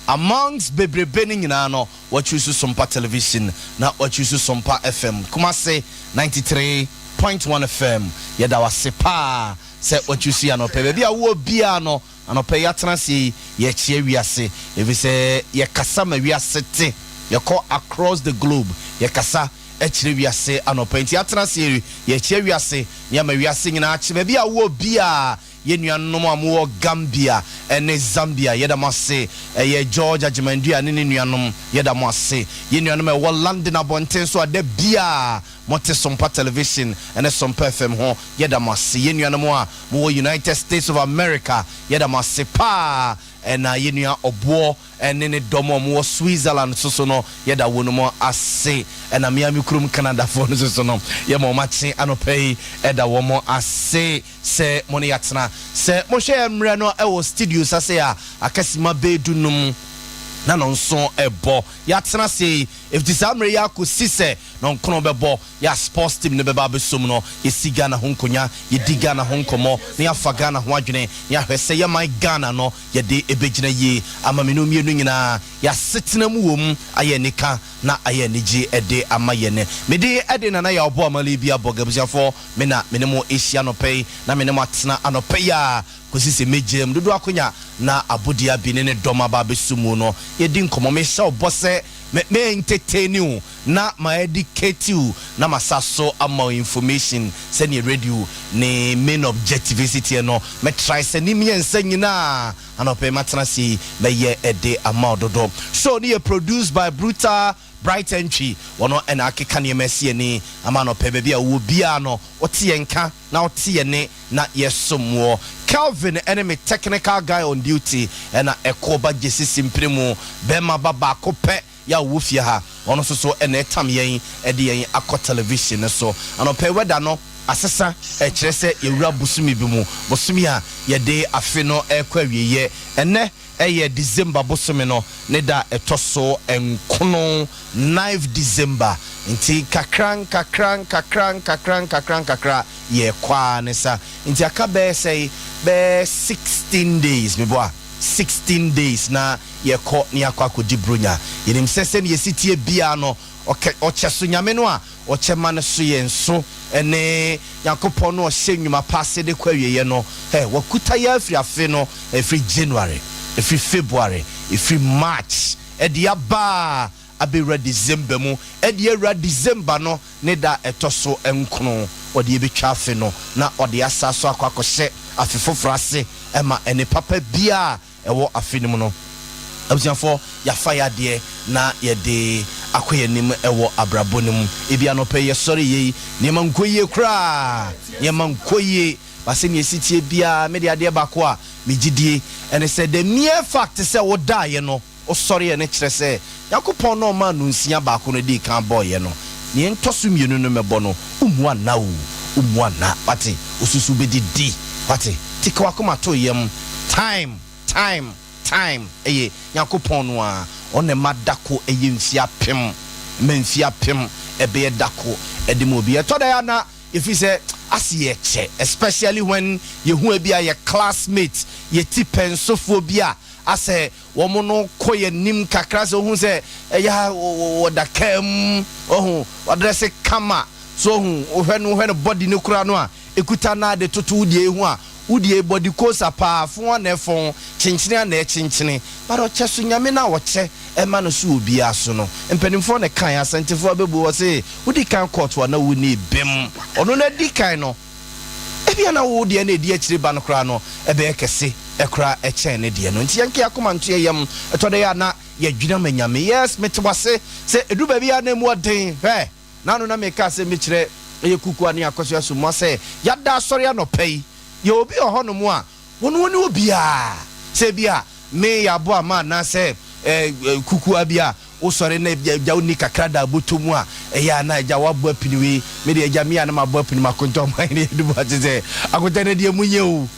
Amongst bebrebe no nyinaa no, woachoose Sompa Television na woachoose Sompa FM, Kumasi 93.1 FM. Yɛda wo ase paa sɛ woachoose yɛn anɔpa yi. Baabi a wowɔ biara no, anɔpa yi yɛatena ase yi, yɛrekyea wiase, efisɛ yɛkasa ma wiase te. Yɛkɔ across the globe, yɛkasa kyerɛ wiase anɔpa yi. Nti yɛatena ase yi, yɛrekyea wiase na yɛama wiase nyinaa akye. Baabi a wowɔ biara, Yɛn nuanom a mowɔ Gambia ne Zambia, yɛda mo ase. Ɛyɛ George Agyemandua ne ne nuanom, yɛda mo ase. Yɛn nuanom a ɛwɔ London abɔnten so a da biara mote Sompa Television ne Sompa FM ho, yɛda mo ase. Yɛn nuanom a mowɔ United States of America, yɛda mo ase paa. Ɛna yɛn nua Ɔboɔ ne ne dɔm a wɔwɔ Switzerland nso so no, yɛda wɔnom ase. Ɛna me ara me kurom Canadafoɔ no nso so no, yɛma wɔn akye anɔpa yi, da wɔn ase. Sɛ mo ne yɛatena. Sɛ mohwɛ yɛn mmerɛ no wɔ studios ase a, aka simma bɛyɛ dunum na nnɔnson rebɔ. Yɛatena ase yi, ɛfiti saa mmerɛ yi ara kɔsi sɛ nnɔnkron bɛbɔ, yɛ a sports team no bɛba abɛsom no, yɛsi Ghana ho nkonya, yɛdi Ghana ho nkɔmmɔ, na yɛafa Ghana ho adwene, na yɛahwɛ sɛ yɛn man Ghana no yɛde bɛgyina yie ama me ne wo mmienu nyinaa, yɛn asetena mu wɔ mu ayɛ anika na ayɛ anigye de ama yɛn. Me din de Nana Yaw Boamah Libia Bɔga. Abusuafoɔ, Me na me ne mo ahyia anɔpa yi, na me ne mo atena anɔpa yi ara kɔsi sɛ mɛgyaa mu. Dodoɔ akonya na Abodua bi ne ne dɔm aba abɛso mu no, yɛdi nkɔmmɔ. Mehyɛ wo bɔ sɛ mɛ, mɛ entertain wo, na ma educate wo, na masa so ama wo information sɛdeɛ radio ne main objective si teɛ no. Mɛ try sɛ ne mmiɛnsa nyinaa anɔpa yi matena ase yi mɛyɛ de ama wo dodo. Show no yɛ produced by Brutal Bright Antwi, wɔn na akeka nneɛma asi ani ama anɔpa yi. Baabi a wowɔ biara no, wote yɛn nka na wote yɛn nne na yɛsom woɔ. Kelvin ne me technical guy on duty na ɛkɔ ba Gyesi Simpire mu. Barima ba baako pɛ yɛ a ɔwɔ fie ha, ɔno nso so na ɛtam yɛn de yɛn akɔ television no so. Anɔpa yi weather no asesa, ɛkyerɛ sɛ yɛwura bosome bi mu, bosome a yɛde afe no rekɔ awieɛ. Ɛnnɛ Ɛyɛ December bosome no ne da a ɛtɔ so nkono, ninth December, nti nkakra nkakra nkakra nkakra nkakra nkakra yɛrekɔ ara ne sa. Nti aka bɛyɛ sɛn? Bɛyɛ 16 days, meboa? 16 days na yɛkɔ na yɛakɔ akɔdi Buronya. Yɛnim sɛ sɛdeɛ yɛsi teɛ biara no, Ɔkɛ, ɔkyɛ so Nyame no a ɔkyɛ ma no so yɛn so ne Nyankopɔn no a ɔhyɛ nnwuma pa ase de kɔ awieɛ no, hɛ, wakuta yɛn afiri afe no, ɛfiri January, ɛfiri February, ɛfiri March, ɛde aba abɛwura December mu, ɛde awura December no ne da a ɛtɔ so nkono, ɔde abɛtwa afe no, na ɔde asa so akɔ akɔhyɛ afe foforɔ ase, ɛma ɛne papa biara Ɛwɔ afe no mu no, abusuafoɔ, yɛafa yɛn adeɛ na yɛde akɔ yɛn anim wɔ abrabɔ no mu. Ebia anɔpa yi yɛsɔreeɛ yi, nneɛma nkɔ yie koraa, nneɛma nkɔ yie. But sɛdeɛ ɛsi teɛ biara, me deɛ adeɛ baako a megye die ne sɛ, the mere fact sɛ wodaeɛ no, wosɔreeɛ no kyerɛ sɛ Nyankopɔn no a ɔmaa nonsia baako no dii kan bɔeɛ no, nea ɛntɔ so mmienu no mɛbɔ no, wommu anna o, wommu anna, wate, wosusu wobɛdidi, wate, nti ka w'akoma to yam, time, time, time, ɛyɛ Nyankopɔn no ara, ɔno na ɛma dako ɛyɛ mfie apem, ɛma mfie apem ɛbɛyɛ dako ɛde ma obi, ɛtɔ da a na yɛfiri sɛ ase yɛkyɛ, especially when yɛhu ebi a yɛ classmate, yɛ tipɛnsofoɔ bi a asɛ Wɔn no kɔ yɛn anim kakra sɛ wohu sɛ ɛyɛ a wɔda kaa mu, wahu, wadrɛse kama, so wahu, wohwɛ no wohwɛ no body no koraa no a ɛkuta no ade toto wo deɛ yi ho a, wo deɛ yi body kosa paa, fon a na ɛfon, kyenkyene a na ɛkyenkyene, but ɔkyɛ so Nyame no a ɔkyɛ ɛma no so wɔ obiara so no, mpanimfoɔ na ɛkaeɛ, Asantefoɔ abɛbuo, wɔse wodi kan kɔɔto a na wonni bem, ɔno no adi kan no. Ebia na wo deɛ na ɛdi akyire ba no koraa no bɛyɛ kɛse koraa kyɛn ne deɛ no. Nti yɛnka yɛn akoma nto yɛn yam. Ɛtɔ da yi a na yɛdwene ama Nyame. Yes, mete wo ase sɛ ɛduru baabi a na ɛmu ɔden. Hwɛ, naano na meka asɛm bi kyerɛ ɛyɛ Kuku ne Akosua Somoa sɛ yɛada asɔre anɔpa yi. Yɛwɔ obi wɔ hɔnom a Wɔn wɔne obiara. Sɛ ebia me yɛ aboa ma anaasɛ kukuwa bi a wosɔre na agya wonni kakra da abɔtɔ mu a, ɛyɛ a na agya woabɔ apini wei, me deɛ agya me a na mabɔ apini makontɔ ɔman ne yɛde mu ate sɛ akontɔ no deɛ mu nyɛ o,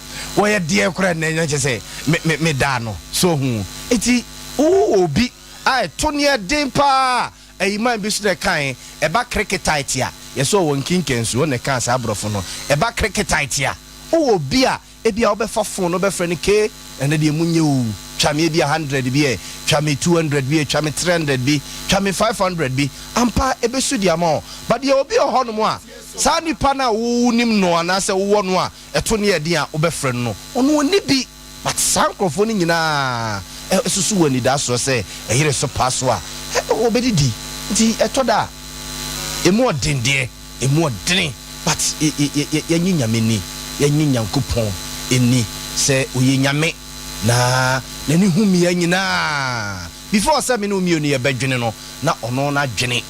wɔyɛ deɛ koraa nnɛ na kyɛ sɛ me me medaa no so ho. Enti wowɔ obi a ɛto ne ɛden paa a, ayi man bi so na ɛkae, ɛba krikitaete a, yɛsɛ ɔwɔ nkinkansuo na ɛkaa saa aborɔfo no, ɛba krikitaete a, wowɔ obi a Ebia wobɛfa fon no wobɛfrɛ no Kay, ɛno deɛ emu nyɛ oo. Twa me ebia hundred bi ɛ, twa me 200 bi ɛ, twa me 300 bi, twa me 500 bi. Ampa ɛbɛsu de ama wo. But deɛ obi wɔ hɔnom a, saa nipa no a wonim no anaasɛ wowɔ no a ɛto no yɛ den a wobɛfrɛ no no, ɔno ɔnni bi. But saa nkorɔfoɔ no nyinaa susu wɔ anidaasoɔ sɛ ɛyere so paa so a, wɔbɛdidi. Nti ɛtɔ da a, ɛmu ɔden deɛ, ɛmu ɔdene but yɛnye Nyame nni, yɛnye Nyankopɔn nni sɛ ɔyɛ Nyame na n'ani hu mmea nyinaa. Before sɛ me ne wo mmienu yɛbɛdwene no, na ɔno n'adwene.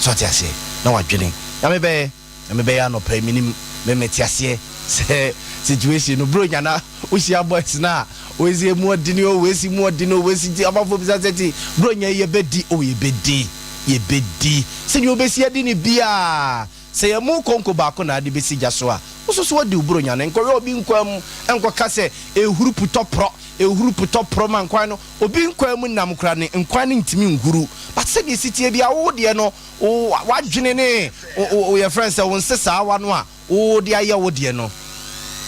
So ate aseɛ? Na wadwene. Nyame bɛyɛ. Nyame bɛyɛ anɔpa yi menim me mete aseɛ sɛ situation no bro nya na wohyia boys no a wei sɛ emu ɔdene o wei si mu ɔdene o wei si ti amanfoɔ bisa sɛ ti bro nya yi yɛbɛdi o yɛbɛdi yɛbɛdi sɛdeɛ wobɛsi adi ne biaa sɛ yɛ mu konko baako na ade bɛsi gya so a woso so adi wo bro nya no nkɔhwɛ obi nkwan mu nkɔka sɛ ehuru putɔ porɔ ehuru putɔ porɔ ma nkwan no obi nkwan mu nam kora ne nkwan no ntumi nhuru but sɛdeɛ si tie bia wo deɛ no Wo w'adwene ne wo wo yɛfrɛ no sɛ wo nsesaawa no a wode ayɛ wo deɛ no.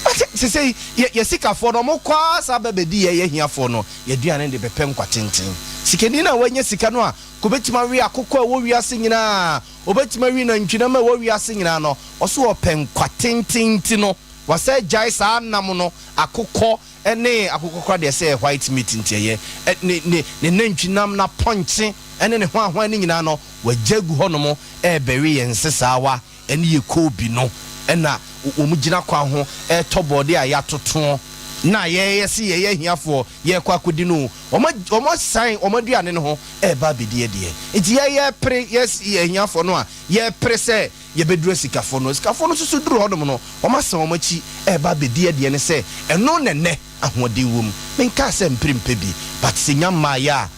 But sesei yɛ yɛ sikafoɔ no wɔn kɔ ara saa ba bɛdi yɛ yɛ ahiafoɔ no yɛ aduane de bɛpɛ nkwa tenten. Sikani no a wanya sika no a kɔbɛtumi awe akokɔ a ɛwɔ wiase nyinaa, ɔbɛtumi awe nantwinam a ɛwɔ wiase nyinaa no, ɔso ɔpɛ nkwa tenten nti no wasan agyae saa nam no, akokɔ ne akokɔ koraa deɛ sɛ white meat nti ɛyɛ, ne ne ne nantwinam, n'apɔnkye ne ne hwanhwan no nyinaa no wɔagya agu hɔnom rebɛwe yɛn nsesaawa ne yɛn koobi no na wɔgyina kwan ho retɔ bɔɔdeɛ a yɛatotoɔ na yɛyɛ se yɛyɛ ahiafoɔ yɛrekɔ akɔdi no o, wɔasan wɔn aduane no ho reba abɛdi adeɛ. Nti yɛn yɛrepere, yɛn ahiafoɔ no a yɛrepere sɛ yɛbɛduru asikafoɔ no, asikafoɔ no nso so duru hɔnom no, wɔasan wɔn akyi reba abɛdi adeɛ no sɛ ɛno na ɛnnɛ ahoɔden wɔ mu. Menkaa sɛ mpere mpɛ bi but sɛ nya mmaeɛ a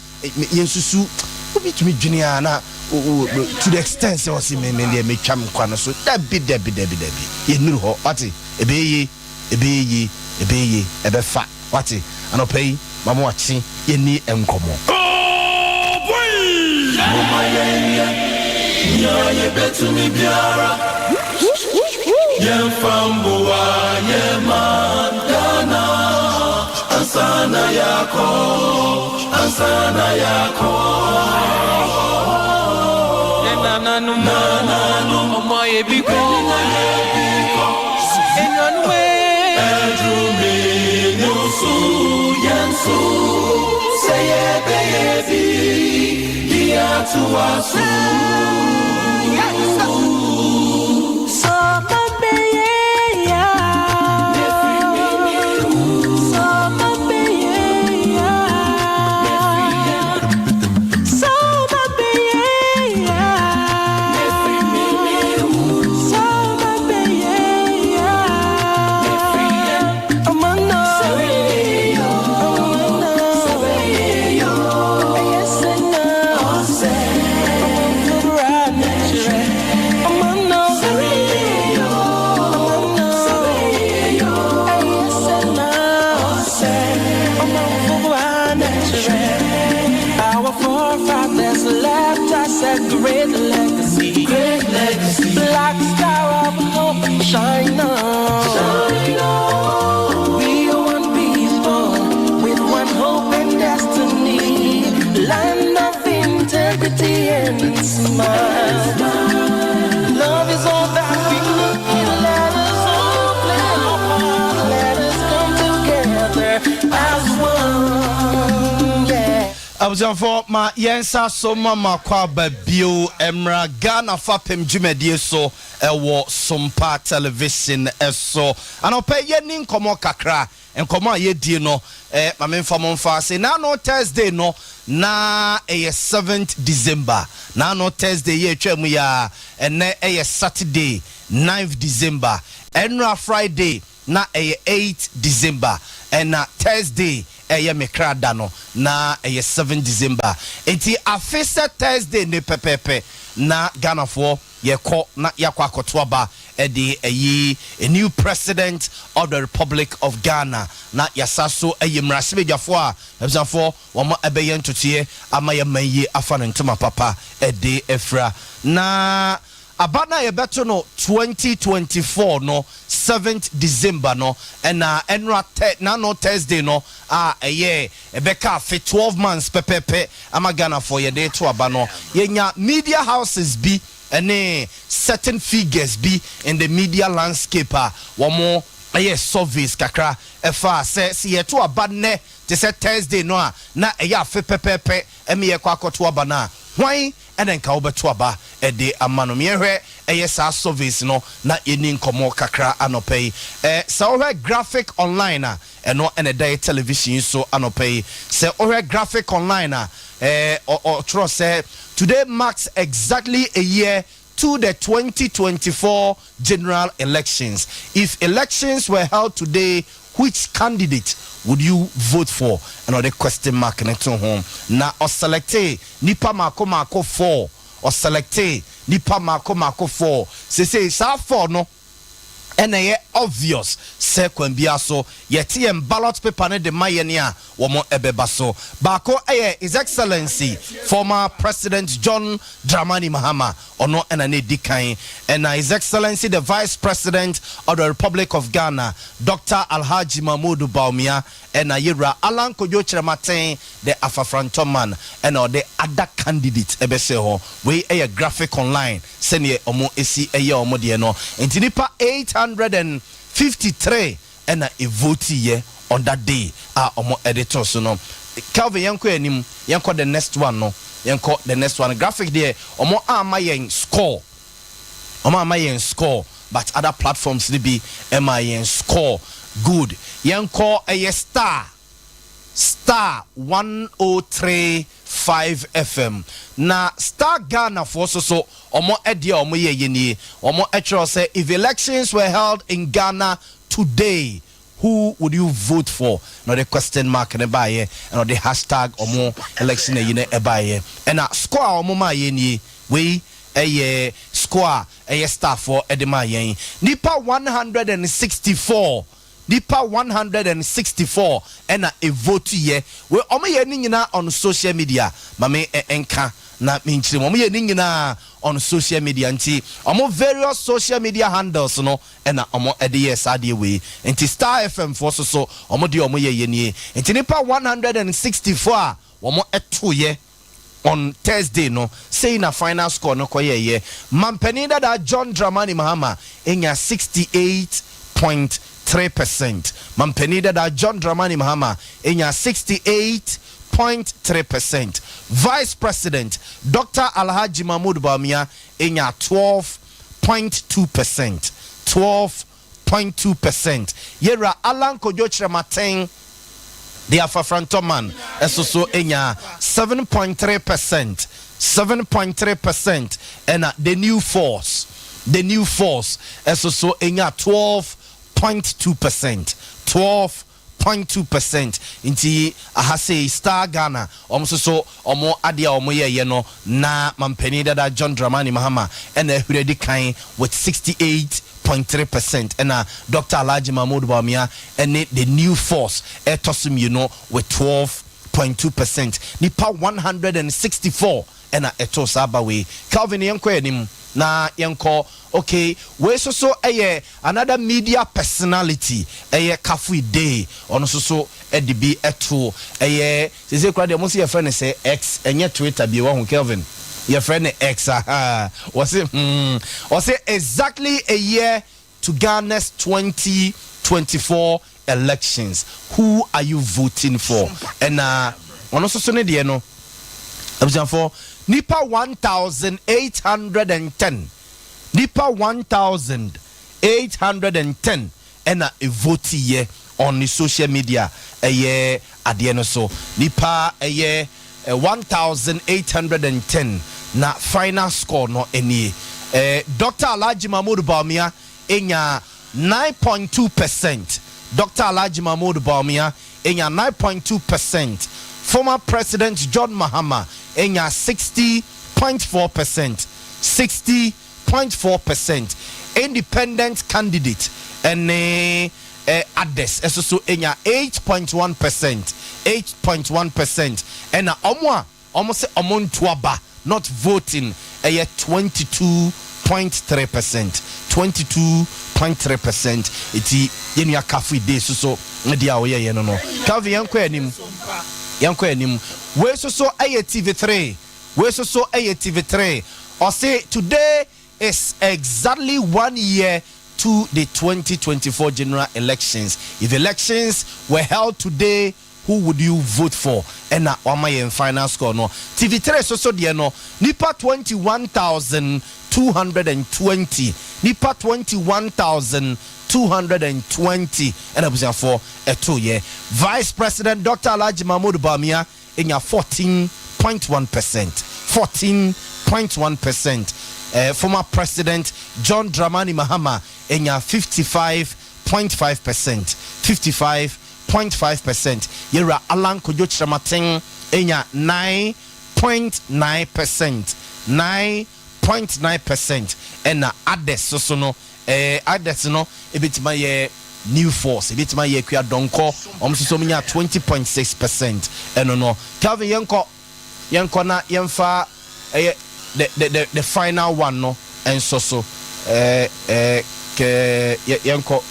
yɛnsusu, obi tumi dwene ara na to the extent sɛ ɔse me me deɛ metwa me nkwa no so. Dabi dabi dabi dabi, yɛnnuru hɔ, wate, ɛbɛyɛ yie. Ɛbɛyɛ yie, ɛbɛyɛ yie, ɛbɛfa, wate? Anɔpa yi, ma mo akye, yɛnni nkɔmmɔ. Momma yɛnyɛ nea yebetumi biara, yɛmfa mmoa yɛn man Ghana ansa na yɛakɔ, ansa na yɛakɔ. Yɛn nananom, ɔmo ayɛ bi kɔ. Enuanom ee. Ɛduru me ne wo so, yɛn so, sɛ yɛbɛyɛ bi de atoa so. Soma bɛyɛ Soma bɛyɛ Soma bɛyɛ Soma bɛyɛ Amana Amana Ayesena Amana Amana Ayesena Our forefathers left us a great legacy. Great legacy. Black star of hope, shine on. Shine on. We are one people with one hope and destiny. Land of integrity and smile. Love is all that we need. Let us all play our part. Let us come together as one. Yeah. Abusuafoɔ, ma yɛnsa so ma makɔ aba bio mmra Ghana fapem dwumadie so ɛwɔ Sompa Television so. Anɔpɛ yɛni nkɔmmɔ kakra. Nkɔmmɔ a yɛdie no, ma memfa mo mfa ase. Naano Thursday no na ɛyɛ 7th December. Naano Thursday yɛ atwa mu yi a, ɛnɛ ɛyɛ Saturday 9th December. Ɛnora Friday na ɛyɛ 8 December, ɛna Thursday ɛyɛ me kra da no na ɛyɛ 7 December. Nti afe sɛ Thursday ne pɛpɛɛpɛ na Ghanafoɔ yɛkɔ na yɛakɔ akɔto aba ɛde ɛyi a new president of the Republic of Ghana, na yɛasa so ɛyɛ mmarahyɛbadwafoɔ a abusuafoɔ wɔn ɛbɛyɛ ntotoeɛ ama yɛman yie afa ne ntoma papa ɛde afira. Na Aba no a yɛbɛto no 2024 no, 7th December no, ɛna ɛnora tɛ nano Thursday no a ɛyɛ ɛbɛka afe 12 months pɛpɛpɛ ama Ghanafoɔ yɛde to aba no, yɛnya media houses bi ɛne certain figures bi in the media landscape a wɔn ɛyɛ surveys kakra ɛfa sɛ yɛto aba nnɛ te sɛ Thursday no a na ɛyɛ afe pɛpɛɛpɛ ɛmi yɛkɔ akɔto aba no a, hwan ɛna nka wobɛto aba ɛde ama no? Yɛhwɛ ɛyɛ saa surveys no na yɛni nkɔmmɔ kakra anɔpɛ yi. Sɛ wohwɛ Graphic Online a, ɛno ɛna ɛda yɛ television yi so anɔpɛ yi. Sɛ wohwɛ Graphic Online a, ɔtwerɛ sɛ today marks exactly a year to the 2024 general elections. If elections were held today, which candidate would you vote for? Ɛna ɔde question mark ne to ho na ɔselect nipa mako mako four. Ɔselect nipa mako mako four. Sese saa four no ɛna ɛyɛ obvious sɛ kwan bia so yɛte yɛn ballot paper no de ma yɛn a, wɔn ɛbɛba so. Baako ɛyɛ His Excellency former President John Dramani Mahama, ɔno ɛna ne di kan. Ɛna His Excellency the Vice President of the Republic of Ghana, Dr Alhaji Mahmood Bawumia, ɛna yɛwura Alan Kojo Kyerematen, the Afafrantoman, ɛna ɔde other candidate ɛbɛhyɛ hɔ. Wei ɛyɛ Graphic Online sɛneɛ ɔmo esi ɛyɛ ɔmo deɛ no. Nti nipa 853 ɛna evote yɛ on that day a ɔmo ɛde to so no. Kelvin, yɛnkɔ anim, yɛnkɔ the next one no, yɛnkɔ the next one. Graphic deɛ, ɔmo ama yɛn score, ɔmo ama yɛn score, but other platforms ni bi ɛma yɛn score. Good, yɛnkɔ ɛyɛ Star 103.5 FM na Star Ghana foɔ so so ɔmo ɛdeɛ a ɔmo yɛ yɛ nie. Ɔmo ɛtwerɛ sɛ, if elections were held in Ghana today, who would you vote for? Na ɔde question mark ne baayɛ, ɛna ɔde hashtag ɔmo election ayi ne ɛbaayɛ. Ɛna score a ɔmo maa yɛ nie. Wei ɛyɛ score a ɛyɛ Star foɔ ɛde maa yɛn. Nipa 164, nipa 164 ɛna evote yɛ. Wei ɔmo yɛ ne nyinaa on social media. Maame ɛnka na menkyerɛ mu, ɔmo yɛ ne nyinaa on social media. Nti ɔmo various social media handles no ɛna ɔmo ɛde yɛ saa adeɛ wei. Nti Star FM foɔ so so ɔmo deɛ ɔmo yɛ yɛ nie. Nti nipa 164 a wɔn ɛto yɛ on Thursday no, sei na final score no kɔyɛyɛ. Mampanin dada John Dramani Mahama enya 68.3%. Mampanin dada John Dramani Mahama enya 68.3%. Vice President Dr Alhaji Mahmood Bawumia enya 12.2%, 12.2%. Yɛwura Alan Kojo Kyerematen, the Afafrantoman, ɛso so enya 7.3%, 7.3%. Ɛna The New Force, The New Force ɛso so enya 12.2%, 12.2%. Nti aha sei Star Ghana ɔmo nso so ɔmo adeɛ a ɔmo yɛyɛ no na mampanin dada John Dramani Mahama ɛna ahuri adi kan with 68.3%, ɛna Dr Alhaji Mahmood Bawumia ɛne The New Force ɛtɔ so mmienu with 12.2%. Nipa 164 ɛna ɛto saa aba wei. Calvin, yɛnkɔ anim na yɛnkɔ. Okay, wei nso so ɛyɛ another media personality, ɛyɛ Kafui Day. Ɔno nso so ɛde bi ɛto ɛyɛ sese kura deɛ ɔmo nso yɛfrɛ no sɛ X, ɛnyɛ Twitter bi wɔn ho. Kelvin, yɛfrɛ no X. Aha, wɔsi wɔsi exactly a year to Ghana's 2024 elections, who are you voting for? Ɛna ɔno nso so ne deɛ no, abusuafoɔ, nipa 1810, nipa 1810 ɛna evote yɛ on the social media. Ɛyɛ adeɛ no so nipa ɛyɛ 1810 na final score no nie. Dr Alhaji Mahmood Bawumia enya 9.2%. Dr Alhaji Mahmood Bawumia enya 9.2%. Former President John Mahama enya 60.4%, 60.4%. Independent candidate ɛne others ɛso so enya 8.1%, 8.1%. Ɛna ɔmo a ɔmo sɛ ɔmo nto aba, not voting, ɛyɛ 22 2.3%, 22.3%. Eti yɛn nua Kafui Dey soso ne deɛ a ɔyɛyɛ no. Calvin, yɛnkɔ anim, yɛnkɔ anim. Wei soso ɛyɛ TV3, wei soso ɛyɛ TV3. Ɔse today is exactly one year to the 2024 general elections. If elections were held today, who would you vote for? Ɛna wama yɛn final score no. TV3 soso deɛ no, nipa 21,220, nipa 21,220 ɛna abusuafoɔ ɛto yɛ. Vice President Dr Alhaji Mahmood Bawumia enya 14.1%, 14.1%. Former President John Dramani Mahama enya 55.5%, 55.5%. Yɛwura Alan Kojo Kyerematen enya 9.9%, 9.9%. Ɛna others soso no, others no ebɛtumi ayɛ New Force, ebɛtumi ayɛ Akua Dɔnkɔ, ɔmo nso so ɔmo nya 20.6%. Ɛno no, Calvin, yɛnkɔ, yɛnkɔ na yɛmfa ɛyɛ the final one no ɛnso so. ɛɛ ɛɛ kɛɛ yɛnkɔ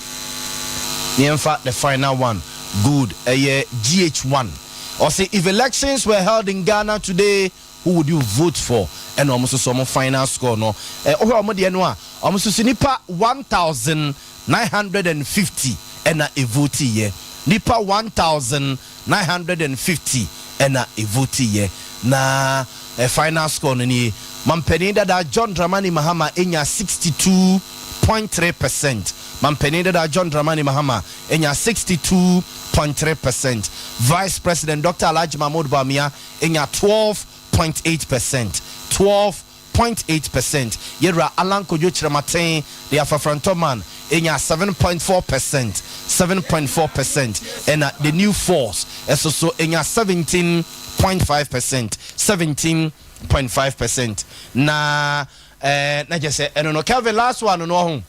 yɛmfa the final one. Good. Ɛyɛ GH1. Ɔsɛ if elections were held in Ghana today, who would you vote for? Ɛna ɔmo nso so ɔmo final score no, ɔhwɛ ɔmo deɛ no a, ɔmo nso so nipa 1,950 ɛna evote yɛ, nipa 1,950 ɛna evote yɛ. Na final score no nie: Mampanin dada John Dramani Mahama enya 62.3%. Mampanin dada John Dramani Mahama enya 62.3%. Vice President Dr Alhaji Mahmood Bawumia enya 12.8%, 12.8%. Yɛwura Alan Kojo Kyerematen, the Afafrantoman, enya 7.4%, 7.4%. Ɛna the New Force ɛso so enya 17.5%, 17.5%. Na na kyerɛ sɛ ɛno no, Kelvin, last one no ɔho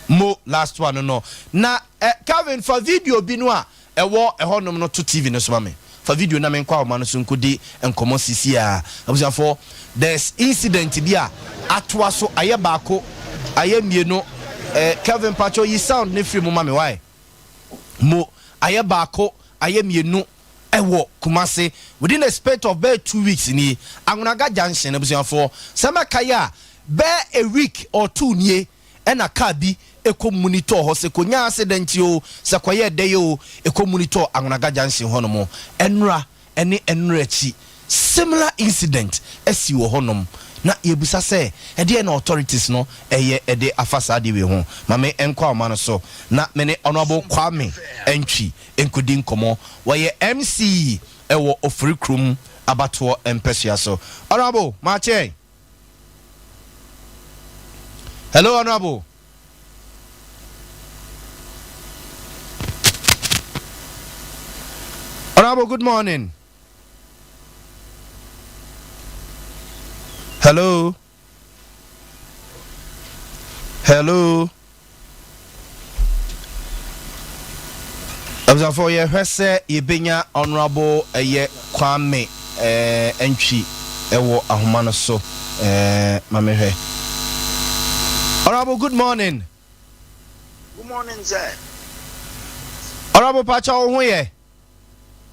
mo last one no. Na Kelvin, fa video bi no a ɛwɔ ɛhɔnom no to TV no so ma me. Fa video na menkɔ ahoma no so nkɔdi nkɔmmɔ sisi a. Abusuafoɔ, there's incident bi a atoa so, ayɛ baako, ayɛ mmienu. Kelvin Pacho, yi sound ne firi mu ma me. Wae mo ayɛ baako, ayɛ mmienu ɛwɔ Kumase within a space of bɛɛ 2 weeks ni. Anloga Junction, abusuafoɔ, sɛ mɛka yi a, bɛɛ a week or two nie ɛna car bi ɛkɔ monitor hɔ sɛ kɔnya accident o, sɛ kɔyɛ ɛdɛ yi o, ɛkɔ monitor Anloga Junction hɔ nom. Ɛnura ɛne ɛnura akyi, similar incident ɛsi wɔ hɔnom na yɛbusa sɛ ɛdeɛ na authorities no ɛyɛ ɛde afa saa de wei ho. Maame, ɛnkɔ ahoma no so na mene Honourable Kwame Ɛntwi nkɔdi nkɔmmɔ. Wɔyɛ MCE ɛwɔ Ofiri Kurom abatoɔ mpɛsua so. Honourable, maakyɛ. Hello, Honourable. Honourable, good morning. Hello, hello. Abusuafoɔ, yɛhwɛ sɛ yɛbɛnya Honourable ɛyɛ Kwame Ɛntwi ɛwɔ ahoma no so. Mamehwɛ. Honourable, good morning. Good morning, sir. Honourable Pacha, wo ho yɛ?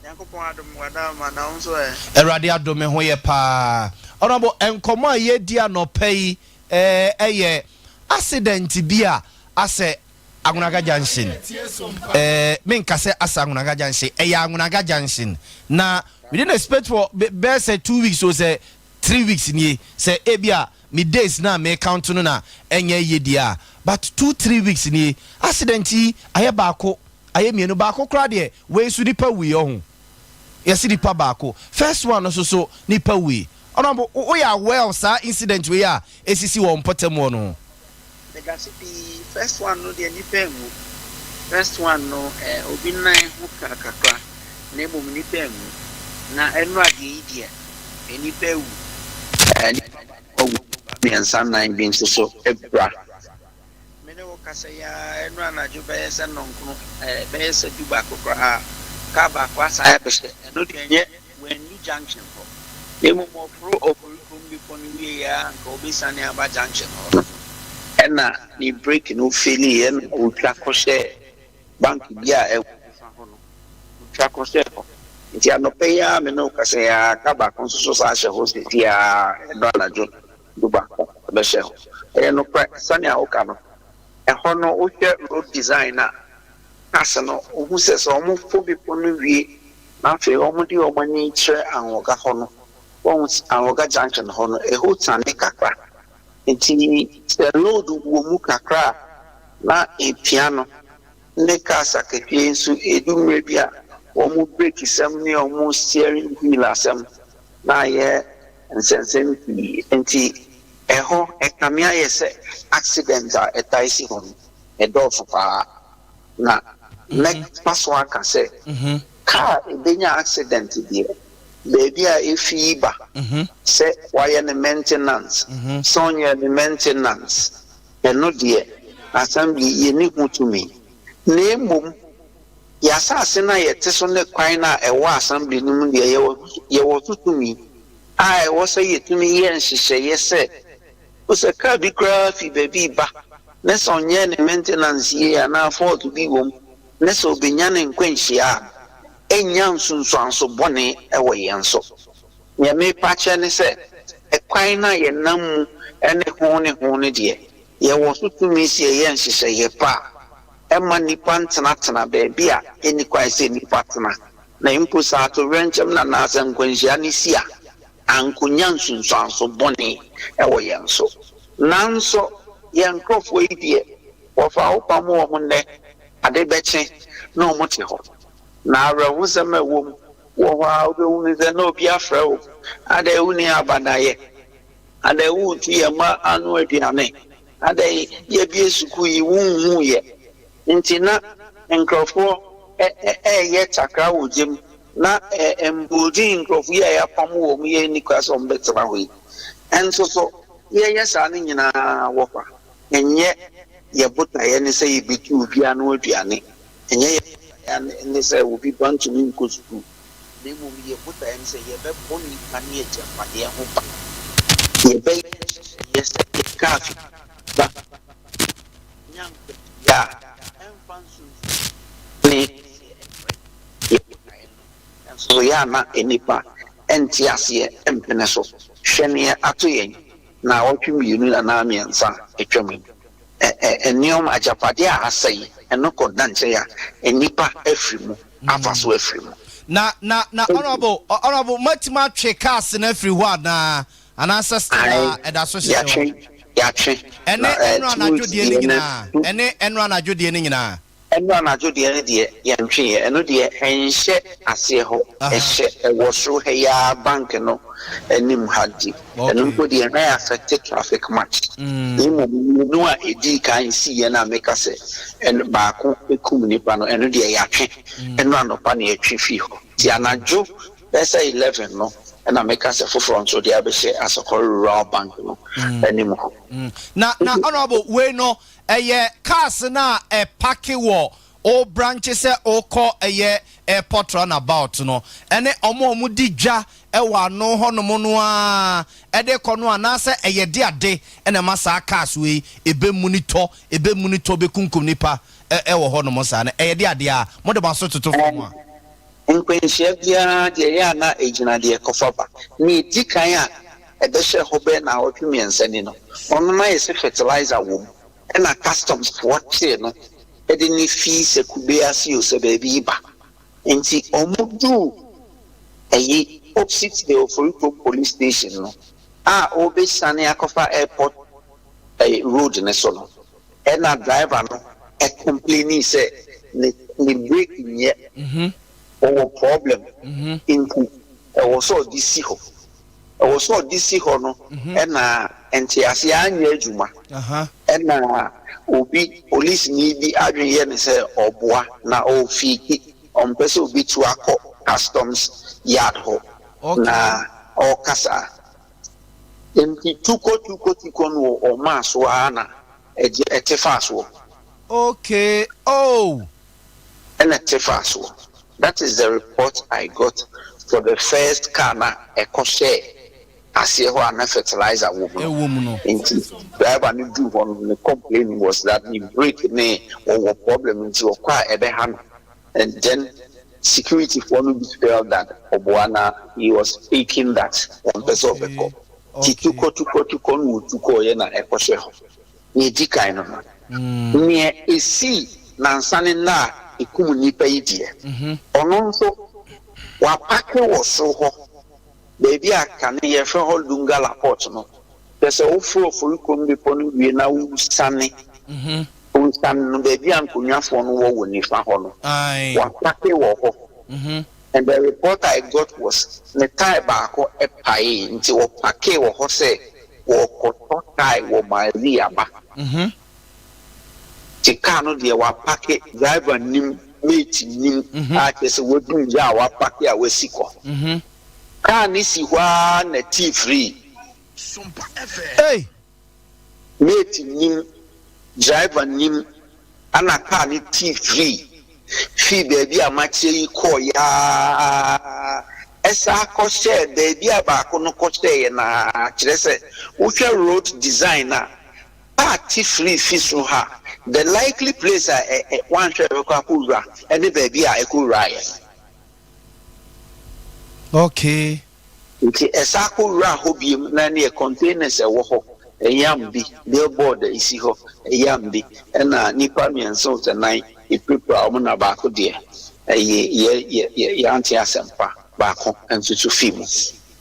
Nyankopɔn adom, wadama na wo nso ɛ? Awurade adom, me ho yɛ paa. Honourable, nkɔmmɔ a yɛdi anɔpa yi ɛyɛ accident bi a asɛ Anloga Junction. Menka sɛ asɛ Anloga Junction, ɛyɛ Anloga Junction na within a space for bɛɛ sɛ 2 weeks o, sɛ 3 weeks nie, sɛ ebi a me days na me count no na ɛnyɛ yie deɛ a, but 2, 3 weeks nie, accident yi ayɛ baako, ayɛ mmienu. Baako koraa deɛ, wei nso nipa wui. Ɔho yɛsi nipa baako, first one no nso so nipa wui. Ɔnabɔ, woyɛ aware of saa incident wei a esisi wɔ mpɔtam hɔ no? Megase pii. First one no deɛ, nipa nwu. First one no, obi nan ho ka kakra na mmom nipa nwu. Na ɛno adeɛ yi deɛ, nipa ewu. Nipa baako awu, mmiɛnsa nan bi nso so apira. Me ne wo kasa yi ara, ɛno anadwo bɛyɛ sɛ 9, bɛyɛ sɛ 11 koraa, kaa baako asan abɛhyɛ. Ɛno deɛ, ɛnyɛ wɔannu junction hɔ. Na mmom ɔforo Oforikrom bepɔ no wieeɛ ara anka ɔbɛsiane aba junction hɔ no, ɛna ne brake no failiiɛ na ɔtwa kɔhyɛɛ bank bi a ɛwɔ nifa hɔ no, ɔtwa kɔhyɛɛ hɔ. Nti anɔpa yi ara me ne wo kasa yi ara, car baako nso so san hyɛ hɔ seesei ara, ɛnnɔ anadwo du baako ɛbɛhyɛ hɔ. Ɛyɛ nokorɛ sɛnea woka no, ɛhɔ no wohwɛ road design no a, cars no wohu sɛ sɛ wɔforo bepɔ no wie na afei wɔde wɔn ani kyerɛ Anwoga hɔ no, woahu sɛ Anwoga junction hɔ no, ɛhɔ siane kakra. Nti sɛ load wɔ mu kakra a, na ɛpia no. Ne cars akɛseɛ nso, ɛdu mmerɛ bi a, wɔn brake sɛm ne wɔn steering wheel asɛm na ayɛ nsɛnsɛm pii. Nti ɛhɔ ɛkame ayɛ sɛ accident a ɛtae si hɔ no, ɛdɔɔso paa. Na mɛfa so aka sɛ, car a ɛbɛnya accident deɛ, baabi a ɛfii ba, sɛ wayɛ ne maintenance, sɛ ɔnyɛɛ ne maintenance, ɛno deɛ assembly yɛnni ho tumi. Na mmom yɛn asase no a yɛte so ne kwan no a ɛwɔ assembly no mu deɛ, yɛwɔ so tumi a ɛwɔ sɛ yɛtumi yɛ nhyehyɛeɛ sɛ, sɛ car bi koraa fi baabi reba na sɛ ɔnyɛɛ ne maintenance yie anaa fault bi wɔ mu na sɛ ɔbɛnya ne nkwanhyia a, ɛnnya nsunsuanso bɔne wɔ yɛn so. Nea merepa akyerɛ ne sɛ, ɛkwan no a yɛnam mu ne ho ne ho no deɛ, yɛwɔ so tumi sɛ yɛyɛ nhyehyɛeɛ pa a ɛmma nnipa ntenatena baabi a ɛnni kwan sɛ nnipa tena, na mpo sɛ atoyerɛnkyɛm no anaasɛ nkwanhyia no si a, ankonya nsunsuanso bɔne wɔ yɛn so. Nanso yɛn nkurɔfoɔ yi deɛ, wɔfa wo pam wɔn nnɛ, ade bɛkye na wɔte hɔ. Na awerɛhosɛm a ɛwɔ mu wɔ hɔ ara wobɛhunu sɛ na obi afrɛ wo, adɛn wonni abanayɛ? Adɛn wontu yɛn mma ano aduane? Adɛn yɛabue sukuu yi wonhuu yɛ? Nti na nkurɔfoɔ reyɛ takra wɔ gya mu na mboldin nkurɔfoɔ yi a yɛapam wɔn yi nni kwan sɛ wɔbɛtena hɔ yi. Nso so yɛyɛ saa no nyinaa wɔ hɔ a, ɛnyɛ yɛn botaeɛ ne sɛ yɛbɛtu obi ano aduane. Ɛnyɛ yɛn botaeɛ ne sɛ obi ba ntumi nkɔ sukuu, na mmom yɛn botaeɛ ne sɛ yɛbɛbɔ nnipa ne agyapadeɛ ho ban. Yɛbɛyɛ nhyehyɛeɛ sɛ yɛka afe ba nya nkwatia a ɛmfa nsunsuansoɔ bɔne kɛseɛ mmrɛ yɛn botaeɛ no. Nanso so yɛ a na nnipa nte aseɛ mpene so? Hwɛ nea ato yɛn nnawɔtwe mmienu anaa mmiɛnsa a atwam yi. Ɛ-ɛ nneɛma, agyapadeɛ a asɛe, ɛno kɔ da nkyɛn a, nnipa afiri mu, afa so afiri mu. Na, na, na Honourable, Honourable, moatumi atwe cars no afiri hɔ anaa? Anaasɛ still Ae, a ɛda so hyehyɛ hɔ? yɛatwe, yɛatwe. Ɛne Na ɛ, ɛnora two anadwo weeks deɛ no deɛ no, nyinaa? Ɛne ɛnora anadwo deɛ no nyinaa? Ɛno anadwo deɛ no deɛ yɛntweeɛ, ɛno deɛ ɛnhyɛ aseɛ hɔ, ɛhyɛ ɛwɔ soro ha yi ara bank no anim ha nti ɛno mpo deɛ ɛn affect traffic much. Na mmom mmienu a ɛdii kan siiɛ no a meka sɛ ɛno baako kum nipa no, ɛno deɛ yɛatwe, ɛno anɔpa na yɛtwe fii hɔ. Nti anadwo bɛyɛ sɛ 11 no ɛna meka sɛ foforɔ nso de abɛhyɛ Asɔkɔre Rural Bank no anim hɔ. Na na Honourable wei no Ɛyɛ cars no a ɛpake wɔ wo branche sɛ wokɔ ɛyɛ airport round about no ɛne wɔn a wɔdi dwa wɔ ano hɔnom no ara ɛde kɔ no anaasɛ ɛyɛ de ade na ɛma saa cars wei ɛbɛ munitɔ ɛbɛ munitɔ bɛkunkum nipa wɔ hɔnom saa no ɛyɛ de adeɛ a mode mo aso toto fam a. Nkwanhyia biara deɛ ɛyɛ a na ɛgyina deɛ ɛkɔfa ba. Nea ɛdi kan a ɛbɛhyɛɛ hɔ bɛyɛ naawɔtwe mmiɛnsa ni no, ɔno na yɛse fertilizer wɔ mu ɛna customs foɔ kyee no de no fii sɛ kube ase o sɛ baabi reba. Nti wɔn duu ɛyi opposite the Oforikrom police station no a ɔrebɛsiane akɔfa airport ɛyi road no so no, Ɛna driver no complainii sɛ ne ne brake nyɛ, ɔwɔ problem nti ɛwɔ sɛ ɔde si hɔ. Ɛwɔ sɛ ɔde si hɔ no ɛna nteaseɛ anyɛ adwuma. Ɛna obi, polisini bi adwene yɛ no sɛ ɔboa na ɔrefiiki, ɔmpɛ sɛ ɔbɛtu akɔ customs yard hɔ na ɔreka saa. Nti tukɔ tukɔ tukɔ no wɔ ɔmaa so ara na ɛgye ɛte faa soɔ. Okay oh. Ɛna ɛte faa soɔ. That is the report I got for the first car na ɛkɔhyɛ aseɛ hɔ a na fertilizer wɔ mu no. Ɛwɔ mu no. Nti driver no duu hɔ no, ne complaint was that ne brake ne wɔwɔ problem, nti ɔkɔ a ɛbɛha no. And then security foɔ no bi felt that ɔboa na he was faking that wɔn pɛ sɛ ɔbɛkɔ. Ti tukɔ tukɔ tukɔ no, wɔ tukɔ yɛ na ɛkɔhyɛ hɔ. Nea edi kan no, nea esi nansa ne nna a ekum nipa yi deɛ, ɔno nso wapark wɔ soro hɔ beebi a kane yɛfrɛ hɔ Lungala Port no. Kyerɛ sɛ woforo Oforikrom bepɔ no wie na wosane wosane no, beebi a nkonnwafoɔ no wɔ wɔ nifa hɔ no, wapark wɔ hɔ. And the report I got was ne tyre baako ɛpae, nti wɔpark wɔ hɔ sɛ wɔkɔtɔ tyre wɔ Maali aba. Nti kaa no deɛ, wapark, driver nim, mate nim, a kyerɛ sɛ wadum gya a wapark a wasi kɔ. Kaa ne si hɔ ara na tii free. Hey. Mate nim, driver nim, ana kaa ne tii free fii baabi a makyerɛ yi kɔɔ yaa, ɛsa akɔhyɛ baabi a baako no kɔhyɛeɛ. Naa kyerɛ sɛ wohwɛ road design a, kaa ti firi fi so ha, the likely place a ɛ ɛ wanhwɛ ɛbɛkɔ akɔwura ɛne baabi a ɛkɔwuraeɛ. Nti ɛsa akɔwura hɔ biem na ne yɛ containers ɛwɔ hɔ, ɛyam bi, billboard a ɛsi hɔ ɛyam bi, ɛna nipa mmiɛnsa o sɛ nan epirapira wɔn, na baako deɛ ɛyɛ yɛ yɛ yɛ yɛante asɛmpa, baako nso so fi mu.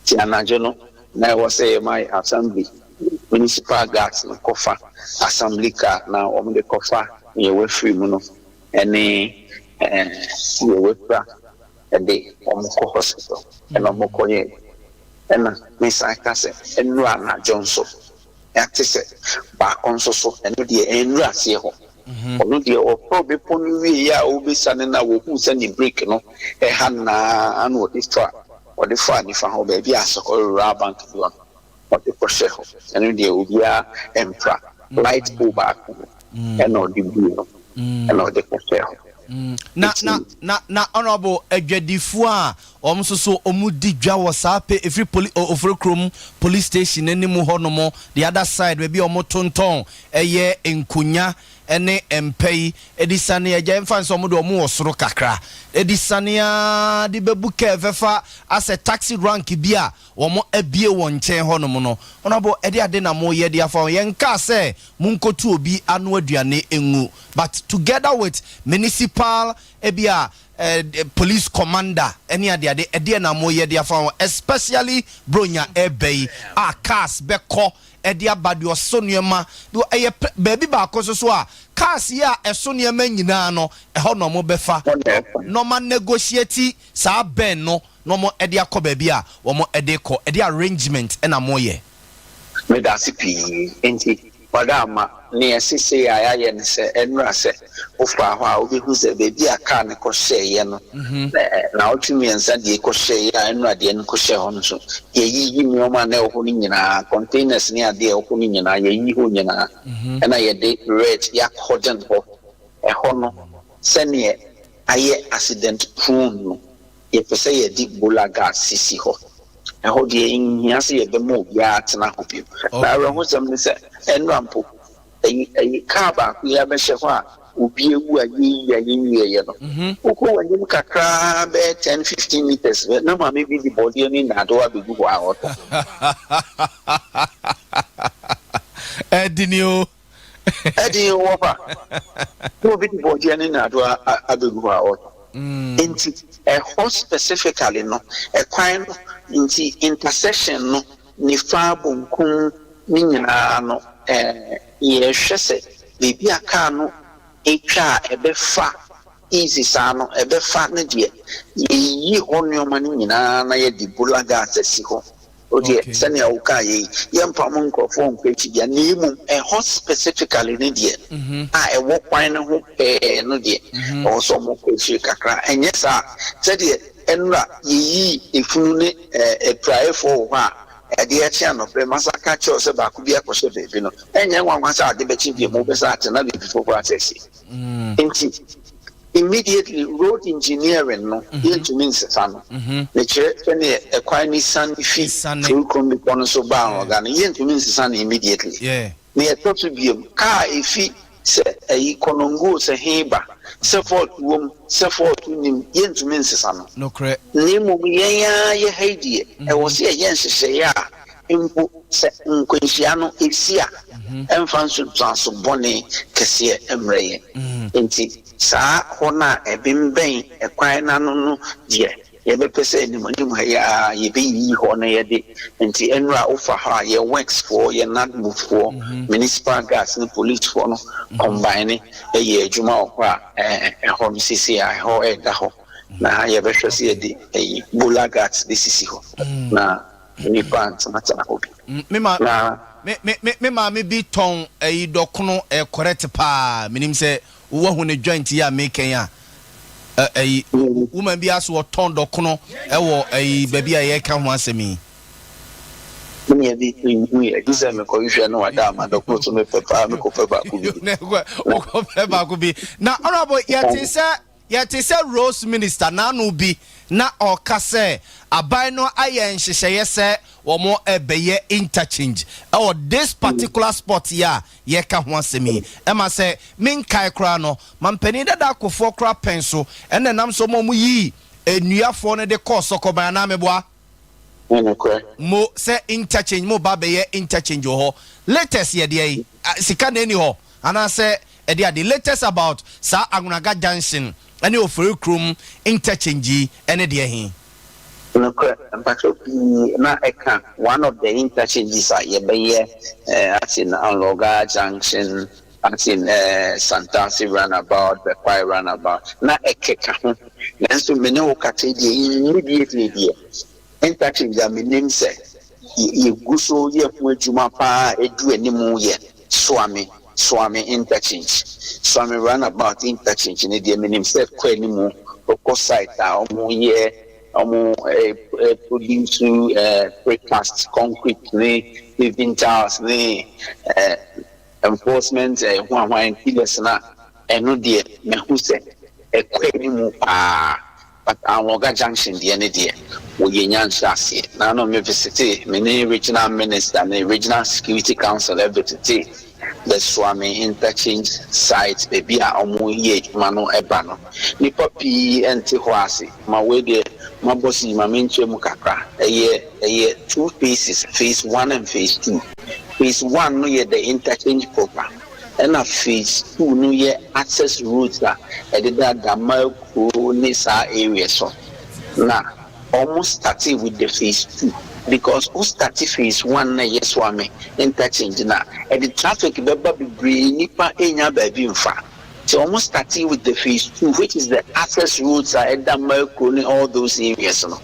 Ti anadwo no na ɛwɔ sɛ yɛma yɛ assembly municipal guards no kɔfa assembly car na wɔn de kɔfa nea wafiri mu no ɛne nea wafira, ɛde wɔn kɔ hospital, ɛna wɔn kɔ yɛ. Ɛna mesan ka sɛ ɛnura anadwo nso yɛate sɛ baako nso so, ɛno deɛ ɛnura aseɛ hɔ. Ɔno deɛ, ɔfɔ bepɔ no wie a ɔbɛsane na wɔhu sɛ ne brake no ɛha naa na ɔde fa nifa hɔ baabi a Asɔkɔre Rural Bank bi wɔ no, ɔde kɔhyɛ hɔ. Ɛno deɛ, obiara mpra, light pole baako ɛna ɔde bue no ɛna ɔde kɔhyɛ hɔ. Na honourable, adwadifoɔ a wɔn nso so wɔn di dwa wɔ saa pe efiri poli Oforikrom police station anim hɔ nom, the other side, baabi a wɔn tontɔn ɛyɛ nkonya ɛne mpɛ yi, ɛdi sane agya mfa nso wɔn de wɔn wɔ soro kakra, ɛdi sane aa de bɛbu kɛɛ fɛfa asɛ taxi rank bi a wɔn abie wɔn nkyɛn hɔ nom no. Honourable, ɛde ade na mo yɛ de afa wɔn? Yɛn kaa sɛ mo nkotu obi ano aduane ngu, but together with municipal ebi a police commander ɛne adeade, ɛdeɛ na mo yɛ de afa wɔn, especially Bronya ɛbɛ yi a cars bɛkɔ ɛde aba deɛ ɔso nneɛma ɛyɛ baabi baako nso so a cars yi a ɛso nneɛma nyinaa no, ɛhɔ na ɔmo bɛfa na ɔmo negotiate saa bɛn no na ɔmo ɛde akɔ baabi a wɔn ɛde kɔ. Ɛde arrangement ɛna mo yɛ. Meda ase pii. Nti wada ama ne ɛsese a yɛayɛ no sɛ ɛnura sɛ wofaa hɔ a, wobɛhu sɛ baabi a kaa no kɔhyɛeɛ no, naawɔtwe 3 deɛ kɔhyɛeɛ a, ɛnura deɛ no kɔhyɛ hɔ no so, yɛyiyi nneɛma a na ɛwɔ hɔ no nyinaa, containers ne adeɛ a ɛwɔ hɔ no nyinaa, yɛyi hɔ nyinaa, ɛna yɛde red yɛakɔden hɔ. Ɛhɔ no, sɛneɛ ayɛ accident prone no, yɛpɛ sɛ yɛde bollard guard sisi hɔ. Ɛhɔ deɛ, nhia sɛ yɛbɛma obiara tena hɔ bio. Na awerɛhosɛm ne sɛ ɛnura mpo ɛyi kaa baako yi abɛhyɛ hɔ a obi ewu a yɛyi a yɛnwieɛ no, wokɔ w'anim kakraa bɛyɛ 10, 15 meters bɛ na maame bi de bɔdeɛ ne nnadewa abɛgu hɔ a ɔtɔ. Ɛdi ni o. Ɛde wɔ fa na obi de bɔdeɛ ne nnadewa abɛgu hɔ a ɔtɔ. Nti ɛhɔ specifically no, ɛkwan no nti intersection no nifa, bonkum ne nyinaa no, yɛhwɛ sɛ beebi a kaa no etwa a ɛbɛfa easy saa no, ɛbɛfa ne deɛ, yɛyi hɔ nneɛma no nyinaa na yɛde bollard guards asi hɔ. O deɛ, sɛnea wokaa yɛ yi, yɛmpa mo nkurɔfoɔ nkɔ akyi deɛ, na mmom ɛhɔ specifically ne deɛ a ɛwɔ kwan no ho pɛɛ no deɛ, ɛwɔ sɛ ɔmo kɔ akyiri kakra. Ɛnyɛ saa, sɛdeɛ ɛnora yɛyii efunu ne apiraeɛfoɔ wɔ hɔ a, ɛde ɛkye anɔpɛ masa ka kyerɛw sɛ baako bi akɔhyɛ baabi no, ɛnyɛ nwanwa sɛ ade bɛkye bi mu wobɛsa atena baabi foforɔ asɛse. Nti Immediately, road engineering no, yɛntumi nsesa no. Mekyerɛ sɛneɛ ɛkwan ne sane fi Oforikrom bepɔ no so baa Anloga no, yɛntumi nsesa no immediately. Na yɛtɔ so biom, kaa efi sɛ ɛyi Kɔnɔngo sɛ he ba, sɛ fault wom, sɛ fault nim, yɛntumi nsesa no. Na mmom yɛn ara yɛ ha yi deɛ, ɛwɔ sɛ yɛyɛ nhyehyɛeɛ a mpo sɛ nkwanhyia no esi a, ɛmfa nsunsuanso bɔne kɛseɛ mmerɛ yɛn. Nti saa hɔ no a ɛbɛnbɛn ɛkwan n'ano no deɛ, yɛbɛpɛ sɛ anim anim ha yi a yɛbɛyiyi hɔ na yɛde. Nti nnura wofa hɔ a, yɛ works foɔ, yɛ NADMO foɔ, municipal guards ne police foɔ no combine ɛyɛ adwuma wɔ hɔ a ɛhɔ no sisi a ɛhɔ ɛda hɔ na yɛbɛhwɛ sɛ yɛde ɛyi bollard guards bɛsisi hɔ na nipa ntenatena hɔ bi. Me ma na me maame bi tɔn ɛyi dɔkono, ɛ correct paa. Menim sɛ wowahu ne joint yi a mekɛn a ɛyi woman bi aso ɔtɔn dɔkono ɛwɔ ɛyi baabi a yɛka ho asɛm yi. Menua bi nhu yɛ gye sɛ mekɔhwehwɛ no wada ama dɔkono so, mepɛ paa, mekɔpɛ baako bi. Wokɔpɛ baako bi. Na honorable, yɛte sɛ roads minister n'ano bi na ɔka sɛ aban no ayɛ nhyehyɛeɛ sɛ wɔn ɛbɛyɛ interchange ɛwɔ this particular spot yi a yɛka ho asɛm yi. Ɛma sɛ menkae koraa no, mampanin dada akofoɔ koraa pɛn so ɛna nam so ɔmo yii nnuafoɔ no de kɔɔ Sɔkɔban anaa meboa? Nokorɛ. Mo sɛ interchange, mo ba bɛyɛ interchange wɔ hɔ. Latest yɛ deɛ yi, sika na ɛni hɔ anaasɛ ɛde ade latest about saa Anloga junction ɛne Oforikrom interchange yi ɛne deɛ he? Nokorɛ, mpakyɛw pii. Na ɛka one of the interchanges a yɛbɛyɛ ate na Anloga junction, ate Santasi roundabout, Bɛkwae roundabout na ɛkeka ho. Nanso me ne wo kata deɛ, immediately deɛ, interchange a menim sɛ yɛgu so yɛ ho adwuma paa ɛdu anim yɛ Suame interchange, Suame roundabout interchange ne deɛ, menim sɛ kɔ anim. Wokɔ site a ɔmo yɛ, ɔmo produce precast concrete ne paving tiles ne enforcement ho ahwan pillars na ɛno deɛ, mehu sɛ ɛkɔ anim paa. But Anloga junction deɛ ne deɛ, wɔyɛ nya nhyɛ aseɛ. Na no me visit, me ne regional minister ne regional security council ɛvisit the Suame interchange site, baabi a ɔmo yɛ adwuma no. Ɛba no, nipa pii ɛnte hɔ ase ma wei deɛ, mabɔ si ma menkyerɛ mu kakra. Ɛyɛ two phases, phase one and phase two. Phase one no yɛ the interchange proper, ɛna phase two no yɛ access roads a ɛdeda Dama kuro ne saa area so. Na ɔmo started with the phase two because o start phase one na ɛyɛ Suame interchange na ɛde traffic bɛba bebree, nipa enya baabi nfa. Nti ɔmo started with the phase two, which is the access roads a ɛda Mako ne all those areas no.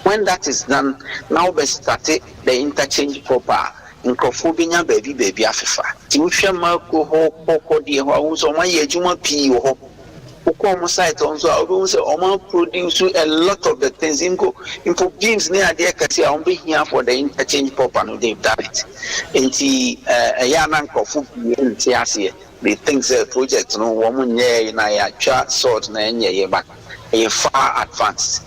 When that is done, now bɛ start the interchange proper, nkurɔfoɔ bɛnya baabi afefa. Nti wohwɛ Mako hɔ kɔkɔ deɛ hɔ a, wohu sɛ ɔmo ayɛ adwuma pii wɔ hɔ. Wokɔ ɔmo site hɔ nso a, wobɛhu sɛ ɔmo produce a lot of the things, mpo beams ne adeɛ kɛse a ɔmo bɛhia for the interchange proper no, they've done it. Nti ɛyɛ ana nkurɔfoɔ pii nte aseɛ. They think sɛ project no wɔn nyɛɛ na yɛatwa salt na ɛnyɛ yɛ, but ɛyɛ far advanced.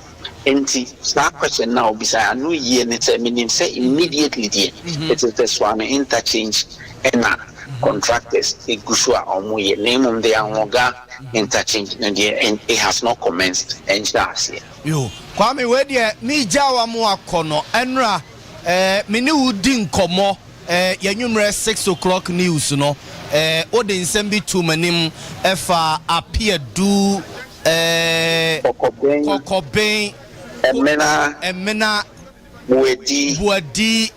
Nti saa question na obisa ano yie ne sɛ, menim sɛ immediately deɛ, it is the Suame interchange ɛna contractors egu so a ɔmo yɛ. Na mmom the Anloga interchange no deɛ, it has not commenced, ɛnhyɛ aseɛ. Yo, Kwame, wei deɛ megya wa mo akɔ no. Ɛnora me ne wo di nkɔmmɔ yɛnwummerɛ 6 o'clock news no, wode nsɛm bi to m'anim ɛfa Apeadu Kɔkɔbɛn. Kɔkɔbɛn. Ɛmena. Ɛmena. Buadi. Buadi.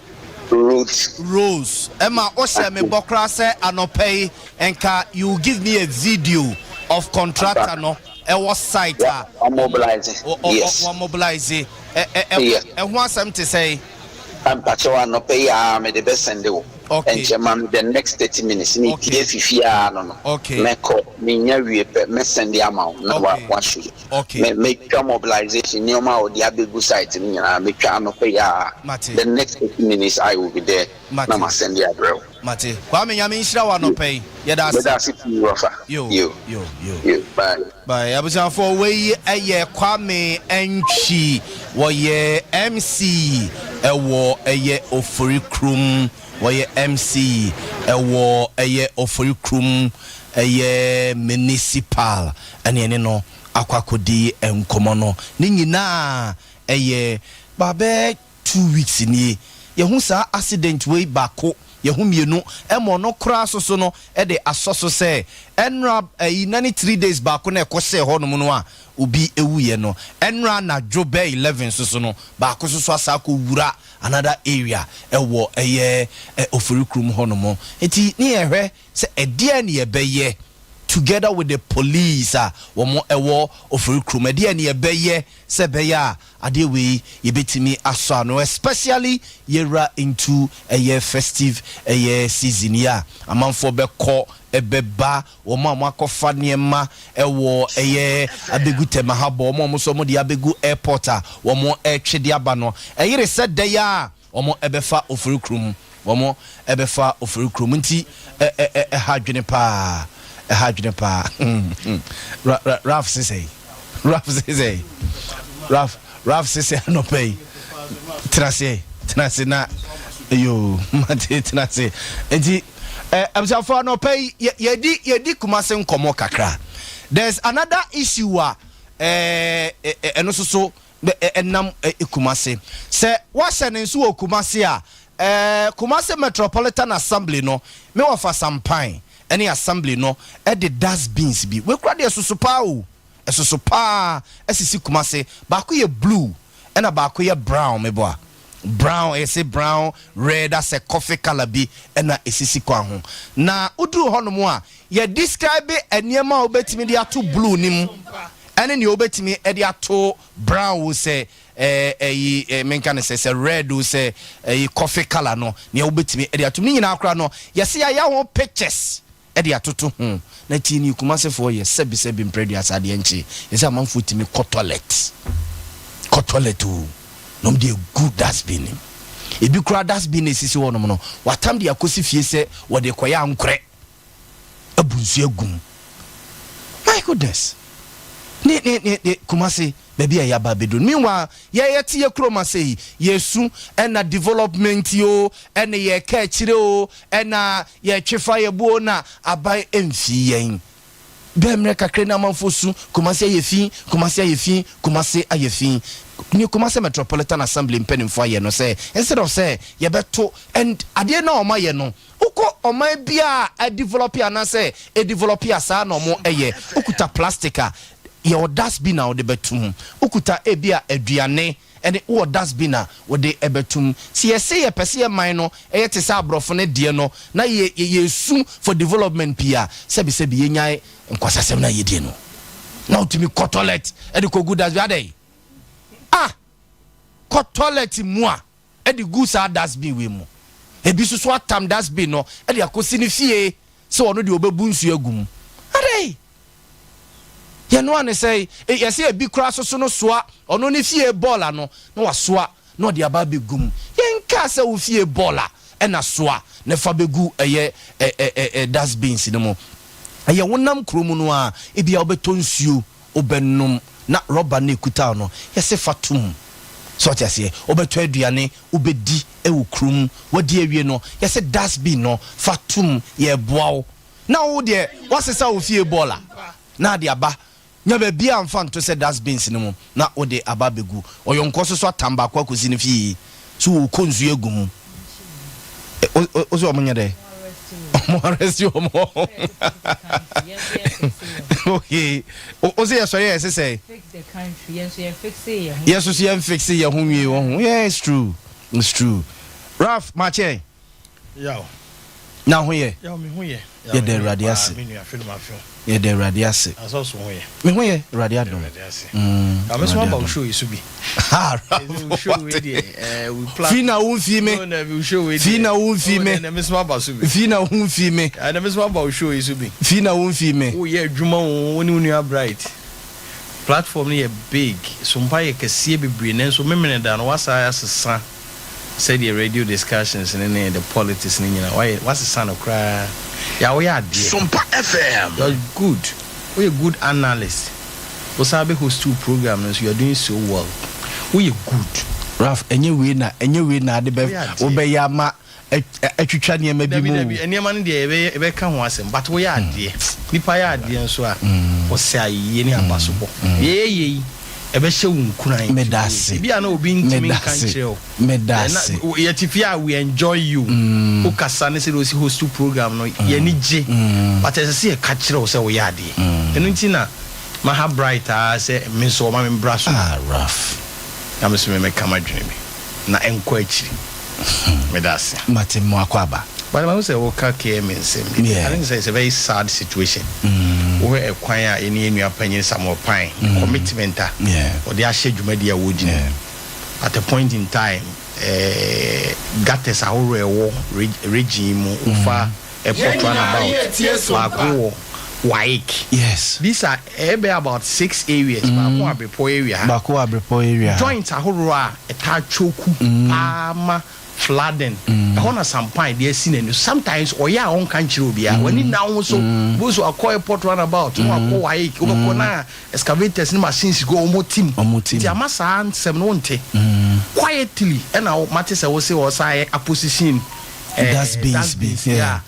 Road. Rose ɛma wohyɛ me bɔ koraa sɛ anɔpɛ yi nka you give me a video of contractor no ɛwɔ site a Mobilize, yes. Wɔ mobilize ɛ Yeah. ɛho asɛm te sɛ Mpakyɛw, anɔpɛ yi a mede bɛsend wo. Ɛnkyɛ ma me the next 30 minutes ne pie fifi ara no, mɛkɔ menya wie pɛ, mɛsend ama wo na wahwɛ. Mɛtwa mobilization nneɛma a wɔde abɛgu site no nyinaa, mɛtwa anɔpɛ yi a. The next 30 minutes I will be there na ma send abrɛ wo. Mate. Kwame, Nyame nhyira wo anɔpɛ yi. Yɛda ase. Yɛda ase pii, wɔfa. Yo. Yo. Yo yo. Yo, bye. Bye. Abusuafoɔ, wei ɛyɛ Kwame Antwi, wɔyɛ MC ɛwɔ ɛyɛ Ofori Kurom. Wɔyɛ MC ɛwɔ ɛyɛ Ofori Kurom, ɛyɛ municipal, ɛne ɛne no akɔ akɔdi nkɔmɔ no ne nyinaa. Ɛyɛ baabɛ 2 weeks nie yɛho saa accident wei baako, yɛho mmienu, ɛma ɔno koraa soso no ɛde asɔ so sɛ ɛnra ɛyi na ne 3 days baako na ɛkɔ hyɛ hɔnom no a obi ewuyɛ no. Ɛnra anadwo bɛɛ 11 soso no, baako soso asa akɔ wura another area ɛwɔ ɛyɛ ɛ Ofori Kurom hɔnom. Eti ne yɛhwɛ sɛ ɛdeɛ ne yɛbɛyɛ together with the police a wɔn ɛwɔ Ofori Kurom, ɛdeɛ ne yɛbɛyɛ sɛ ɛbɛyɛ a adeɛ wei yɛbɛtumi asɔ ano, especially yɛwura into ɛyɛ festive ɛyɛ season yi a amanfoɔ bɛkɔ ɛbɛba, wɔn a wɔn akɔfa nneɛma ɛwɔ ɛyɛ abɛgu Tema ha bɔ wɔn a wɔn nso wɔn de abɛgu airport a wɔn ɛretwe de aba no, ɛyere sɛ dɛ yɛ a wɔn ɛbɛfa Ofori Kurom, wɔn ɛbɛfa Ofori Kurom. Nti ɛ ɛ ɛ ɛha adwene paa, ɛha adwene paa. Raf sisɛ, Raf sisɛ, Raf sisɛ anɔpɛ yi, tena ase, tena ase na yo mate, tena ase. Nti abusuafo, anɔpɛ yi yɛdi Kumase nkɔmɔ kakra. There's another issue a ɛɛ ɛno nso so ɛnam Kumase. Sɛ wahyɛ ne nso wɔ Kumase a, Kumase Metropolitan Assembly no, me wɔfa Sampan ɛne assembly no ɛde dustbins bi wekura deɛ soso paa o, ɛsoso paa, ɛsisi Kumase. Baako yɛ blue ɛna baako yɛ brown. Meboa, brown, ɛsɛ brown red asɛ coffee colour bi ɛna esisi kwan ho. Na woduru hɔnom a, yɛ describe nneɛma a wobɛtumi de ato blue ne mu ɛne nea wobɛtumi de ato brown wo sɛ ɛyi menka ne sɛ red o, sɛ ɛyi coffee colour no, nea wobɛtumi de ato ne nyinaa koraa no, yɛsɛ yɛayɛ ho pictures ɛde atoto ho. Na tie ni, Kumasefoɔ yɛ sɛbisɛbi mprɛduasa adeɛ nkye, yɛsɛ amanfoɔ tumi kɔ toilet, kɔ toilet o, na ɔmo de egu dustbin nim. Ebi koraa dustbin na esisi hɔnom no, watam de akɔsi fie sɛ wɔde kɔyɛ ankorɛ abu nsuo agum. My goodness, ne Kumase baabi a yɛaba abɛduru. Meanwhile, yɛyɛ te yɛ kurom ase yi, yɛsu ɛna development yi o, ɛna yɛka akyire o, ɛna yɛtwe fa yɛ buo na aban mfi yɛn bɛɛ mmerɛ kakra ne amanfoɔ su Kumase ayɛ fi, Kumase ayɛ fi, Kumase ayɛ fi. Ne Kumase Metropolitan Assembly mpanimfoɔ ayɛ no sɛ instead of sɛ yɛbɛto and adeɛ no a ɔmo ayɛ no, wokɔ ɔman bi a adevelop anaasɛ ɛdevelop a, saa na ɔmo ɛyɛ. Wokuta plastic a, yɛwɔ dustbin a wode bɛtum. Wokuta ebi a aduane ɛne wowɔ dustbin a wode ɛbɛtum. Sɛ yɛsɛ yɛpɛ sɛ yɛman no ɛyɛ te sɛ aborɔfo no deɛ no na yɛ yɛsu for development pii a, sɛbisɛbi, yɛnyae nkwasasɛm no a yɛdie no na wotumi kɔ toilet ɛde kɔgu dustbin adɛn ah, kɔ toilet mu a ɛde gu saa dustbin wei mu. Ebi nso so atam dustbin no ɛde akɔsi ne fie sɛ ɔno deɛ ɔbɛbu nsuo agu mu adɛn. Yɛno ane sɛ yɛsɛ ebi koraa soso no soa ɔno ne fie bɔɔla no na wasoa na ɔde aba abɛgu mu. Yɛnkaa sɛ wo fie bɔɔla ɛna soa na fa bɛgu ɛyɛ ɛ ɛ ɛ dustbins no mu. Ɛyɛ wonam kurom no a, ebi a wobɛtɔ nsuo wobɛnom na rɔba no ekuta no, yɛsɛ fa tom sɛ ɔte aseɛ. Wobɛtɔ aduane wobɛdi ɛwɔ kurom, wadi awie no, yɛsɛ dustbin no fa tom. Yɛboa wo na wo deɛ wasesa wo fie bɔɔla na ade aba nya baabi a mfa nto sɛ dustbins no mu na wode aba abɛgu. Ɔyɔnkɔ so so atam baako akɔsi no fie so wɔkɔ nsuo agu mu. Wo sɛ ɔmo nyɛ dɛ ɔmo arrest ɔmo. Okay, wo sɛ yɛsɔre yɛ ɛsɛ sɛ yɛ so so yɛn fix yɛ ho nwie wɔ ho. Yeah, it's true, it's true. Ralph Makyɛ. Yaw. Na ho yɛ? Yaw, me ho yɛ. Yɛda Awurade ase. Me nua Fenum Afew. Yɛda Awurade ase. Na sɛ ɔso ho yɛ? Me ho yɛ, Awurade adom. Awurade ase. Na me so aba wo show yi so bi. Ha, show wei deɛ, eh, we plan. Fi na wo mfi me. No, na show wei deɛ. Fi na wo mfi me. Na me so aba so bi. Fi na wo mfi me. Na me so aba wo show yi so bi. Fi na wo mfi me. Wo yɛ adwuma o, wo ne wo nua Bright. Platform no yɛ big, sompa yɛ kɛseɛ bebree, nanso memene da no wasa asesa sɛdeɛ radio discussions ne ne the politics ne nyinaa wayɛ, wasesa no koraa. Yà, woyɛ adeɛ. Sompa FM. You are good, woyɛ good analyst. Wosan bɛ host wo program no nso, you are doing so well, woyɛ good. Ralph, ɛnyɛ wei na ɛnyɛ wei na ade bɛ Woyɛ adeɛ. Wobɛyɛ ama atwitwa nneɛma bi Dabi mu. Dabi, nneɛma no deɛ yɛbɛyɛ, yɛbɛka ho asɛm, but woyɛ adeɛ. Nipa yɛ adeɛ nso a, ɔsɛ ayeyie ne abasobɔ. Deɛ yɛyɛ yi, ɛbɛhyɛ wo nkuran. Meda ase. Ebi a na obi ntumi Meda nka ase. nkyerɛ wo. Meda Na ase. Yɛte fie a, we enjoy you. Wokasa ne sɛdeɛ wosi host program no, yɛni gye. But ɛsɛ sɛ yɛka kyerɛ wo sɛ woyɛ adeɛ. Ɛno nti na maha Bright a sɛ me nso ɔma me mbra so. Ah, Ralph. Na me nso me mɛka m'adwene bi na ɛnkɔ akyiri. Meda ase. Mate mo akɔ aba. But mahu sɛ woka KMA nsɛm bi. I think sɛ it's a very sad situation. Wohwɛ ɛkwan a yɛne yɛn nua panyin Samuel Pine ne commitment a ɔde ahyɛ dwumadi a wɔredi no. At a point in time, gutters ahorow a ɛwɔ region yi mu, wofa airport roundabout, baako wɔ WAEC. These are ɛbɛyɛ about six areas. Baako wɔ Abrepɔ area ha. Baako wɔ Abrepɔ area ha. Joints ahorow a ɛtaa choke paa ma flooding. Ɛhɔ na Sampan de asi n'ani. Sometimes ɔyɛ a ɔnka nkyerɛ obiara. W'ani nna wo ho so. Bohu sɛ wakɔ airport roundabout, na wakɔ WAEC, wobɛkɔ na excavators ne machines gu wɔn tim. Wɔn tim. Nti ama saa nsɛm no wonte. Quietly ɛna mate sɛ wose ɔsan yɛ apposition Dustbins bi. Dustbins, yeah,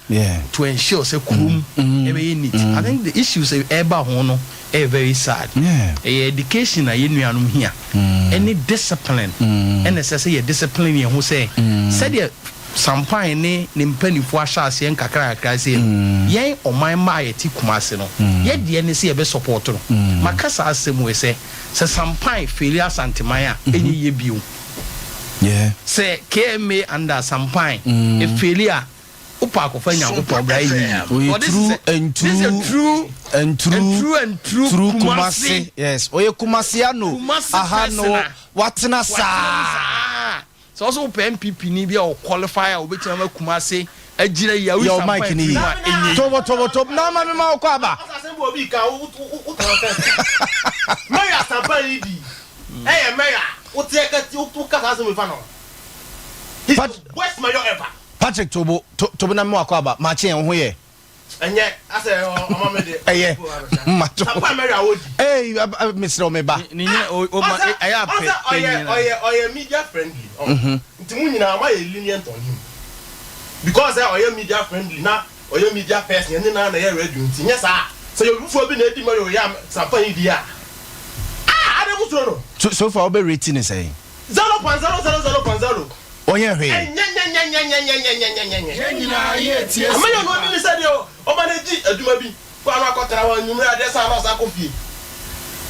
to ensure sɛ kurom ɛbɛyɛ neat. I think the issues ɛba ho no ɛyɛ very sad. Ɛyɛ education a yɛn nuanom hia ɛne discipline, ɛna ɛsɛ sɛ yɛ discipline yɛn ho sɛ sɛdeɛ Sampan ne ne mpanimfoɔ ahyɛ aseɛ nkakra kakra sɛ no, yɛn ɔman mmaa a yɛte Kumase no, yɛ deɛ ne sɛ yɛbɛ support no. Maka saa asɛm wei sɛ Sampan fail Asanteman a, ɛnyɛ yie bio. Sɛ KMA under Sampan efail a, wopɛ akɔfa Nyankopɔn bra, ɛnyɛ yie. Oye. But this True is a, and this is a true true and true and true and true true Kumasi. Kumasi. Yes, oye Kumasi ano. Kumasi Aha person no a watena watena saa. Saa sɛ ɔsɛ wopɛ NPP ni bi a ɔqualify a wobɛtumi ama Kumase agyina yi a, woyi Yɛ Sampan mic ni firi yi. mu a, ɛnyɛ yi. Tobo tobo tobo. Na ma mi ma wokɔ aba. Asɛm bi obi ka wo wo tena fɛn mayor Sampan yi di ɛyɛ mayor wote ɛka ti wo ka saa asɛm yi fa no, he's the worst mayor ever. Patrick Tobo Tobo, na mi ma wakɔ aba. Maakye yɛn ho yɛ. Ɛnyɛ asɛ ɔma mi de. Ɛyɛ mato. Sampan mayor a wodi. Ee, mesrɛ wo, me ba. Ne nyina o ma ɔsɛ ɛyɛ apɛ ɔsɛ ɔyɛ panyin na ɔyɛ media friendly ɔ nti mu nyinaa ɔma yɛ lenient on him because ɛ ɔyɛ media friendly na ɔyɛ media person ɛne na yɛ radio, nti nyɛ saa sɛ yɛ obi foforɔ bi na edi mayor yɛ a Sampan yi di a, ah, ade mo soro no. So far wobɛ rate ne sɛn? 0.000.0. Ɔnyɛ hwee. Ɛnyɛnyɛnyɛnyɛnyɛnyɛnyɛnyɛnyɛ. Yɛn nyinaa yɛ tie. Amanya no ɔdi ne sɛ deɛ ɔma no gyi adwuma bi kɔ ano akɔtena hɔ anwummerɛ adeɛ san na ɔsan kɔ fie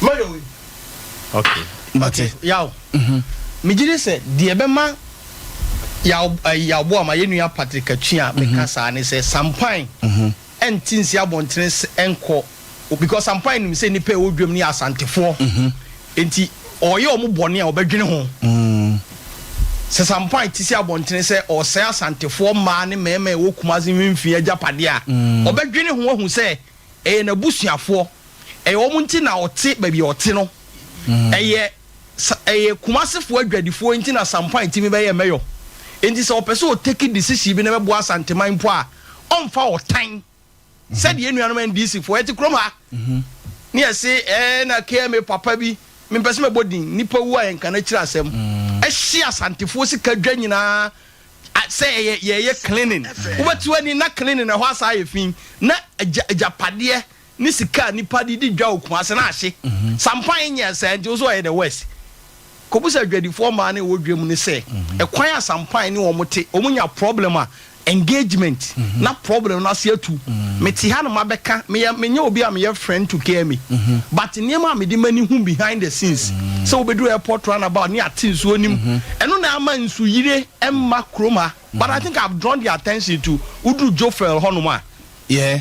mayor wei. Okay. Mate. Yaw, megye di sɛ deɛ ɛbɛma yaw yaw bo ama yɛn nua Patrick Atwi a meka saa ne sɛ Sampan ɛnte nsi abɔntene ɛnkɔ, because Sampan nim sɛ nipa a ɛwɔ dwam no yɛ Asantefoɔ, nti ɔyɛ ɔmo bɔne a, ɔbɛdwene ho. Sɛ Sampan te si abɔntene sɛ ɔsɛe Asantefoɔ mmaa ne mmarima a ɛwɔ Kumase mfimfini agyapadeɛ a, ɔbɛdwene ho ahu sɛ ɛyɛ n'abusuafoɔ, ɛyɛ wɔn nti na ɔte baabi a ɔte no, ɛyɛ Kumasefoɔ adwadifoɔ nti na Sampan timi bɛyɛ mayor. Nti sɛ ɔpɛ sɛ ɔtake decision bi na ɛbɛboa Asanteman mpo a, ɔmfa ɔtan sɛdeɛ nuanom NDC foɔ yɛte kurom ha ne yɛse ɛɛ na KMA papa bi, mempɛ sɛ mɛbɔ din, nipa wu a yɛnka no akyiri asɛm, ɛhye Asantefoɔ sika dwa nyinaa sɛ ɛyɛ yɛyɛ cleaning. Wobɛte w'ani na cleaning ɛhɔ asa ayɛ fi na agyapadeɛ ne sika a nipa de di dwa wɔ Kumase na ahye. Sampan nyɛ sɛ nti wo so ɔyɛ the worst. Kɔbusa adwadifoɔ mmaa ne ɛwɔ dwam ne sɛ ɛkwan a Sampan ne wɔn te, wɔn nya problem a. Engagement na problem no ase atu. Mete ha na mabɛka, meyɛ menyɛ obi a meyɛ friend to KMA but nneɛma a mede m'ani hu behind the scenes sɛ wobɛduru airport roundabout ne ate nsuo nim, ɛno na ama nsuyire mma kurom ha, but I think I've drawn the attention to woduru Jofel hɔnom a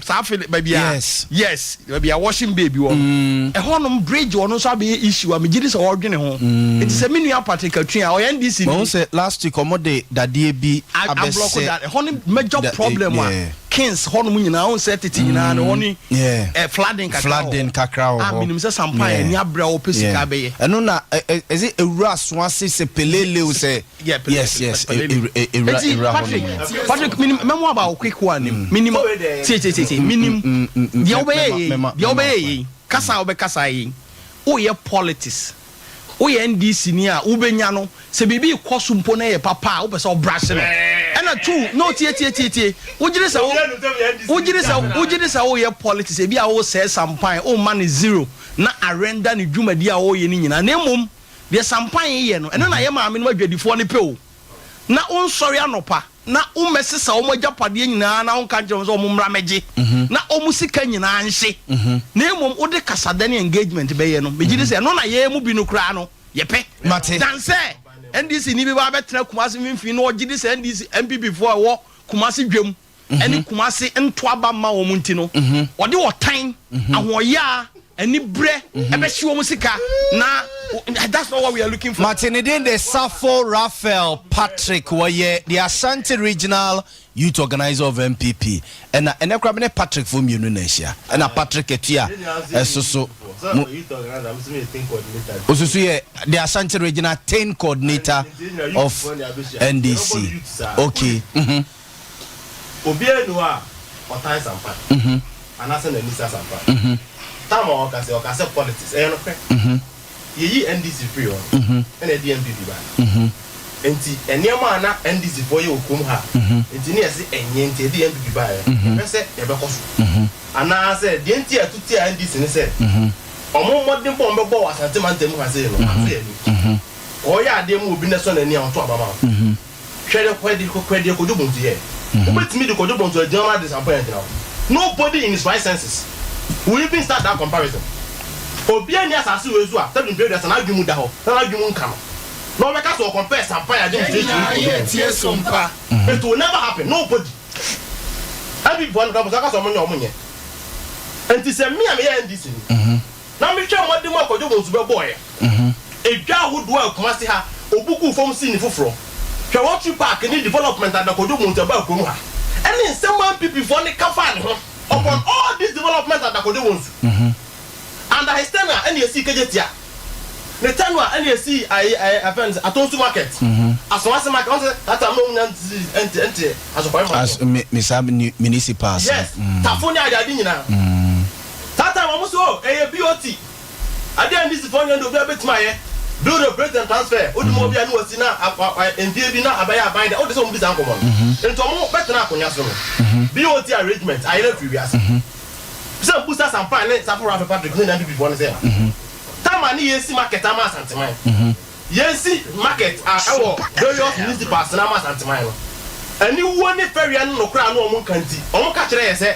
saa afei baabi a yes, baabi a washing bay bi wɔ no, ɛhɔnom bridge wɔ no nso abɛyɛ issue a megye di sɛ wɔredwene ho. Nti sɛ me nua Patrick Atwi a ɔyɛ NDC Mahu ni sɛ last week ɔmo de dadeɛ bi ablɔko abɛsɛ da ɛhɔ ne major problem a Kings hɔnom nyinaa, wohu sɛ tete nyinaa no ɛhɔ ne flooding kakra wɔ hɔ. Flooding kakra wɔ a hɔ. Menim sɛ Sampa ani abrɛ a wɔpɛ sika bɛyɛ. Ɛno na ɛsɛ ewura so ase sɛ pelele o sɛ Yeah, Pelele, yes, Pelele. ewura Eti ewura hɔ Patrick, nom no. Patrick, minim mɛmo aba wo quick one nim. Minim tie tie tie tie minim deɛ wobɛyɛ yei, deɛ wobɛyɛ yei, kasa a wobɛkasa yei. Woyɛ politics. Woyɛ NDC ni a wobɛnya no sɛ biribi kɔ so mpo na ɛyɛ papa a wopɛ sɛ ɔbrase no. Ɛna two, no, tie tie tie tie. Wogyere sɛ wo wogyere sɛ wogyere sɛ woyɛ politics, ebi a wosɛe Sampan, womma ne zero na arenda ne dwumadi a wɔyɛ no nyinaa. Na mmom deɛ Sampan yɛ no, ɛno na yɛ maame no adwadifoɔ no pɛ o. Na wonsɔre anɔpa na wommɛsesa wɔn agyapadeɛ nyinaa na wonka nkyerɛ wɔn sɛ wɔn mmra mmɛgye na wɔn sika nyinaa nhye, na mmom wode kasada ne engagement bɛyɛ no, megye di sɛ ɛno na yɛn mu bi no koraa no yɛpɛ Mate. dan sɛ NDC ni bi ba bɛtena Kumase mfimfini na ɔgye di sɛ NDC NPP foɔ a ɛwɔ Kumase dwam ɛne Kumase ntoaba ma wɔn nti no, ɔde ɔtan ahoɔyaa anibrɛ ɛbɛhye wɔn sika, na that's not what we are looking for. Mate. Ne din de Safo Raphael Patrick, wɔyɛ the Ashanti Regional Youth Organizer of NPP. Ɛna ɛnɛ koraa me ne Patrick fo mmienu na ahyia, ɛna Patrick Atua ɛso so mo osusu yɛ the Ashanti Regional Team Coordinator of NDC. Okay. Obiara ni hɔ a ɔtan Sampa anaasɛ n'ani sa Sampa. Tam a ɔka sɛ ɔka sɛ politics ɛyɛ nokorɛ. Yɛyi NDC firi hɔ no, ɛna ɛde NPP ba. Nti nneɛma a na NDC foɔ yɛ wɔ kurom ha nti ne yɛse ɛnyɛ, nti ɛde NPP baeɛ, yɛpɛ sɛ yɛbɛkɔ so anaasɛ deɛ nti a ɛto tia NDC ne sɛ ɔmo mmɔden bɔ ɔmo bɛbɔ wɔ Asante mantam mu ha sei no aso yɛ ani. Ɔyɛ adeɛ mu obi na sɔ n'ani a ɔto aba ma wo. Hwɛ de kɔ de kɔ deɛ Kojo Bonsu yɛ, wobɛtumi de Kojo Bonsu agyina hɔ ade Sampa agyina hɔ? Nobody in his right senses will even start that comparison. Obiara ni asase wei so a sɛbi mpɛ aduasa n'adwene mu da hɔ na n'adwene mu nka no na ɔbɛka sɛ ɔcompare Sampa administration with Kojo Bonsu. It will never happen. Nobody. NPP foɔ no kora bɔ sɛ ɔka sɛ ɔmo nyɛ, ɔmo nyɛ. Nti sɛ me a meyɛ NDC ni na mehwɛ mmɔden mu a Kojo Bonsu bɛbɔɔyɛ, edwa ahodoɔ a Kumase ha obu gu fam sii ne foforɔ, hwɛ Rotary Park ne development a Kojo Bonsu ɛbaa kurom ha, ɛne nsɛm a NPP foɔ ne ka faa ne ho upon all this development a Kojo Bonsu under his tenure, ɛne esi Kejetia, ne tenure ɛne esi ayi ayi afɛn sɛ Atonsu Market, Asawase Market, wɔn sɛ that time na wɔn nya nti ɛnti ɛnti Asokore As market. me saa municipals no. Yes, Tafo ne adeade nyinaa. Saa time wɔn so oh, ɛyɛ BOT adeɛ a NDC foɔ nyɛ de obi abɛtumi ayɛ build, operate and transfer. O di mu obi a ne wasi na mfie bi na abɛyɛ aban dɛ o de sɛ wɔn di saa nkɔmɔ no. Nti wɔn bɛtena akonnwa so no, BOT arrangement ayɛlɛ firi wiase sɛ mbusa Sampan ne Safo Rafa Patrick ne NPP foɔ ne sɛ tama ne yɛsi market ama Asanteman, yɛnsi market a ɛwɔ various municipals na ama Asanteman no, aniwuo ne fɛwia no nokora no ɔmo nka. Nti ɔmo ka kyerɛ yɛ sɛ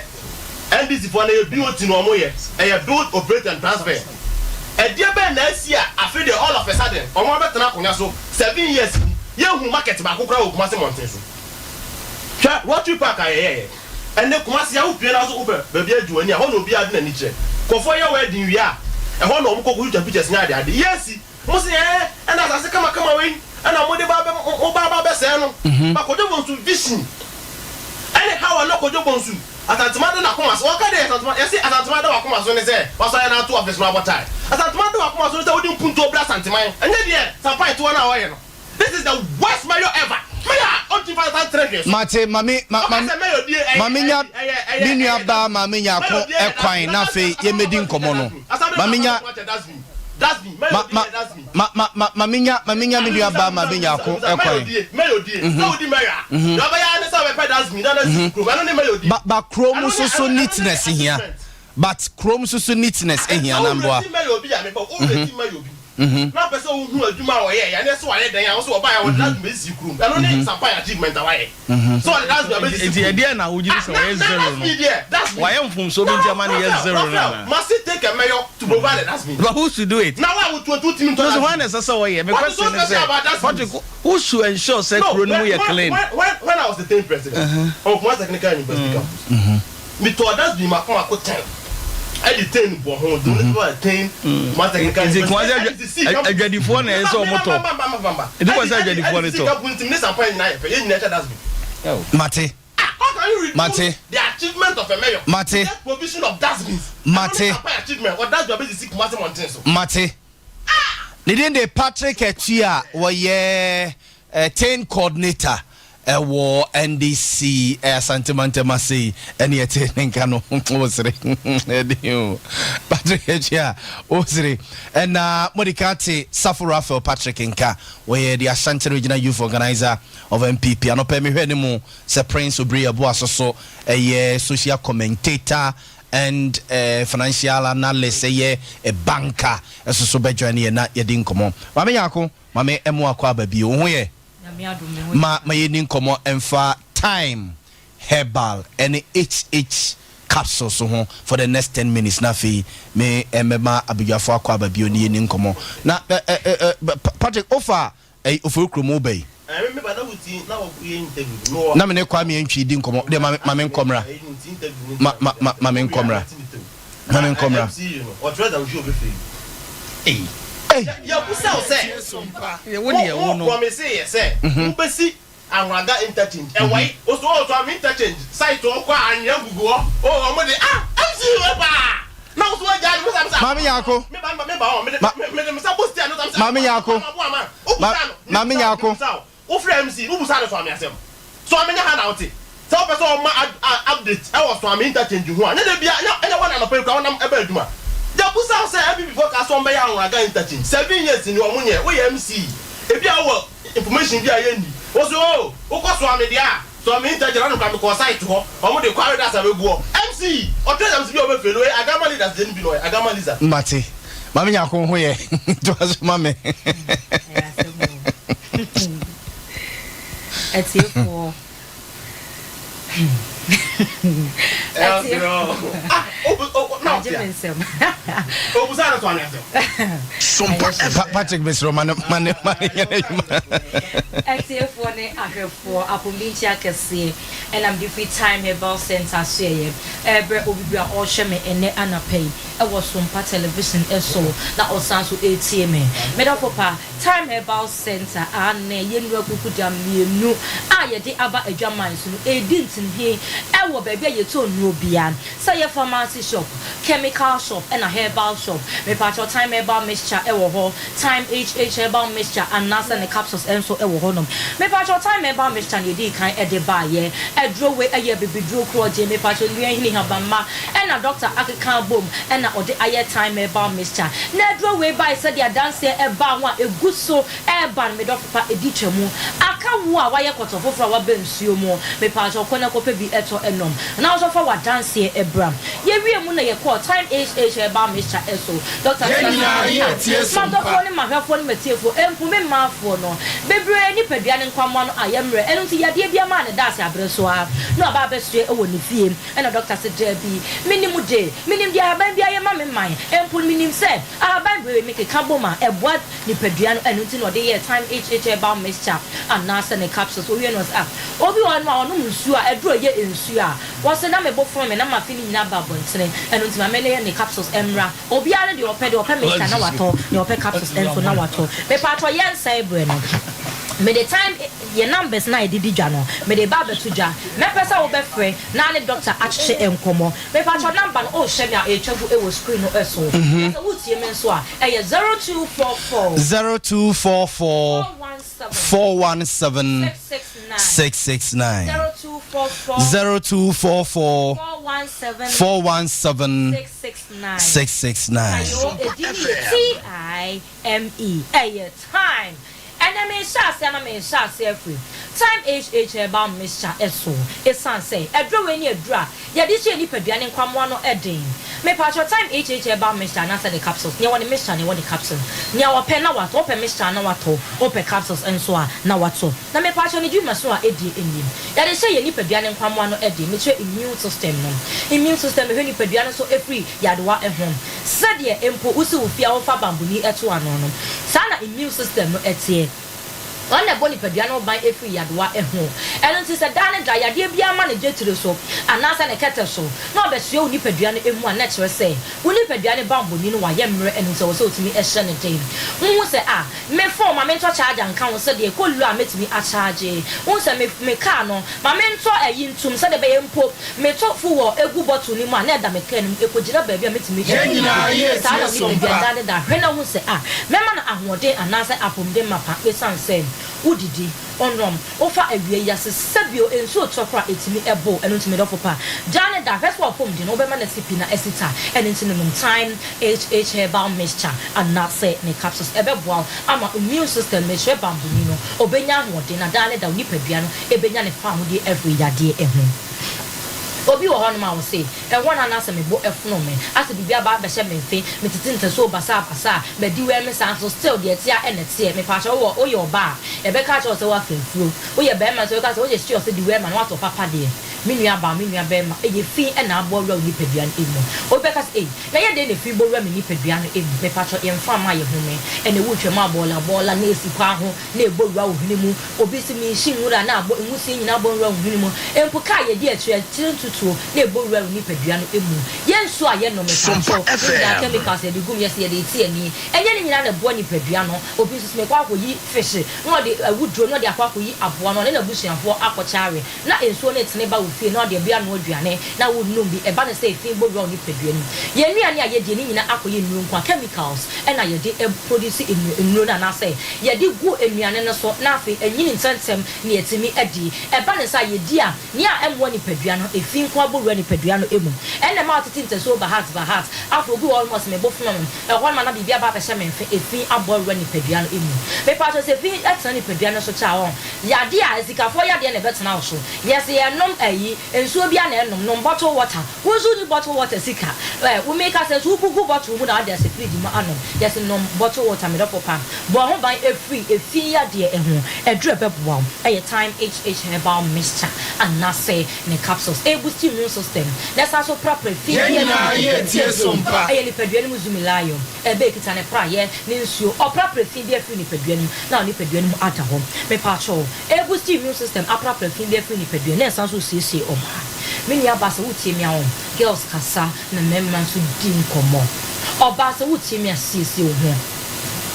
NDC foɔ no yɛ BOT na ɔmo yɛ, ɛyɛ build, operate and transfer. Ɛdeɛ bɛn na asi a afei deɛ all of a sudden ɔmo abɛtena akonnwa so 7 years ni, yɛnhu market baako koraa wɔ Kumase mmɔnten so? Hwɛ Rotary Park a yɛyɛyɛ ɛnɛ Kumase a wopie na so wopɛ baabi agye w'ani a, hɔ na obiara de n'ani kyerɛ kɔfoɔ yɛ wedding wie a, ɛhɔ na ɔmo kɔ kɔtwitwa pictures ne ade ade. Yɛsi mo se ɛɛ ɛna asase kamakama wei ɛna mo de ba bɛ mo ba ba bɛsɛɛ no. Ba Kojo Bonsu vision ɛne how a na Kojo Bonsu Asantema de n'akoma so wɔka de Asantema yɛsi Asantema de w'akoma so ne sɛ wasɔ yɛ n'ato office no abɔ tae. Asantema de w'akoma so ne sɛ wodi mpuntuo bere Asanteman, ɛnyɛ deɛ Sampan toɔ no a ɔyɛ no. This is the worst mayor ever, mayor a ɔntumi fa nsa ntere hwee so. Mate. Mame ma ɔka ma sɛ mayor die ɛyɛ mame nya ɛyɛ ɛyɛ me nua ɛyɛ baa maame Nyako mayor die yɛ ɛkwan na afei yɛmmɛdi nkɔmmɔ no. Mame nya ma ma ma ma ma mame nya me nua baa maame Nyako ɛkwan. Mayor die sɛ wodi mayor a deɛ ɔbɛyɛ ne sɛ ɔbɛpɛ dustbin na na kurom, ɛno ne mayor die. Ba kurom Ɛno ne so so ɛno ne neatness hia achievement. but kurom so so neatness ehia na mboa. Sɛ wo rate mayor bi a mebɔ wo rate mayor bi. Na wopɛ sɛ wohu adwuma a ɔyɛeɛ a, na ɛsɛ wayɛ dɛn a? Wo sɛ ɔbaeɛ a ɔde dustbin bɛsisi kurom. Ɛno ne Sampan achievement a wayɛ. Sɛ ɔde dustbin abɛsisi Nti kurom. ɛdeɛn na wogye di Ah, sɛ na, ɔyɛ na zero no? dustbin deɛ, dustbin. Wayɛ mfomsoɔ bi No, nti ama no yɛ Raphael, zero no Raphael, anaa? must it take a mayor to provide a dustbin? But who should do it? Na wo a wotu nti wotumi ntɔ No, so dustbin? hwan na ɛsɛ sɛ ɔyɛ? Me What is so question ne special sɛ, about dustbins? Patrick, who should ensure sɛ No, kuro no mu when, yɛ when, clean? when, when, when I was the team president of Kumasi Technical University campus, metɔɔ dustbin mako mako 10 ɛde 10 bɔ ho. The only people that 10 Kumasi Technical Nti University. Kumasi ɛde sisi campus. adwadifoɔ na ɛsɛ sɛ ɔmo tɔ. Nti kɔ sɛ adwadifoɔ no Ɛde sisi tɔ. campus nti ne Sampan nyinaa yɛ pɛ, yɛn nyinaa kyɛ dustbin. Mate. Ah, how can you reduce Mate. the achievement of a mayor? Mate. Just provision of dustbins. Mate. Ɛno ne Sampan achievement. Or dustbin abɛsisi Kumasi mmɔnten so. Mate. Ne din de Patrick Akyi a wɔyɛ team coordinator ɛwɔ NDC Asante mantam ase yi ɛne ɛte ne nka no. Wosere ɛde o, Patrick Akyi a wosere. Ɛna mode ka te Safo Raphael Patrick nka, wɔyɛ the Ashanti Regional Youth Organizer of NPP. Anɔpɛ mehwɛ ne mu sɛ Prince Obiri Aboaso so ɛyɛ social commentator and financial analyst, ɛyɛ a banker, ɛso so bɛjoin yɛ na yɛdi nkɔmmɔ. Maame Nyako, maame ɛmo akɔ aba bio, wo ho yɛ? Nyame adom, me ho. Ma yɛni nkɔmmɔ ɛmfa Time Herbal ɛne HH capsules ho for the next 10 minutes, na afei me ɛmɛma abadwafoɔ akɔ aba bio ne yɛni nkɔmmɔ. Na ɛ ɛ ɛ ɛ Patrick, ofa ɛyi Ofori kurom wo bɛyi? Ɛmi mi ba na wuti na wɔ yɛ interview mi wɔ. Na me ne Kwame Antwi di nkɔmmɔ de ma ma me nkɔmmra ma me nkɔmmra ma me nkɔmmra. Ɔtwerɛ dam si obi firi. Ei. Ei. Yɛbusa wo sɛ Wo deɛ wo wo no. promise yɛ sɛ wobɛsi Anwraga interchange, ɛwɔ yi o so ɔtɔ ami interchange site ɔkɔ a anwea gugu hɔ o, ɔmo de ah MC wɛ paa na wo so wagya ne musa musa. Maame Nyako. Me ba me ba hɔ me de me de musa bɔ stia no tam sɛ Maame Nyako. Wobusa no. Maame Nyako. Wofrɛ MC, wobusa no Suame asɛm. Suame nyɛ ha na wote sɛ wopɛ sɛ ɔma update ɛwɔ Suame interchange ho a, nyɛ da bia ɛnyɛ hɔ na anɔpa yi koraa wonam ɛba adwuma. Yɛbusa wo sɛ NPP foɔ kaa sɛ ɔmbɛyɛ Anwraga interchange 7 years ni, ɔmo nyɛ. Woyɛ MC, ebi a wowɔ information bi a yɛnni. Wo so o wokɔ Suame deɛ a, Suame interchange ano koraa mekɔɔ site hɔ, ɔmo de kware da sa bɛgu hɔ. MC ɔtwerɛ sɛ MC bi a ɔbɛfɛ no ɔyɛ Agama leaders deɛ no bi na ɔyɛ Agama lizard. Mate. Maame Nyako, ho yɛ? Toa so ma me. Ɛyɛ asɛm o. Atiefoɔ. Ah, na Agye me nsɛm. Obusa no Suame asɛm. Patrick, mesrɛ, ma ne ma ne ma ne yɛ n'adwuma. Atiefoɔ ne ahwɛfoɔ, apɔmuden akɛseɛ ɛnam de firi Time Herbal Center so yɛyɛ ɛbrɛ obi bi a ɔrehwɛ me ɛnɛ anapa yi ɛwɔ Sompa Television ɛso na ɔsan so ɛretie me. Medɔfo pa, Time Herbal Center ane yɛnnura kuku da mmienu a yɛde aba adwaman so no ɛredi ntinhe ɛwɔ baabi a yɛtɔ nnuro bia, sɛ yɛ pharmacy shop, chemical shop ɛna herbal shop. Mepakyɛw, Time Herbal Mixture ɛwɔ hɔ, Time HH Herbal Mixture anaasɛ ne capsules ɛnso ɛwɔ hɔnom. Mepakyɛw, Time Herbal Mixture ne yɛdi kan ɛde baayɛ. Ɛduro wei ɛyɛ bibiduro korɔgye. Mepakyɛw, nnua hini habamma ɛna doctor akeka bom ɛna ɔde ayɛ Time Herbal Mixture. Na aduro wei bae, sɛdeɛ adanseɛ ɛbaa ho a ɛgu so ɛɛba no, medɔfo pa, ɛdi twa mu aka wo a wayɛ kɔtɔ foforɔ a waba nsuo mu. Mepakyɛw, kɔ na kɔpɛ bi ɛtɔ ɛnom na wɔsɔ fa w'adanseɛ ɛbra. Yɛwie mu na yɛkɔɔ Time HH Herbal Mixture ɛso. Doctor Yɛn nyinaa yɛ tie so mpa. Madɔfoɔ ne mahwɛfoɔ ne matiefoɔ, mpo me mmaafoɔ no bebree nipadua ne nkwammoa no ayɛ mmerɛ, ɛno nti yadeɛ bi ama ne da ase aberɛ so a na ɔba abɛsoɛ wɔ ne fie. Ɛna doctor sɛ daabi, menim de menim deɛ ahaban bi ayɛ ma me man, mpo menim sɛ ahaban bebree mekeka bom a ɛboa nipadua no, ɛno nti na ɔde yɛɛ Time HH Herbal Mixture anaasɛ ne capsules. Owie no ɔsɛ ah, obi wɔ hɔ no a ɔnom nsuo a ɛduro yɛ nsuo a wɔsɛ na mebɔ fam me na mafe ne nyinaa ba abɔntene, ɛno nti ma me ne ne capsules mmra. Obiara ne deɛ ɔpɛ, deɛ ɔpɛ mixture na watɔ, deɛ ɔpɛ capsules nso na watɔ. Mepatɔ, yɛn nsɛn berɛ no, mede time yɛ numbers na yɛde di dwa no mede ba abɛto dwa. Mɛpɛ sɛ wobɛfrɛ na ne doctor akyekye nkɔmmɔ. Mepatɔ, number no ɔrehyɛ me a ɛretwa gu wɔ screen no so, na sɛ wotie me nso a, ɛyɛ 0244 0244 417 417 669 669. 0244 0244 417 417 669. 669. Ayo, ɛdi ne yɛ Time, ɛyɛ Time. Ɛnɛ mehyɛ aseɛ na mehyɛ aseɛ afiri Time HH Herbal Mixture ɛso, ɛsiane sɛ ɛduro wei ne aduro a yɛde hyɛ nipadua ne nkwammoa no ɛden. Mepakyɛw, Thyme HH Herbal Mixture anaasɛ ne capsules, nea ɛwɔ ne mixture na ɛwɔ ne capsule. Nea wɔpɛ na watɔ, wopɛ mixture a na watɔ, wopɛ capsules nso a na watɔ. Na mepakyɛw ne dwumaso a edie nnim. Yɛde hyɛ yɛn nipadua no nkwammoa no den, mekyerɛ immune system no. Immune system hwɛ nipadua no so firi yadewa ho. Sɛdeɛ mpo wosi wo fie a wofa bamboni to ano no, saa na immune system no teɛ. Ɔno na ɛbɔ nipadua no ho ban firi yadewa ho. Ɛno nti sɛ daa ne da yadeɛ biara ma ne dwetire so anaasɛ ne kɛtɛ so na ɔbɛsoɛ wo nipadua no mu a, na ɛkyerɛ sɛ wo nipadua no banbɔni no wayɛ mmerɛ, ɛno nti ɛwɔ sɛ wotumi hyɛ no den. Wohu sɛ ah, me phone ma mentɔ charger nka ho sɛdeɛ ɛkɔ low a mɛtumi acharge. Wohu sɛ me me car no ma mentɔ ayi ntom sɛdeɛ ɛbɛyɛ mpo meto fuel gu bottle no mu a na ɛda me car no mu ɛkɔgyina baabi a mɛtumi Yɛn nyinaa ahu. yɛ Saa na tie wo so nipadua mpa. daa ne da hwɛ na hu sɛ ah mɛma no ahoɔden anaasɛ apɔmuden mapa ɛsiane sɛ wodidi, wonom, wofa awia yi ase sɛbio nsuo tɔ koraa a ɛtumi bo ɛno nti medɔfo pa daa ne da hwɛ sɛ w'apɔmuden no wobɛma no asi pi na asi ta ɛno nti no nom Thyme HH Herbal Mixture anaasɛ ne capsules ɛbɛboa wo ama immune system mekyerɛ bamboni no ɔbɛnya ahoɔden na daa ne da wo nipadua no ɛbɛnya ne fawohodie afiri yadeɛ ho. Obi wɔ hɔnom a ɔse, Ɛhɔ na na sɛ me bo fono me, asɛ biribi aba abɛhyɛ me mfe, metete ntasuo basaa basaa, madi wɛn me saa nso still deɛ ɛteɛ ara na ɛteɛ. Mepaakyɛw wowɔ, woyɛ ɔbaa a, yɛbɛka akyerɛ wo sɛ woafa afuro. Woyɛ barima nso yɛbɛka sɛ woyɛ sure sɛ di wɛn ma na woatɔ papa deɛ. Me nua baa, me nua barima, ɛyɛ fi na abɔ awura wo nipadua no mu. Obi bɛka sɛ, Ei, na ɛyɛ dɛn na fi bɔ wura me nipadua no mu? Mepaakyɛw yɛmfa mma yɛhome. Ɛna ɛwu twam a bɔɔla bɔɔla na ɛsi kwan ho na ɛbɔ wura wo hwene mu. Obi se menhye nwura na abɔ nwusie nyinaa bɔ nwura wo hwene mu. Mpo kaa yɛdi akyire akyire ntutuo na ɛbɔ wura wo nipadua no mu. Yɛn nsuo a yɛnom, Sompa mepaakyɛw, ne nyinaa FM. chemicals yɛde gu mu, yɛse yɛde rete ani. Ɛnyɛ ne nyinaa na ɛboa nipadua no. Obi nso se mekɔ akɔyi fish na ɔde awuduro na ɔde akɔ akɔyi aboa no, ɔne n'abusuafoɔ akɔkyɛ awe. Na nsuo no retene ba wo fie na ɔde bi anoa aduane na wonom bi. Ɛba no sɛ efi bɔ wura wo nipadua no mu. Yɛn nnuane a yɛdie no nyinaa akɔyɛ nnuro nko a, chemicals na yɛde produce nnuro no anaasɛ yɛde gu nnuane no so na afei anyini ntɛmntɛm na yɛatumi adi. Ɛba no saa a, yɛdi a, nea ɛmmoa nipadua no, efi nko ara bɔ wura nipadua no mu. Ɛnna ɛma wotete ntasuo bahat bahat. Afei obi wɔ hɔnom a ɔse me bo fono me, ɛhɔ nom a na biribi aba abɛhyɛ me mfe, efi abɔ awura nipadua no mu. Mepakyɛw sɛ efi tena nipadua no so kyɛ a, ɔn, yadeɛ a, asikafoɔ yadeɛ na ɛbɛtena wo so. Yɛse yɛnom ayi, nsuo biara na ɛnom, nom bottle water. Wo nso wonni bottle water sika ɛ, wo meka sɛ nso wobu gu bottle mu na wode ahyɛ fridge mu anom. Yɛse nom bottle water me dɔfo pa. Bɔ ho ban firi efi yadeɛ ho. Aduru a ɛbɛboa wo yɛ Thyme HH Herbal Mixture anaasɛ ne capsules. Ɛboost immune system na ɛsan nso prapra fi Yɛn biara nyinaa firi yɛ nipadua mu. tie so mpa. Ɛyɛ nipadua no mu zumilayo, ɛbɛ ɛkita ne praeɛ ne nsuo. Ɔprapra fi biara firi nipadua no mu na wo nipadua no mu ada hɔ. Mepaakyɛw. Ɛboost immune system aprapra fi bi afiri nipadua na ɛsan nso siesie ɔbaa. Me nua baa sɛ wotie me a wɔn girls kasa na mmarima nso di nkɔmmɔ. Ɔbaa sɛ wotie me a siesie wo ho.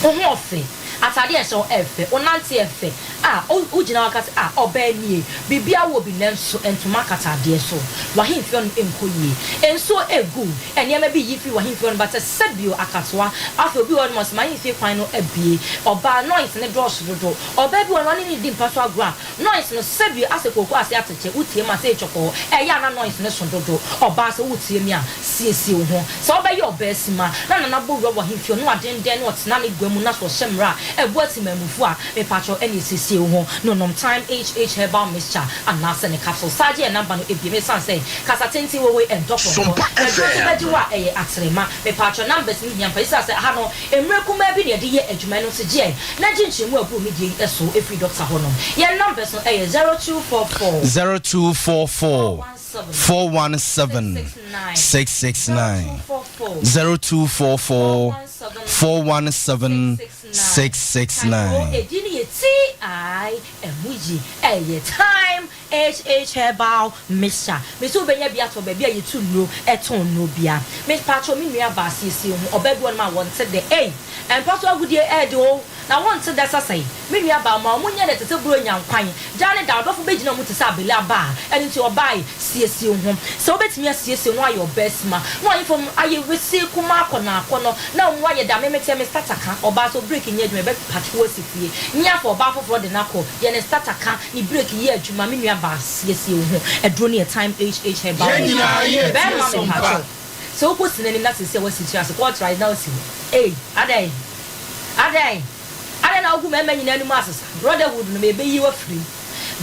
Wo ho ɔfɛ, atade a ɛhyɛ wo ɛfɛ, wo nante ɛfɛ a wo gyina hɔ ka sɛ ah ɔbaa nie. Biribiara wɔ bi nanso ntoma akata adeɛ so. W'ahemfie hɔ nom nkɔ yie. Nsuo ɛgu wo, nneɛma bi yi firi w'ahemfie hɔ nom ba sɛ sɛbio akatoa. Afei obi wɔ hɔ nom ɔse m'ahemfie kwan no abue. Ɔbaa noise no dɔɔso dodo. Ɔbaa bi wɔ hɔ no ɔne no redi mpa so agorɔ a, noise no sɛbi asɛ kooko ase atɛkyɛ, wotie mu a sɛ etwɔkɔɔ, ɛyɛ a na noise no so dodo. Ɔbaa sɛ wotie me a, siesie wo ho. Sɛ wobɛyɛ ɔbaa sima na Nana bɔ wura wɔ ahemfie hɔ na wadendɛn na ɔtena ne gua mu na sɛ ɔhyɛ mmara a ɛboa temamufo a, mepakyɛw ɛneɛ siesie wo ho na nom Thyme HH Herbal Mixture anaasɛ ne capsule. Saa gye yɛn number no ebiem esiane sɛ kasa tenten wɔ hɔ yi ɛntɔ pɔnkɔ. Sompa Na aduro nso FM. bɛgye wo a ɛyɛ atrema. Mepakyɛw numbers no hia mpa esiane sɛ aha no Mmerɛ kumaa bi na yɛde yɛ adwuma ɛno nso gyeɛ na gye nkyerɛmu a ɛboro me deɛ yi so ɛfiri dɔkta hɔ nom. Yɛn numbers no ɛyɛ 0244. 0244 417 669 0244 417 669. Edin no yɛ TI ɛmu yi ɛyɛ Time HH Herbal Mixture. Me se wobɛnya bi atɔ baabi a yɛtu nnuro tɔn nnuro bia. Me pakyɛw me nua baa siesie wo ho. Ɔbaa bi wɔ nom a wɔnte dɛ ei mpa so agodie ɛɛde oo na wonte dɛ sɛsɛe. Me nua baa ma ɔmo nyɛ dɛ te sɛ buronya nkwan. Daa ne daa ɔdɔfo bɛgyina ɔmo te sɛ abele aba a ɛno nti ɔbaa ei siesie wo ho. Sɛ wobɛtumi asiesie wo ho ayɛ ɔbaa sima na wayɛ fam ayɛ wesee kumaa akɔnɔ akɔnɔ na wo mu ayɛ dɛ a me meteɛ me starter ka ɔbaa sɛ break nyɛ adwuma yɛbɛ pake wo asi fie ne afa ɔbaa foforɔ de no akɔ yɛ ne starter ka Ne break yɛ adwuma me nua baa siesie wo ho aduro no yɛ time HH herbal Yɛn nyinaa mixture yɛ tie bɛɛma so me mpa. pakyɛw sɛ wokɔ si n'anim na seesei wasi tiri ase kɔ ɔtra na osi hɔ ei adɛn adɛn adɛn na wogu mɛɛma nyinaa anim ase sa brotherhood no mebeyi wo afiri mu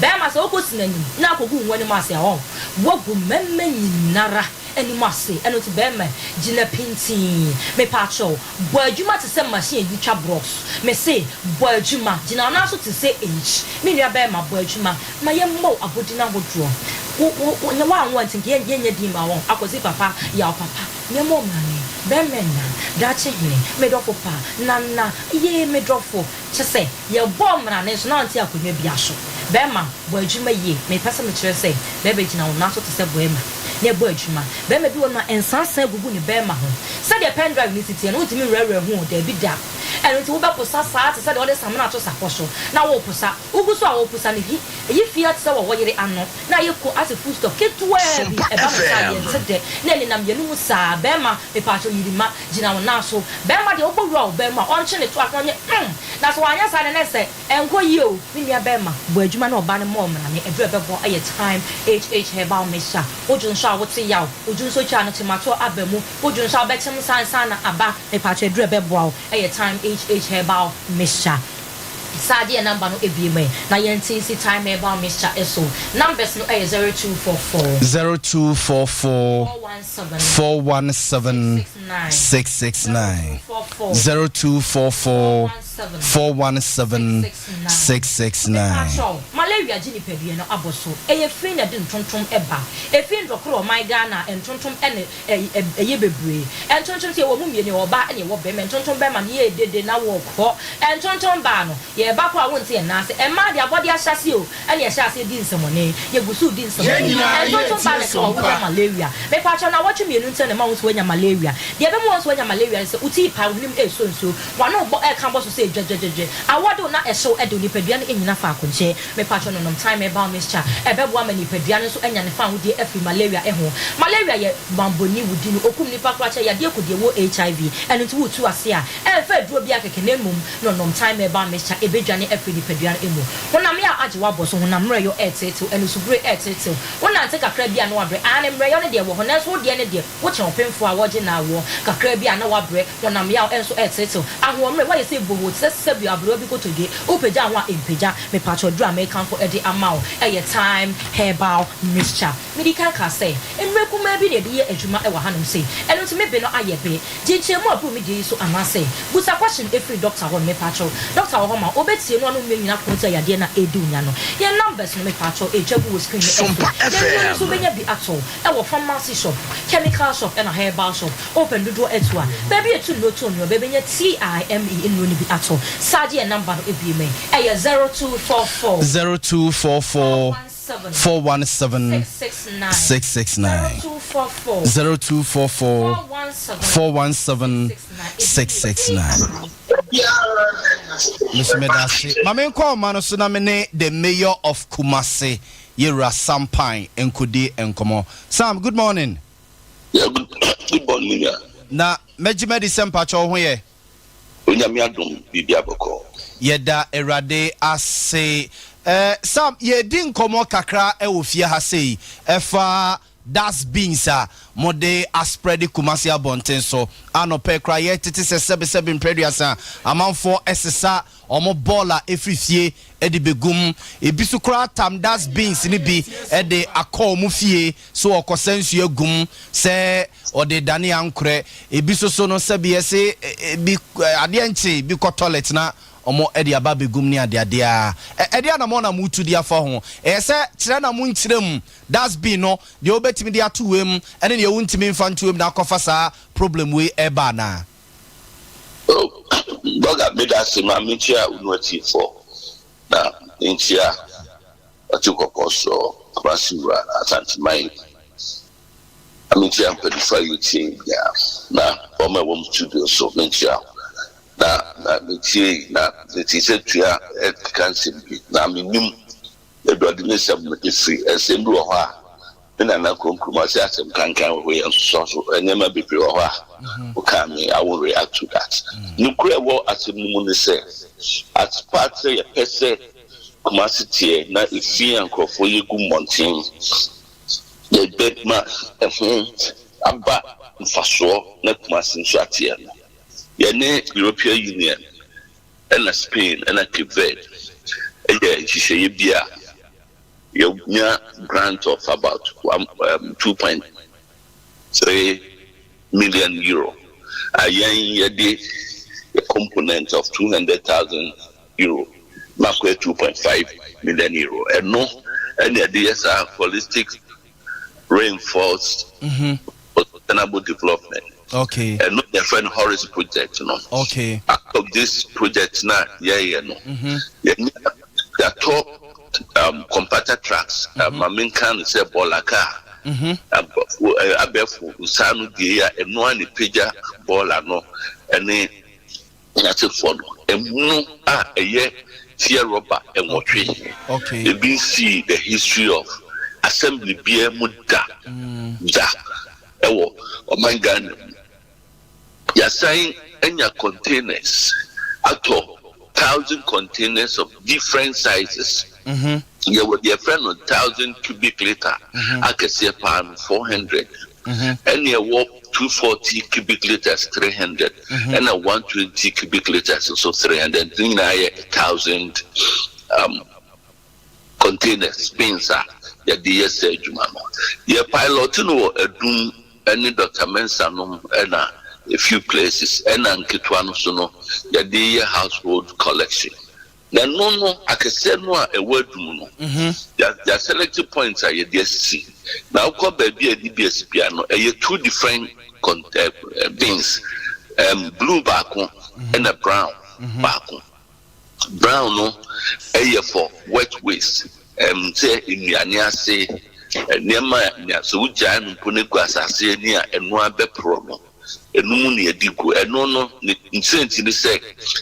bɛɛma sɛ wokɔ si n'anim na akɔgu wo ho anim ase a ɔn woagu mɛɛma nyinara. anim ase. Ɛno nti bɛrima, gyina pintinn. Mepaakyɛw, bɔ adwuma te sɛ machine a yɛde twa brɔs. Mese, bɔ adwuma. Gyina wo nan so te sɛ H. Me nua bɛrima, bɔ adwuma. Ma yɛmmɔ wo abodin ahodoɔ. Wo, wo, wo, nyɛ woanwo a nti nka yɛn, yɛnnya din mma wo. Akwasi papa, Yaw papa, nneɛma ɔmrane, bɛrima nna, daakye hene, me dɔfo pa, Nana, yee, me dɔfo. Kyɛ sɛ, yɛbɔɔ mmrane nso na ɔnte akonnwa biara so. Bɛrima, bɔ adwuma yie. Mepɛ sɛ mekyerɛ sɛ, bɛrima gyina wo nan so te sɛ boɛma na ɛbɔ adwuma. Bɛrima bi wɔ hɔ nom a, nsansan gugu ne bɛrima ho. Sɛdeɛ pen drive no si teɛ no, wontumi nwurawura ho o, daabi da. Ɛno nti wobɛposa saa te sɛ deɛ wɔde samena ato sapɔ so na woreposa. Wogu so a woreposa no, hi, ɛyi fi ara te sɛ wɔwɔ yere ano na ayɛ ko asɛ full stop ketewaa bi. Sompa Ɛba no saa a, FM. yɛnte dɛ na ɛnenam yɛn anomu saa. Bɛrima, mepaakyɛw yiri ma, gyina wo nan so. Bɛrima deɛ, wobɔ wura wo bɛrima a, ɔnkye ne to ase na ɔnyɛ mm. Na sɛ wanyɛ saa deɛ na ɛsɛ ɛnkɔ yie o. Me nua bɛrima, bɔ adwuma na ɔbaa no mmɔ mmrane. Aduru a ɛbɛboa yɛ Thyme HH Herbal Mixture. Wodwo nso a wote yaw, wodwo nso twa no kyematoɔ aba mu, wodwo nso a wobɛkyem nsa ansa na aba. Mepaakyɛw aduru a ɛbɛboa wo yɛ Thyme HH Herbal Mixture. Saa gye yɛn number no abiem ɛ na yɛnte nsi Thyme Herbal Mixture so. Numbers no yɛ 0244. 0244 417 417 669 669 0244 0244 417 417 669. 669. Mepakyɛw, malaria gye nipadua no abɔ so. Ɛyɛ fi na ɛde ntontom ba. Efi ndɔkoro ɔman Ghana a ntontom ne ɛyɛ bebree. Ntontom nso yɛwɔ mu mmienu, yɛwɔ ɔbaa ɛna yɛwɔ bɛrima. Ntontom bɛrima no yɛ dede na wɔkɔ. Ntontom baa no, yɛba koraa wonte yɛn nan ase. Mmaa deɛ abɔde ahyɛaseɛ o, ɛna yɛhyɛ aseɛ di nsɛmɔne. Yɛgu so redi Yɛn nsɛmɔne. nyinaa Ntontom baa yɛtie na ɛka wo a, wonya Sompa. malaria. Mepakyɛw, nnawɔtwe mmienu ntam na ɛma wo nso woanya malaria. Deɛ ɛbɛma wo nso woanya malaria ne sɛ, wo ti repae, wo hwenem resɔ nsuo, w'ano rebɔ ɛreka bɔ so sɛ dwɛdwɛdwɛdwɛ, awɔ de wo na ɛhyew de wo nipadua no nnyina faako nkyɛ. Mepakyɛw nonom Thyme Herbal Mixture, ɛbɛboa ma nipadua no nso anya ne fawohodie afiri malaria ho. Malaria yɛ banbɔni, wodi no, okum nipa koraa kyɛ yadeɛ ko deɛ wɔ HIV, ɛno nti woretu ase a, ɛmfa aduro biara kɛkɛ na mmom nonom Thyme Herbal Mixture, ɛbɛdwane afiri nipadua no mu. Honam yaw agye wo abɔ so, honam mmerɛyɔ ɛreteetew, anusubere ɛreteetew, wonante kakra bi a na wabrɛ, aane mmerɛyɔ no deɛ wɔ hɔ nanso wo deɛ no deɛ wokyɛn ɔpemfoɔ a wɔregye no awoɔ, kakra bi a na wabrɛ, honam yaw nso ɛreteetew, ahoɔmmerɛ, woayɛ sɛ bohoo te sɛ sɛbi aberewa bi kotodwe, wopagya wo ho a ɛmpagya, mepakyɛw aduru a merekamfo de ama wo yɛ Thyme Herbal Mixture. Medi kan kaa sɛ, mmerɛ kumaa bi na yɛde yɛ adwuma wɔ hanom sei, ɛno nti me be no ayɛ be. Gye nkyerɛmu a ɛboro me deɛ yi so anaasɛ busa question firi doctor hɔ no mepakyɛw. Doctor wɔ hɔ ma wo, ɔbɛtie no ano mmue nyina ko nti a yadeɛ no a ɛredi wo nya no. Yɛn numbers no mepakyɛw ɛretwa gu wɔ screen no so. Sompa Na nnuro no nso FM. wobɛnya bi atɔ wɔ pharmacy shop, chemical shop ɛna herbal shop. Wopɛ no dodoɔ atu a, baabi a ɛtu nnuro tɔ nnuro bɛbɛnya TIME nnuro no bi atɔ. Saa gye yɛn number no bie ma yɛn. Ɛyɛ 0244. 0244 417 417 669. 669 0244 0244 417 417 669. 669. Meso meda ase. Ma menkɔ ɔma no so na me ne the mayor of Kumasi, Yɛwura Sam Pyne, nkɔdi nkɔmmɔ. Sam, good morning. Yeah, good, good morning, Minya. Na mɛgye madi sɛ mpakyɛ wo ho yɛ. Onyame adom biribi abɔkɔ. Yɛda Awurade ase. Sam, yɛredi nkɔmmɔ kakra wɔ fie ha sei ɛfa dustbins a mode aspread Kumasi abɔnten so. Anɔpɛ koraa yɛtete sɛ sɛbesɛbe mprɛduasa amanfoɔ ɛsesa ɔmo bɔɔla ɛfiri fie ɛde bɛgum. Ebi so koraa tam dustbins no bi ɛde akɔ ɔmo fie so ɔkɔsɛ nsuo agum sɛ ɔde dane ankorɛ. Ebi so so no sɛbi yɛse ebi adeɛ nkye bi kɔ toilet na ɔmo ɛde aba abɛgum ne adeadeɛ a ɛde anamɔ na motu de afa ho. Ɛyɛ sɛ kyerɛ na mo nkyerɛ mu dustbin no deɛ wobɛtumi de ato wei mu ɛne deɛ wontumi mfa nto wei mu na akɔfa saa problem wei ɛba anaa? Oh, Bɔga, meda ase ma menkyia wo no atiefoɔ na menkyia ɔte kɔkɔɔ soɔ Kumasi wura Asanteman na menkyia mpanimfoɔ a yɛtie nyinaa na wɔn a ɛwɔ mu studio so menkyia na metie na metie sɛ tua ɛkeka nsɛm bi na menim baabi a ɔde ne nsɛm no ɛfiri. Nsɛm bi wɔ hɔ a me nana kurom ɔsɛ asɛm kankan wɔ hɔ yɛn nsosɔ so nneɛma bebree wɔ hɔ a woka me, I won't react to that. Nokura ɛwɔ asɛm no mu ne sɛ, as part sɛ yɛpɛ sɛ Kumasi teɛ na efi a nkurɔfoɔ yɛ gu mmɔnten yɛbɛma ɛho aba mfasoɔ na Kumasi nso ateɛ no, yɛne European Union ɛna Spain ɛna Cape Verde ɛyɛ nhyehyɛeɛ bi a yɛnya grant of about 1 2. €3 million a yɛn yɛde a component of €200,000 ma akɔyɛ €2.5 million. Ɛno ɛna yɛde yɛ saa holistic reinforced sustainable development. Ɛno yɛfrɛ no HORIS project no. Out of this project na yɛyɛ no, yɛnya yɛatɔ compactor trucks, maame nka no sɛ bɔɔla kaa, abɔfo abɛɛfo nsa no die a ɛno a ne pagya bɔɔla no ɛne n'asefoɔ no ɛmu a ɛyɛ tear rubber 8. Ebi nsi the history of assembly biara mu da da ɛwɔ ɔman Ghana mu. Yɛasan anya containers, atɔ 1,000 containers of different sizes. Yɛwɔ deɛ yɛfrɛ no 1,000 cubic litre akɛseɛ paa no 400, ɛne ɛwɔ 240 cubic litres 300, ɛna 120 cubic litres nso 300. Ne nyinaa yɛ 1,000 containers, bins a yɛde yɛ sɛ adwuma no. Yɛ pilot no wɔ Adum ɛne Dr Mensa nom ɛna a few places, ɛna nketewa no so no yɛde yɛ household collection. Na ɛno no akɛseɛ no a ɛwɔ Adum no, yɛ select points a yɛde asisi na wokɔ baabi a yɛde bi asi bia no, ɛyɛ two different bins, blue baako ɛna brown baako. Brown no ɛyɛ for wet waste, sɛ nnuane ase nneɛma a nea sɛ wogyae no mpo no gu asase ani a ɛno abɛporɔ no, ɛno mu na yɛde gu. Ɛno no ne nsɛnti ne sɛ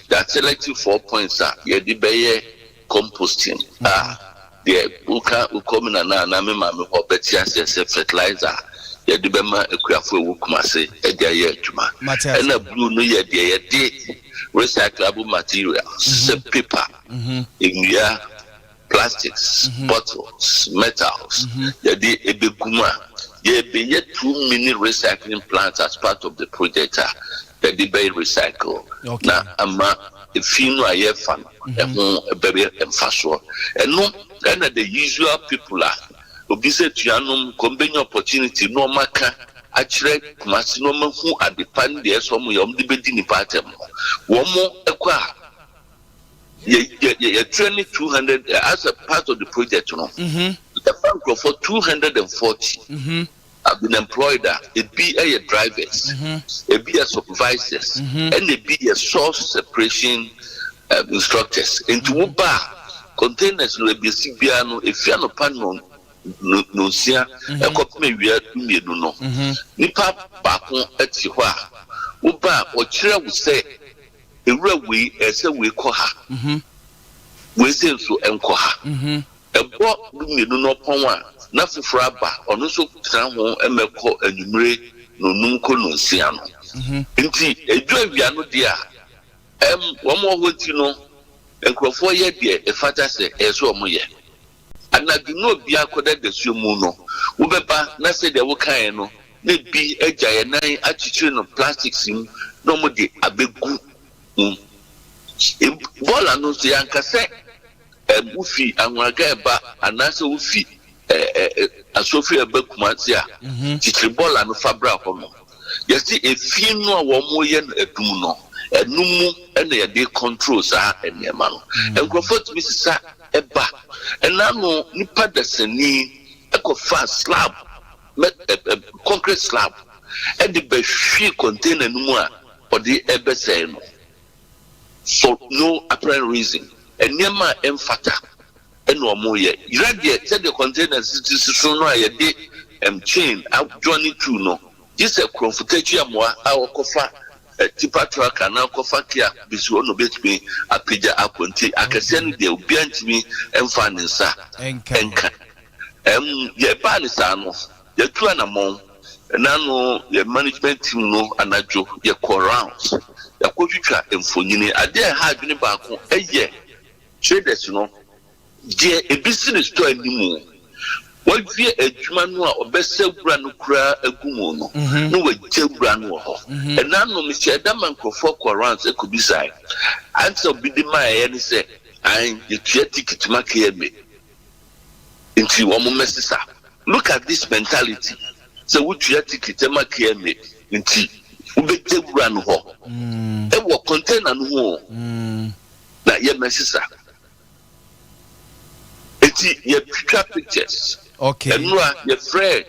yɛa select four points a yɛde bɛyɛ composting a deɛ woka wokɔ mi nana anaa me maame hɔ bɛte aseɛ sɛ fertilizer a yɛde bɛma akuafo a ɛwɔ Kumase ɛde ayɛ adwuma. Mate ase. Ɛna blue no yɛ deɛ yɛde recyclable materials sɛ paper, nnua, plastics, bottles, metals yɛde ebegu mu a yɛbɛyɛ two mini recycling plants as part of the project a yɛde bɛyɛ recycle na ama efi no a yɛfa no ɛho ɛbɛyɛ mfasoɔ. Ɛno ɛna the usual people a obi sɛ tuanom kɔn opportunity na ɔmo aka akyerɛ Kumasi na ɔmo hu adepa ne deɛ ɛsɛ ɔmo yɛ ɔmo de bɛdi nipa atɛm no, wɔn mo ɛkɔ a yɛ yɛ yɛ yɛtrɛ ne 200 as a part of the project no. Yɛfa nkurɔfoɔ 240 have been employed a ebi yɛ drivers, ebi yɛ supervisors, ɛna ebi yɛ source separation instructors. Nti wo ba a, containers no ebi esi biara no, efi anɔpa no 9 ɛkɔpem awia 12 no, nipa baako te hɔ a wo ba a ɔkyerɛ wo sɛ ewura wei ɛsɛ wei kɔ ha, wei sɛ nso nkɔ ha. Ɛbɔ 12 no ɔpɔn a, na foforɔ aba, ɔno nso tena ho ɛmɛkɔ anwummere 5 kɔ 6 no. Nti edu awia no deɛ a wɔn wɔ hɔ ti no, nkurɔfoɔ yɛ deɛ ɛfata sɛ ɛyɛ sɛ wɔn yɛ. Anadwo no obi akɔda dasuo mu no, wobɛba na sɛdeɛ wokaeɛ no na bi agya yɛn nan akyekyere no plastics mu na wɔn de abɛgu mu. Bɔɔla no nso yɛankasɛ wofi Anwaraga ɛba anaasɛ wofi ɛ ɛ Asofo ɛba Kumase a kyekyere bɔɔla no fa bra hɔ no, yɛsi efie no a wɔn yɛ no Adum no, ɛno mu ɛna yɛde control saa nneɛma no. Nkurɔfoɔ tumi sisa ɛba ɛna no nipa dasani ɛkɔfa slab mɛ ɛ ɛ concrete slab ɛde bɛhwie container no mu a ɔde ɛbɛsɛɛ no for no apparent reason. Nneɛma a ɛmfata ɛna wɔn yɛ yɛrɛ deɛ sɛdeɛ container sisi so no a yɛde chain adjoin to no gye sɛ kurɔfotakyi amoa a wɔkɔfa tipper truck anaa kɔfa kia besi hɔ na obetumi apagya akɔ. Nti akɛseɛ no deɛ, obiara ntumi mfa ne nsa ɛnka. Yɛbaa ne saa no, yɛtu anammɔn ɛna no yɛ management team no anadwo yɛkɔ rounds, yɛkɔtwitwa mfonyini. Adeɛ a ɛha adwene baako ɛyɛ traders no deɛ, ebi si ne store anim, wawie adwuma no a ɔbɛsɛ wura no koraa agu mu no na wagya wura no wɔ hɔ. Ɛna no mehyɛ ɛda ma nkurɔfoɔ kɔ rounds ɛkɔbisae ansa obi de maa ɛyɛ ne sɛ an yɛtua ticket ma KMA nti wɔn mmɛsesa. Look at this mentality. Sɛ wotua ticket ma KMA nti wobɛgya wura no hɔ ɛwɔ container no ho o, na yɛmmɛsesa. Eti yɛtwitwa pictures. Ɛnora yɛfrɛ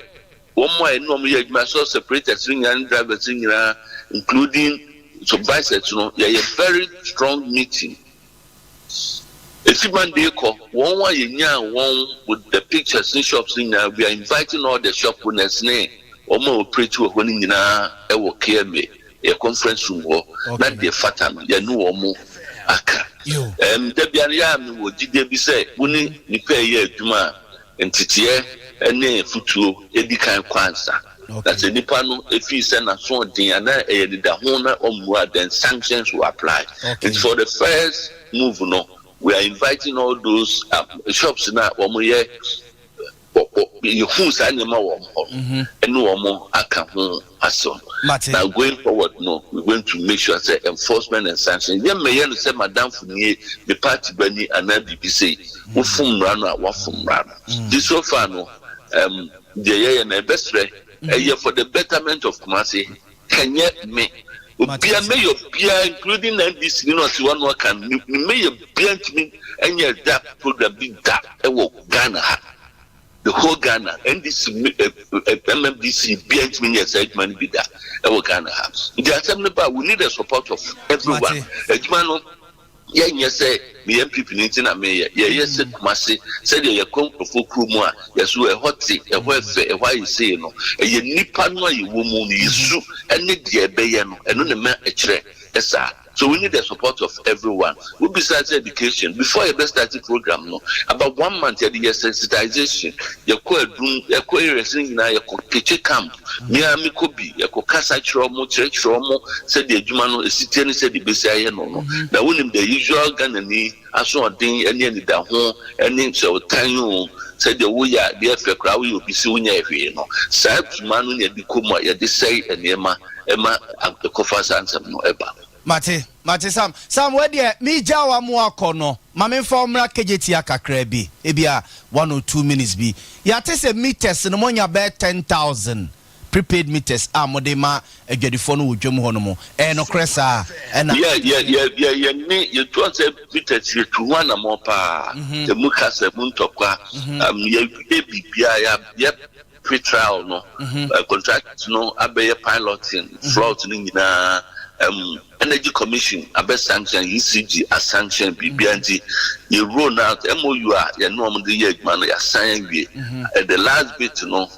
wɔn a ɛne wɔn yɛ adwuma, so separators no nyinaa ne drivers no nyinaa, including supervisors no, yɛyɛ very strong meeting. Efi Monday kɔ, wɔn a yɛnyaa wɔn with the pictures ne shops no nyinaa, we are inviting all the shop owners ne wɔn a operate wɔ hɔ no nyinaa ɛwɔ KMA yɛ conference room hɔ, na deɛ fata no, yɛne wɔn aka. Dabia no, yɛ a mewɔ gyidie bi sɛ wo ne nipa ɛyɛ adwuma a, nteteɛ ne futuo edi kan kɔ ansa. Na sɛ nipa no efi sɛ n'asoɔden anaa ɛyɛ deda ho na ɔmmua, then sanctions will apply. Nti for the first move no, we are inviting all those shops na wɔn yɛ yɛhu saa nneɛma wɔ hɔ no, ɛne wɔn aka ho asɛm. Na going forward no, we going to make sure say enforcement and sanction, yɛn mmɛyɛ no sɛ madamfo nie, me party ba ni anaa biribi sei. Wofom mmara no a, wafom mmara no. Nti so far no, deɛ yɛyɛ no, ɛbɛsrɛ, ɛyɛ for the betterment of Kumasi. Kɛnyɛ me obia mayor bia, including NDC ni na ɔte hɔ no, ɔka ne mayor bia ntumi ɛnyɛ da program bi da ɛwɔ Ghana ha, the whole Ghana. NDC, MMDC bia ntumi nyɛ saa adwuma no bi da ɛwɔ Ghana ha. Nti asɛm no ba, we need the support of everyone. Adwuma no, yɛnyɛ sɛ meyɛ NPP ne nti na meyɛ. Yɛyɛ sɛ Kumase, sɛdeɛ yɛkɔ nkurɔfoɔ kuro mu a, yɛso ɛhɔ te, ɛhɔ ɛfɛ, ɛhɔ ayɛ sei no, ɛyɛ nipa no a yɛwɔ mu no, yɛsu ɛne deɛ ɛbɛyɛ no, ɛno ne ma ɛkyerɛ ɛsaa. So we need the support of everyone. We besides education, before yɛbɛ start the program no, about one month yɛde yɛ sensitization. Yɛkɔ adum, yɛkɔ areas no nyinaa, yɛkɔ kekye camp, mmea mekɔ bi, yɛkɔ kasa kyerɛ ɔmo, kyerɛkyerɛ ɔmo sɛdeɛ adwuma no esi tie ne sɛdeɛ besi ayɛ no. Na wonim the usual Ghanani asoɔden ne anidaho ne sɛ ɔtan o, sɛdeɛ woyɛ adeɛ fɛ koraa, woyɛ obi si wonyɛ hwee no, saa adwuma no na yɛde kɔ mu a yɛde sɛe nneɛma ɛma ɛkɔfa saa nsɛm no ɛba. Mate, mate. Sam, Sam, wedeɛ megya wa mo akɔ no, ma memfa mmra Kejetia kakra bi, ebia 1 or 2 minutes bi. Yɛate sɛ meters no, moanya bɛyɛ 10,000 prepaid meters a mode ma adwadifoɔ no wɔ dwam hɔ no mu. Ɛyɛ nokorɛ saa ɛna? Yɛ yɛ yɛ yɛ yɛ ne yɛtu sɛ meters, yɛtu ho anammɔ paa. Emu kasa mu ntɔkwa, yɛwie biribiara, yɛ yɛ pre-trial no, contract no abɛyɛ piloting float no nyinaa, Energy Commission abɛ sanction, ECG asanction biribiara. Nti yɛ roll out MOU a yɛne wɔn de yɛ adwuma no, yɛasan awie. The last bit no,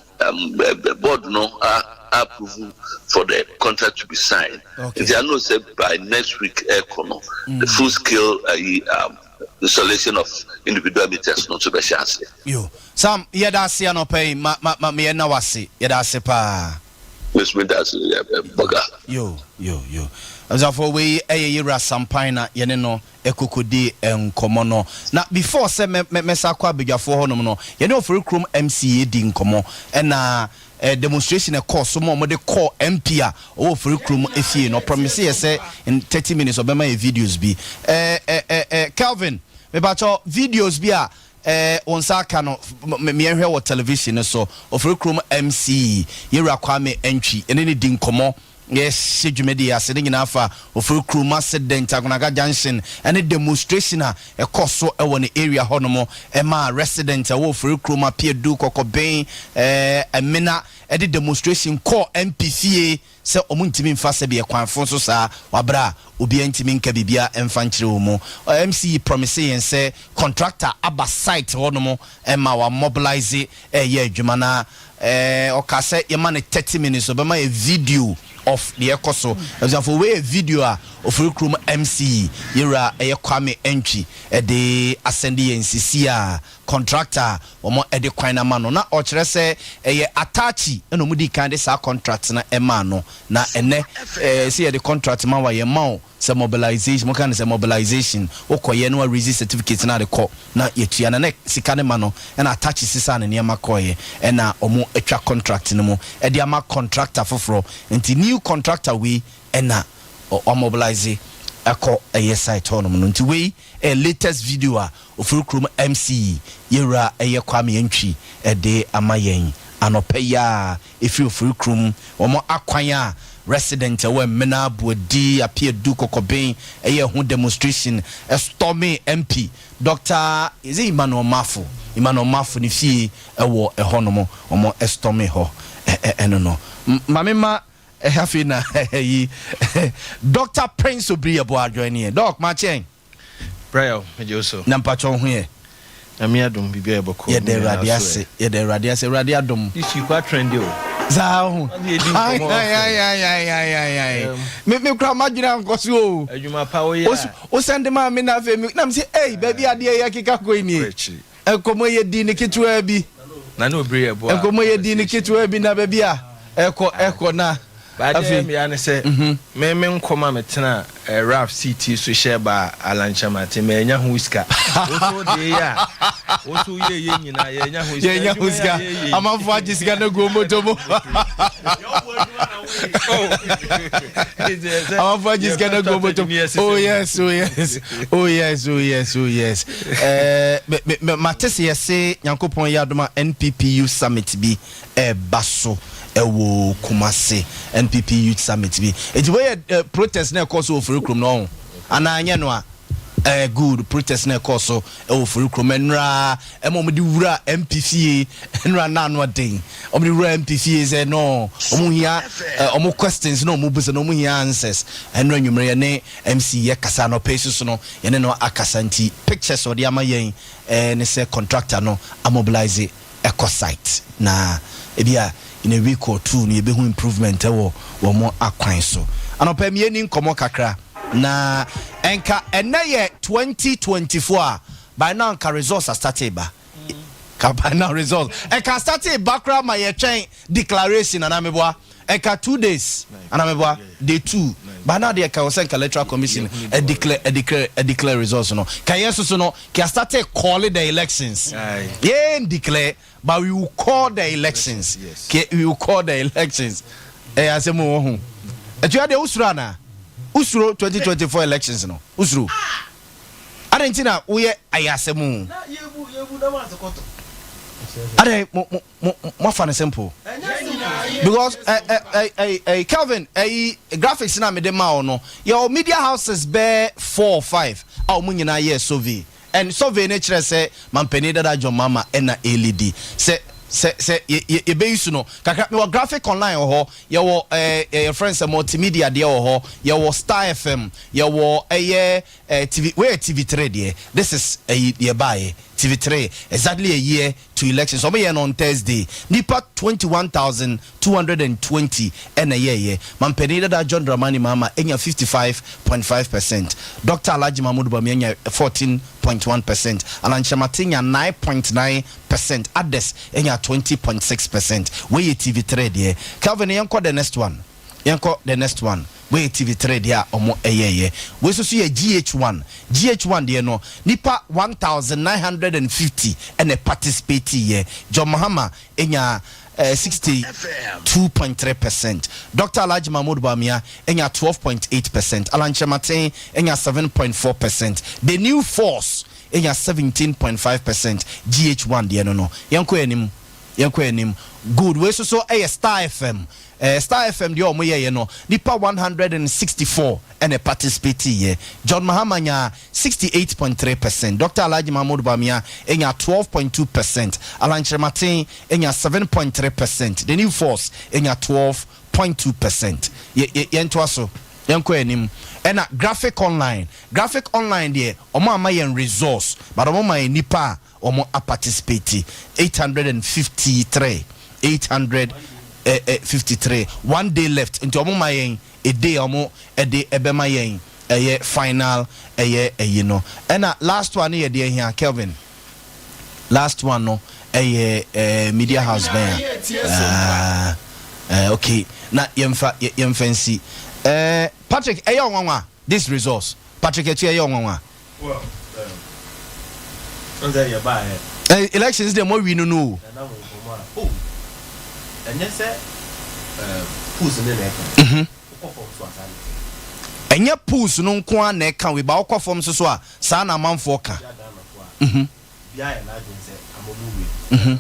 board no approve for the contract to be signed. Nti I know say by next week ɛkɔ no, the full scale installation of individual meters no nso bɛhyɛ ase. Yo, Sam, yɛda ase anɔpa yi. Ma ma ma yɛna wase, yɛda ase paa. Mesumi da ase, bɔga. Yo yo yo, abusuafoɔ, wei ɛyɛ yɛwura Sampan na yɛne no ɛkɔkɔdi nkɔmmɔ no. Na before sɛ mɛsa kɔ abadwafoɔ hɔnom no, yɛne Ɔfori Kurom MCE di nkɔmmɔ, ɛna demonstration ɛkɔɔ so ma ɔmode kɔɔ MP a ɔwɔ Ɔfori Kurom efie no, ɔpromise yɛ sɛ in 30 minutes ɔbɛma yɛ videos bi. Kelvin, mepakyɛw, videos bi a wɔn nsa aka no, mmiɛnhwɛ wɔ television no so. Ɔfori Kurom MCE, yɛwura Kwame Antwi, ɛne ne di nkɔmmɔ. Yɛhyɛ dwumadi ase ne nyinaa fa Ofiri Kurom accident, Agonaga Junction, ɛne demonstration a ɛkɔ so ɛwɔ ne area hɔnom, ɛma resident ɛwɔ Ofiri Kurom, Apiedu, Kɔkɔbɛn, Ɛmena ɛde demonstration kɔɔ MP fie sɛ ɔmo ntumi nfa sɛ bi ɛkwanfo nso saa wabra a obiara ntumi nka biribia ɛmfa nkyerɛ wɔ mu. MC promise yɛn sɛ contractor aba site hɔnom ɛma wa mobilize ɛyɛ adwuma, na ɔka sɛ yɛma no 30 minutes, ɔbɛma yɛ video of deɛ ɛkɔ so. Abusuafo, wei yɛ video a Ofiri Kurom MC, yɛwura ɛyɛ Kwame Antwi, ɛde asɛnde yɛn sisi a contractor a wɔn ɛde kwan no ama no, na ɔkyerɛ sɛ ɛyɛ Atachi ɛna wɔn di kan de saa contract no ɛmaa no. Na ɛnɛ sɛ yɛde contract ma wa, yɛn ma o sɛ mobilization, mo ka no sɛ mobilization, wokɔyɛ no wa release certificate na de kɔ na yɛtua na sika ne ma no, ɛna Atachi sisa ne nneɛma kɔɔyɛ, ɛna ɔmo atwa contract no mu ɛde ama contractor foforɔ. Nti new contractor wei ɛna ɔmobilize ɛkɔ ɛyɛ site hɔnom no. Nti wei ɛyɛ latest video a Ofiri Kurom MC, yɛwura ɛyɛ Kwame Antwi, ɛde ama yɛn. anɔpa yi a ɛfiri Ofori kurom wɔn akwan a resident ɛwɔ Emena, Buadi, Apiadu, Kɔkɔben ɛyɛ ho demonstration, ɛstorme MP Doctor is it Emmanuel Mafo, Emmanuel Mafo ne fie ɛwɔ ɛhɔ nom, wɔn ɛstorme hɔ ɛno no. Maame ma afei na ɛyi Doctor Prince Obiri Yeboah join yɛn. Doc, makyɛn. Brian, megye wo so. Na mpakyɛ wo ho yɛ? Nyame adom, biribiara yɛ bɔkɔɔ. Yɛda Awurade ase, yɛda Awurade ase, Awurade adom. This week wa trend o. Saa ho. Me me kura madwene ankɔ so o. Adwuma pa wo yɛ a. O send maa me na afei me na me sɛ ei baabi adeɛ yɛ keka kɔ yi nie. Nkɔmmɔ yɛ di ne ketewaa bi. Na ne obiri yɛ boa. Nkɔmmɔ yɛ di ne ketewaa bi na baabi a ɛkɔ ɛkɔ na. But adeɛ ɛyɛ meya ne sɛ me me nkɔm a me tena Ralph seat so hyɛ ba Alan Kyerematen manya ho sika. Wo so deɛ yɛ a wo so yɛ yɛ nyinaa yɛnya ho sika. Yɛnya ho sika. Amanfoɔ agye sika no agu wɔn bɔtɔ mu. Amanfoɔ agye sika no agu wɔn bɔtɔ mu. Oh yes, oh yes, oh yes, oh yes, oh yes. Eh, mate sɛ yɛse Nyankopɔn yɛ adom a NPP Youth Summit bi ɛreba so ɛwɔ Kumasi, NPP Youth Summit bi. Eti wei yɛ eh, protest na ɛkɔɔ so wɔ Ofori kurom no ɔho anaa nyɛ no a? Eh, good protest na ɛkɔɔ so ɛwɔ Ofori kurom ɛnora ɛma wɔn de wura MP fie ɛnora na ano ɔden wɔn de wura MP fie sɛ no wɔn hia eh, wɔn questions na wɔn bisa na wɔn hia answers ɛnora nwumere yɛ ne MC yɛ kasa anɔpɛ yi soso no yɛne no akasa nti pictures ɔde ama yɛn eh, ne sɛ contractor no amobilize ɛkɔ site na ebia in a week or two no yɛbɛhu improvement ɛwɔ wɔn akwan so. Anɔpa mi yɛni nkɔmmɔ kakra na ɛnka ɛnɛ yɛ 2024 a by now nka results astate ba ka by now results ɛka astate ba koraa ma yɛtwɛn declaration anaa meboa ɛka 2 days anaa meboa day two by now deɛ ɛka wɔ sɛ nka Electoral Commission ɛdeclare ɛdeclare ɛdeclare results no ka yɛ soso no ka start call the elections yɛn declare, but we will call the elections. Yes. We will call the elections. Ɛyɛ asɛm wɔ ho ɛtua deɛ wosuro anaa wosuro 2024 elections no wosuro adɛn nti na woyɛ ayɛ asɛm o adɛn mo mo mo moafa no simple because ɛ ɛ ɛ ɛ ɛ Kelvin, ɛyi graphics na mede ma wo no, yɛwɔ media houses bɛɛ four or five a wɔn nyinaa yɛ survey, and survey ne kyerɛ sɛ mampanin dada John Mahama ɛna ɛlead sɛ sɛ sɛ yɛ yɛ yɛbɛyi so no kakra. Mewɔ Graphic Online wɔ hɔ, yɛwɔ yɛ friend sɛ Multimedia deɛ wɔ hɔ, yɛwɔ Star FM, yɛwɔ ɛyɛ TV wei yɛ TV3 deɛ. This is ɛyi deɛ baayɛ TV3 exactly a year to elections. Wɔn yɛ no on Thursday, nipa 21,220 ɛna yɛɛyɛ. Mampanin dada John Dramani Mahama enya 55.5%, Dr Alhaji Mahmood Bawumia enya 14.1%, Alan Kyerematen nya 9.9%, others enya 20.6%. Wei yɛ TV3 deɛ. Kelvin, yɛnkɔ the next one, yɛnkɔ the next one. Wei yɛ TV3 deɛ a ɔmo ɛyɛɛyɛ. Wei nso so yɛ GH1. GH1 deɛ no, nipa 1950 ɛna participate yɛ. John Mahama enya 62.3%, Dr Alhaji Mahmood Bawumia enya 12.8%, Alan Kyerematen enya 7.4%, The New Force enya 17.5%. GH1 deɛ no, yɛnkɔ anim, yɛnkɔ anim. Good. Wei nso so ɛyɛ Star FM. Star FM deɛ ɔmo yɛyɛ no, nipa 164 ɛna participate yɛ. John Mahama nya 68.3%, Dr Alhaji Mahmood Bawumia enya 12.2%, Alan Kyerematen enya 7.3%, The New Force enya 12.2%. Yɛntoa so, yɛnkɔ anim. Ɛna Graphic Online. Graphic Online deɛ, ɔmo ama yɛn resource but ɔmo ma yɛn nipa a ɔmo aparticipate 853, 853. One day left nti ɔmo ma yɛn a day a ɔmo ɛde ɛbɛma yɛn ɛyɛ final ɛyɛ ɛyi no. Ɛna last one no yɛ deɛ hia Kelvin. Last one no ɛyɛ media house bɛn a okay na yɛmfa yɛmfa nsi. Patrick, ɛyɛ ɔnwanwa this resource? Patrick Etu, ɛyɛ ɔnwanwa? Well, ɔn yɛ baa yɛ. Elections deɛ mo wi no o. Ɛnam nkɔmɔ a o ɛnyɛ sɛ polls ne na ɛka wokɔ fam so asa ne. Ɛnyɛ polls no nko ara na ɛka wei ba wokɔ fam so so a saa na amanfoɔ ka. Bia Ghanafoɔ a bia yɛ n'adwene sɛ amamu wei.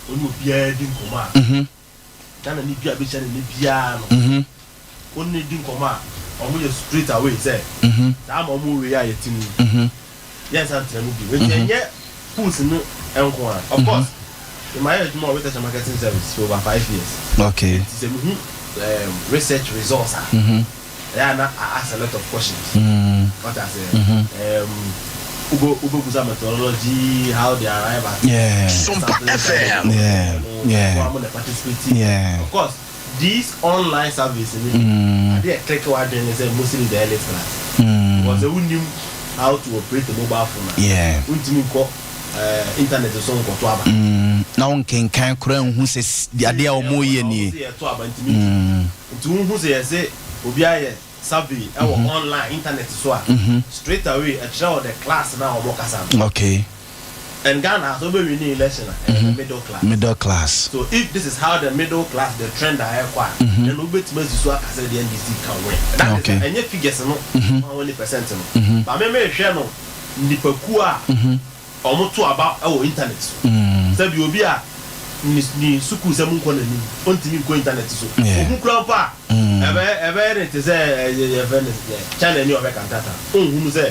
Wo ne obiara di nkɔmmɔ a, Ghanani bi a bɛhyia no nnɛ biara no, wo ne no di nkɔmmɔ a, wɔyɛ straight away sɛ, saa ma wɔn wei a yɛte mu yi, yɛnsan ntena mu bio. Nti ɛnyɛ pools no nko ara. Of course, me mayɛ adwuma wɔ Research and Marketing Service for over 5 years. Nti sɛ mehu research results a, ɛyɛ a na I ask a lot of questions. Wate aseɛ? Wobɛ wobɛbusa methodology, how they arrive at Sompa sampling size, FM. no, wɔn na participate. Of course, these online surveys ni adeɛ a click w'adwene ne sɛ mostly the elite class. Because sɛ wonim how to operate a mobile phone a, wontumi nkɔ internet so nkɔto aba. Na wonkenkan koraa nhu sɛ adeɛ a wɔreyɛ nie. Sɛ yɛto aba ntumi ntu. Nti wohu sɛ yɛse obi ayɛ survey ɛwɔ online internet so a, straight away ɛkyerɛ wo the class na wɔn kasa no. And Ghana sɛ wobɛ win election a, ɛyɛ the middle class. Middle class. So if this is how the middle class, the trend a ɛkɔ a, then wobɛtumi asi so aka sɛ the NDC can win. That is ɛnyɛ figures no, how many percent no. But me mehwɛ no nipakuo a ɔmo to aba ɛwɔ internet so. Sɛbi obi a ne sukuu sɛ mu nkɔ n'anim, ɔntumi nkɔ internet so. Ohu kura mpo a, ɛbɛyɛ ne te sɛ ɛyɛ yɛfrɛ no sɛ China ni ɔbɛka ntata. Ɔnhunu sɛ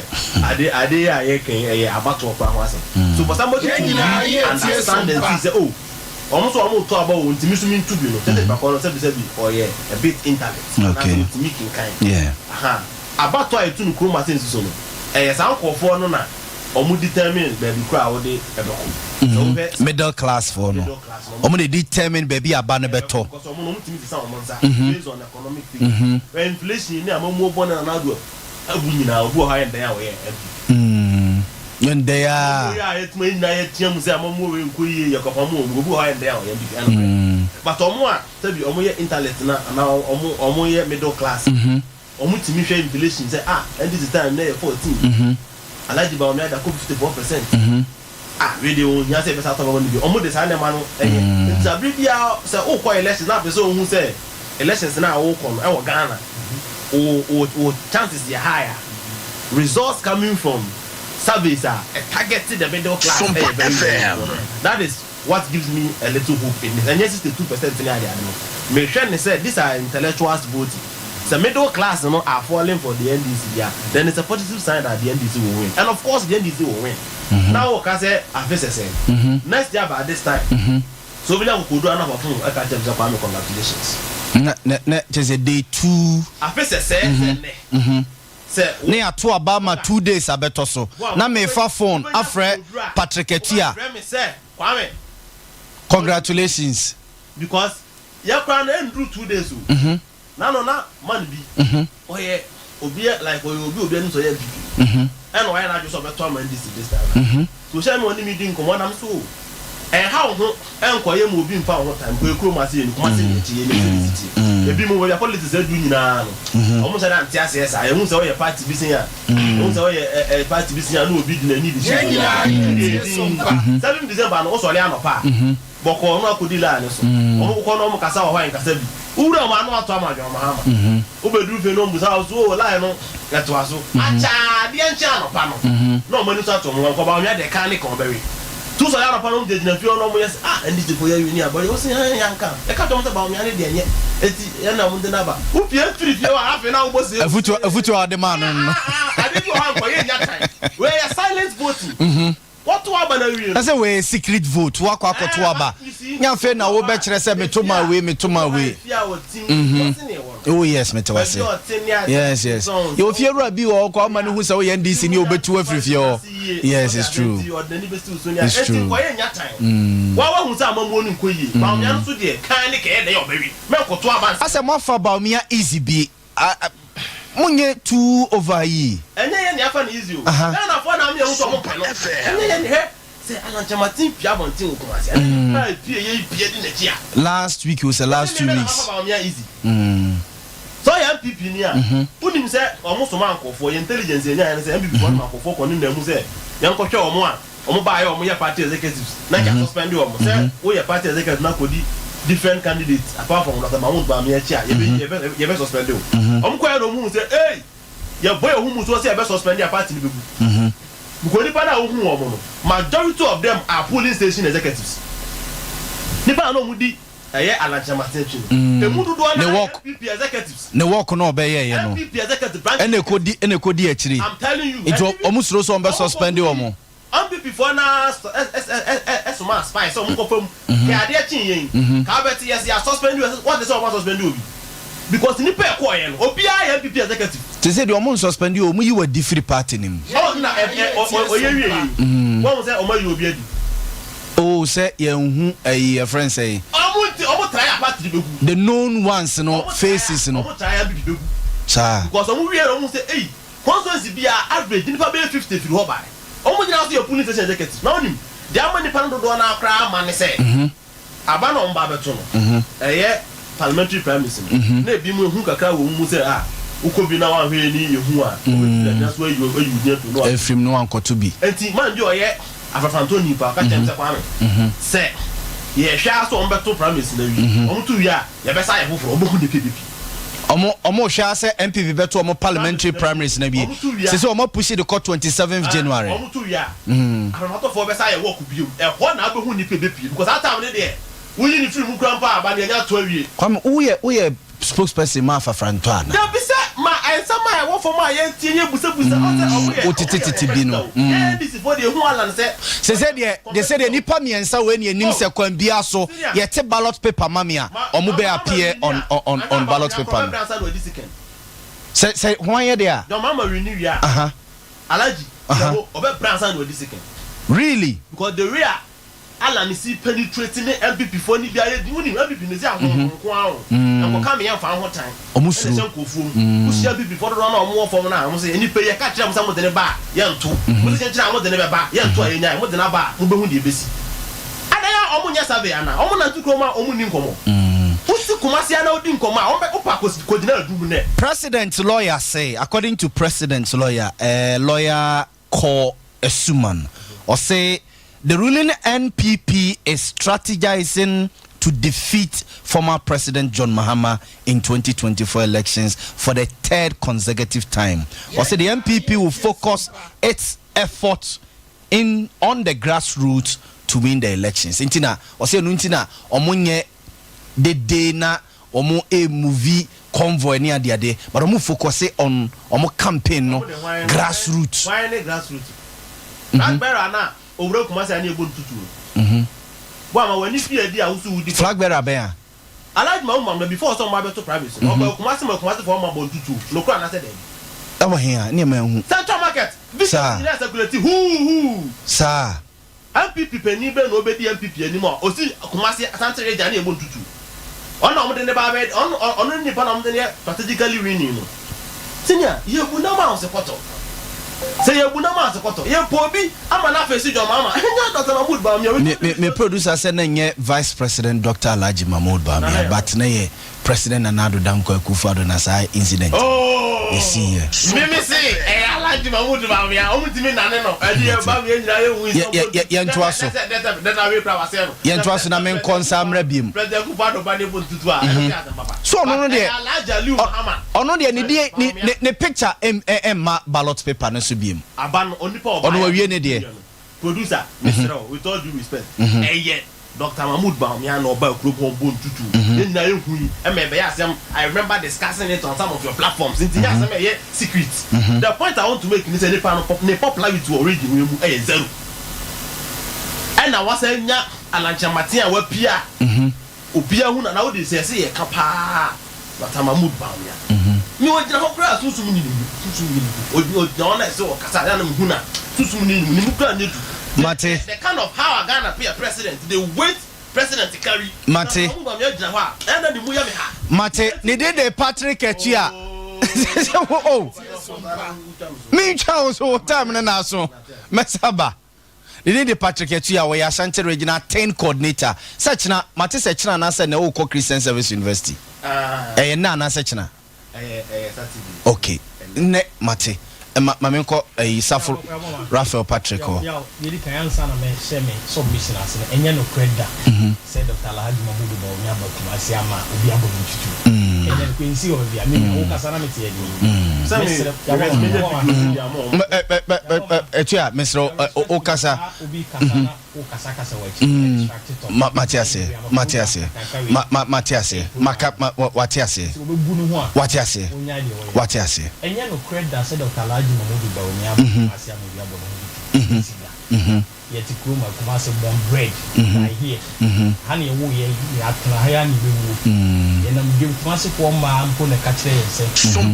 ade yi a yɛka yi ɛyɛ abatoɔ koraa ho asɛm. So for somebody to really understand and see sɛ oh, ɔmo nso ɔmo to aba o, ntumi so mi ntu bi no, kyerɛ sɛ nipa korɔ no sɛbi sɛbi ɔyɛ a bit internet anaasɛ ɔtumi kenkan. Aha, abatoɔ a yɛtu no kurom ase nsi so no, ɛyɛ saa nkorɔfoɔ no na ɔmo determine baabi koraa a wode ɛbɛkɔ. Sɛ wohwɛ Middle class foɔ no, middle class no, ɔmo na determine baabi a aba no bɛtɔ. Because ɔmo no ɔmo tumi sesa ɔmo nsa based on economic figures. Hwɛ inflation ne amammuo bɔne na Nana abu nyinaa, obi wɔ hɔ a yɛ ndɛn a ɔyɛ NPP. Yɛ ndɛn a. Amammuo yi a yɛtuma yɛn nyinaa yɛtea mu sɛ amammuo wei nkɔ yie, yɛkɔpam wɔn mu, obi wɔ hɔ a yɛ ndɛn a ɔyɛ NPP, ɛyɛ nokorɛ. But ɔmo a sɛbi ɔmo yɛ internet na anaa ɔmo yɛ middle class, ɔmo tumi hwɛ inflation sɛ ah, NDC time na yɛ 14, Alhaji Bawumia da kɔ 54%. Ah, wei deɛ ohia sɛ yɛbɛsa atɔ bɛma no bi. Ɔmo de saa nneɛma no ɛyɛ. Nti abere biara sɛ wokɔ elections na apɛ sɛ ohu sɛ elections na wokɔ no ɛwɔ Ghana, wo chances yɛ high a, results coming from surveys a target the middle class Sompa ɛyɛ very very FM. important. That is what gives me a little hope in this. Ɛnyɛ 62% ne ade ade no. Mehwɛ ne sɛ these are intellectuals voting. Sɛ middle class no are falling for the NDC deɛ, then it's a positive sign that the NDC will win. And of course the NDC will win. Na wɔka sɛ afe sɛsɛ. Next year by this time, so obi nya kokodu anafafo ɛka kyerɛ me sɛ, "Kwame, congratulations." Na kyerɛ sɛ day two. Afe sɛsɛ sɛ nnɛ. Sɛ Ne ato aba ma 2 days abɛtɔ so na mefa phone afrɛ Patrick Atua. Frɛ me sɛ, "Kwame, Congratulations. Because yɛ koraa no ɛnduru 2 days o. Na no na man bi ɔyɛ obi like ɔyɛ obi anim sɛ ɔyɛ NPP ɛna ɔyɛ n'adwo sɛ ɔbɛtɔ ama NDC this time. So hyɛ mi ɔne mi di nkɔmɔ nam so ɛnha wo ho ɛnkɔyɛ mu obi nfa wo ho time kɔ ekurom ase yɛ ni Kumase ni akyi yɛ ni sɛ ne si tie ebi mu wɔyɛ politics adu nyinaa no, ɔmo sɛ na nte aseɛ saa yɛhu sɛ ɔyɛ party bi sin a, yɛhu sɛ ɔyɛ ɛ ɛ party bi sin a na obi di n'ani de hyɛ 7 December no, wosɔre anɔpa a bɔkɔɔ no akɔdi line so, ɔmo kɔ na ɔmo kasa wɔ hɔ a nkasa bi wowura ɔmo ano ato ama adwuma mahama wobɛduru fie no ɔmbusa wo so o line no ɛtoa so akyaa adeɛ nkyɛn anɔpa no na ɔmo ani so ato ɔmo nkɔba ɔnwia deɛ kan ne kan ɔbɛwe tu sɔre anɔpa no, ɔmo gyinagyina fie hɔ na ɔmo yɛ sɛ ah, NDC fo yɛ wi ni abɔyɛ ɔsi hɛn yanka ɛka kyerɛ ɔmo sɛ Bawumia ne deɛ nyɛ eti ɛna ɔmo de n'aba wopie firi fie hɔ a afei na wobɔ se. Afutuo a ɔde maa no. Ade bi wɔ hɔ a nkɔyɛ nya time wei yɛ silent voting, wɔto aba na wie no. Ɛsɛ wei secret vote, wakɔ akɔto aba nya afei na wobɛkyerɛ sɛ meto ma wei, meto ma wei. Oh yes, mete wase. Yes, yɛwɔ fie wura bi wɔ hɔ kɔ ama no hu sɛ woyɛ NDC ne wobɛtu afiri fie hɔ. Yes, it's true, it's true. Nkɔyɛ nya time wa wahu sɛ amammuo no nkɔ yie, Bawumia no so deɛ kan ne kɛyɛ dɛ yɛ ɔbɛwi mɛnkɔto aba nsa. Asɛ moafa Bawumia easy bi, monyɛ too over yi. Ɛnyɛ yɛ nea afa no easy o. Ghanafoɔ na ame ɛho sɛ ɔmo mpɛ no. Ɛnyɛ yɛ ne hwɛ sɛ Alan Kyerematen pie abɔnten wɔ Kumase ɛna nipa a pie yɛ pie di n'akyi a. Last week o, sɛ last 2 weeks. Ɛnyɛ Bawumia easy. Sɛ ɔyɛ NPP ni a, wonim sɛ ɔmo soma nkɔfoɔ, yɛ intelligence yɛ nyaayɛ no sɛ NPP foɔ no ma nkɔfoɔ kɔ ne nan mu sɛ yɛnkɔhwɛ ɔmo a ɔmo baayɛ ɔmo yɛ party executives na nka suspend ɔmo sɛ woyɛ party executive na kɔdi different candidates apart from Dr. Mahmood Bawumia akyi a, yɛbɛ suspend o. Ɔmo kɔɛ na ɔmo hu sɛ ei, yɛbɔ yɛn ho mu so sɛ yɛbɛ suspend a, party no bɛgu because nipa na wohu wɔn no, majority of them are polling station executives. Nnipa a na wɔdi ɛyɛ Alan Kyerematen akyi no, emu dodoɔ no Ne ara yɛ work NPP executives. ne work no a ɔbɛyɛeɛ no NPP executive branch ɛna ɛkɔdi ɛna ɛkɔdi akyiri. I'm telling you, Nti NPP wɔn suro sɛ wɔn bɛ wɔn suspend kɔkɔdi wɔn. NPP foɔ no ara sɔ ɛ ɛ ɛ ɛ ɛ somaa spy sɛ wɔn nkɔfa mu. Hwɛ adeɛ kyee yɛn. Kaa bɛte yɛse yɛ suspend o, wɔnte sɛ wɔn asuspend obi. Because nnipa a ɛkɔɔeɛ no, obiara yɛ NPP executive. Te sɛ deɛ wɔn nsuspend o, wɔn yi wo adi firi party no mu. Ɔn na ɛ ɛ ɔ ɔ ɔyɛ wieɛ yi, wɔahu sɛ wɔn ayi obi adi. Oh sɛ yɛnhu ɛyi yɛfrɛ no sɛn. Wɔn nti wɔn try a party no bɛgu. The known ones no Wɔn try a faces no. wɔn try a NPP bɛgu. Saa. Because wɔn wieɛ no wɔn hu sɛ ei constituency biara average nnipa bɛyɛ 50 firi hɔ baeɛ. Wɔn nyinaa nso yɛ polling station executives. Na wonim deɛ ama nnipa no dodoɔ no ara koraa ama ne sɛ. Aba na wɔba abɛto no, ɛyɛ parliamentary primaries no, na ebinom ehu kakra wɔ wɔn mu sɛ ah, wokɔ bi na woanhwɛ yie ne yɛhu a, wɔbɛtumi agyina so ayi wo ayi wo din afiri mu na wɔato. Afirim na wankɔto bi. Enti man bi a ɔyɛ afrafrantɔni paa, ɔka kyerɛɛ me sɛ, Kwame, sɛ yɛhwɛ ara sɛ wɔbɛto primaries no awie, wɔto wie a, yɛbɛsan ayɛ foforɔ, wɔbɛhu nnipa bi pii. Wɔn wɔn hwɛ ara sɛ NPP bɛto wɔn parliamentary primaries no awie. Sese wɔn apushi de kɔ 27th January. Wɔn to wie a, ahwɛmatɔfoɔ bɛsan ayɛ work biom. Ɛhɔ na wobɛhu nnipa ɛbɛpie because saa time no deɛ woyi no firi mu koraa mpo a aba no yɛanya ato awie. Kwame woyɛ woyɛ spokesperson ma Afafrantɔ anaa? Dabi sɛ ma nsɛm a ɛwɔ fam a yɛntie yɛbusabusa ɔn sɛ ɔmo yɛ Wo tete tete bi no. Yɛn NDC foɔ deɛ ehu Allan sɛ. Sese deɛ de sɛ deɛ nipa miɛnsa wei na yɛnim sɛ kwan biara so yɛte ballot paper ma me a ɔmo bɛ appear on on on ballot paper no. Sɛ sɛ hwan yɛ deɛ a. John Mahama wini wie a Aha. Alhaji Aha. Yabo ɔbɛ brɛ ansa na wadi second. Really? Because the way a Allan si penetrate ne NPP foɔ no bi ayɛ din wonim NPP no sɛ ahonhom nko ara o nkɔka me yɛmfa ho tan Ɔmo ɛna suro. ɛhyɛ nkurɔfoɔ mu wohyia NPP foɔ dodoɔ no a ɔmo wɔ fam no a ɔmo sɛ nnipa yi yɛka kyerɛ mo sɛ mode no ba a yɛnto mo sɛ kyenkyene a mode no bɛba yɛnto a yɛnyae mode no aba a mobɛhu deɛ ɛbɛsi adɛn a ɔmo nyɛ survey anaa ɔmo nante kurom a ɔmo nni nkɔmmɔ wosi Kumasi a na wodi nkɔmmɔ a ɔmo bɛ wopa kɔgyina adum nnɛ. President lawyer se, according to president lawyer, eh, lawyer Kor Asuman, ɔse the ruling NPP is strategizing to defeat former President John Mahama in 2024 elections for the third consecutive time. Ɔse the NPP will focus its efforts in on the grassroots to win the elections. Nti na ɔse ɛno nti na ɔmo nyɛ dede na Ɔmo movie convoy ne ade ade but ɔmo focuse on ɔmo campaign no Ɔmo de hwan grass root. Hwan ne grass root? Flag bearer no a owura Kumasi a ne yɛbɔ no tutu no. Boa ma w'ani fi adi a wo so wodi Flag bearer bɛn a? Alhaji Mahmood Mamina before sɛ ɔmo abɛto primaries no ɔkɔɔ Kumasi ma Kumasi foɔ ɔmo abɔ no tutu o. Nokorɛ anaasɛ daabi? Ɛwɔ he a? Nneɛma nhu. Central market videos Saa. nyinaa circulate huu huu. Saa. NPP panin bɛn na ɔbɛdi NPP anim a ɔsi Kumasi Asante Region ne ɛbɔ ntutu? Ɔno na wɔde no ba abɛyɛ ɔno ɔno ne nipa na wɔde no yɛ strategically winning no. Senior, yɛbu nam a ɔse kɔtɔ. Sɛ yɛbu nam a ɔse kɔtɔ. Yɛpɛ obi ama no afeesi John Mahama. Ɛnyɛ Doctor Mahmood Bawumia. Me me me producer sɛ na ɛnyɛ Vice President Doctor Alhaji Mahmood Bawumia but na ɛyɛ President Nana Addo Dankwa Akufo Addo na saa incident no Oh, ɛsii yɛ. me me se ɛyɛ Alhaji Mahmood Bawumia, wɔn ntumi nnane no. Ɛdi yɛ Bawumia nyinaa yɛ hu Yɛ yɛ yɛ yɛntoa so. Dɛ dɛ dɛ na wei kura wasɛe no. Yɛntoa so na menkɔ nsa mmra biom. President Akufo Addo ba ne bɔ ntutu a, ɛno sɛ asɛm papa. So ɔno no But deɛ ɛyɛ Alhaji Aliu ɔ Mahama. ɔno deɛ ne din ne Bawumia. ne ne picture ɛm ɛ ɛmma ballot paper no so biom. Aba no onipa a Ɔno ɔbaeɛ a wawie ne deɛ. ɔtutuiɛ no. Producer, mesrɛ wo, with all due respect, ɛyɛ Doctor Mahmood Bawumia na ɔbaa kurom hɔ bɔ ntutu. Yɛn nyinaa yɛ hui ma ɛbɛyɛ asɛm. I remember discussing it on some of your platforms. Nti nyɛ asɛm a ɛyɛ secret. The point I want to make ne sɛ nipa no ne popularity wɔ region wei mu ɛyɛ zero. Ɛna wasan anya Alan Kyerematen a wapia a Obiara hu no anaa wode sɛ yɛse yɛka paa Doctor Mahmood Bawumia me ogyina hɔ koraa sunsum nni ne mu sunsum nni ne mu ogyina hɔ na ɛsɛ ɔkasa na mehu na sunsum nni ne mu ne mu koraa nyɛ du Mate. the, the kind of how a Ghana pay a president the weight president carry Mate. Doctor Mahmood Bawumia gyina hɔ a ɛyɛ na ne mu yɛ me ha Mate. Ne din de Patrick Atua. Oh, mentwa wo so wo time no na aso. Mɛsa ba. Ne din de Patrick Atsu a ɔyɛ Ashanti Regional Ten Coordinator. Sɛ kyena, mate sɛ kyena anaasɛ nnɛ worekɔ Christian Service University. Ɛyɛ nnɛ anaasɛ kyena? Ok, nnɛ, mate. Ma, ma menkɔ ɛyi, Safo Raphael Patrick hɔ. Yaw, deɛ ɛdi kan, ansa na mɛhyɛ me submission ase no, ɛnyɛ nokorɛ da sɛ Doctor Alhaji Mahmood Bawumia aba Kumasi ama obi abɔ no ntutu. Ɛnyɛ nokorɛ, ɛnsii wɔ baabi a. Me nua, wokasa na mete anim. Mesrɛ, Yaw, Ɛtua, mesrɛ wo, wokasa. Obi kasa na. Mm, ma, mate aseɛ, mate aseɛ, ma, ma, mate aseɛ, maka, ma, wa, wate aseɛ, wate aseɛ, wate aseɛ. Ɛnyɛ nokorɛ da sɛ Dɔkta Alhaji Mahmodu Bawumia aba Kumasi ama obi abɔ ne ho tutu. Ɛnsi da. Yɛte kurom ha, Kumasi, born bred, die here. Ha na yɛwoo yɛn, yɛatena ha yi ara na yɛbɛwuo. Yɛnam dwam, Kumasifoɔ mmaa mpo na ɛka kyerɛ yɛn sɛ,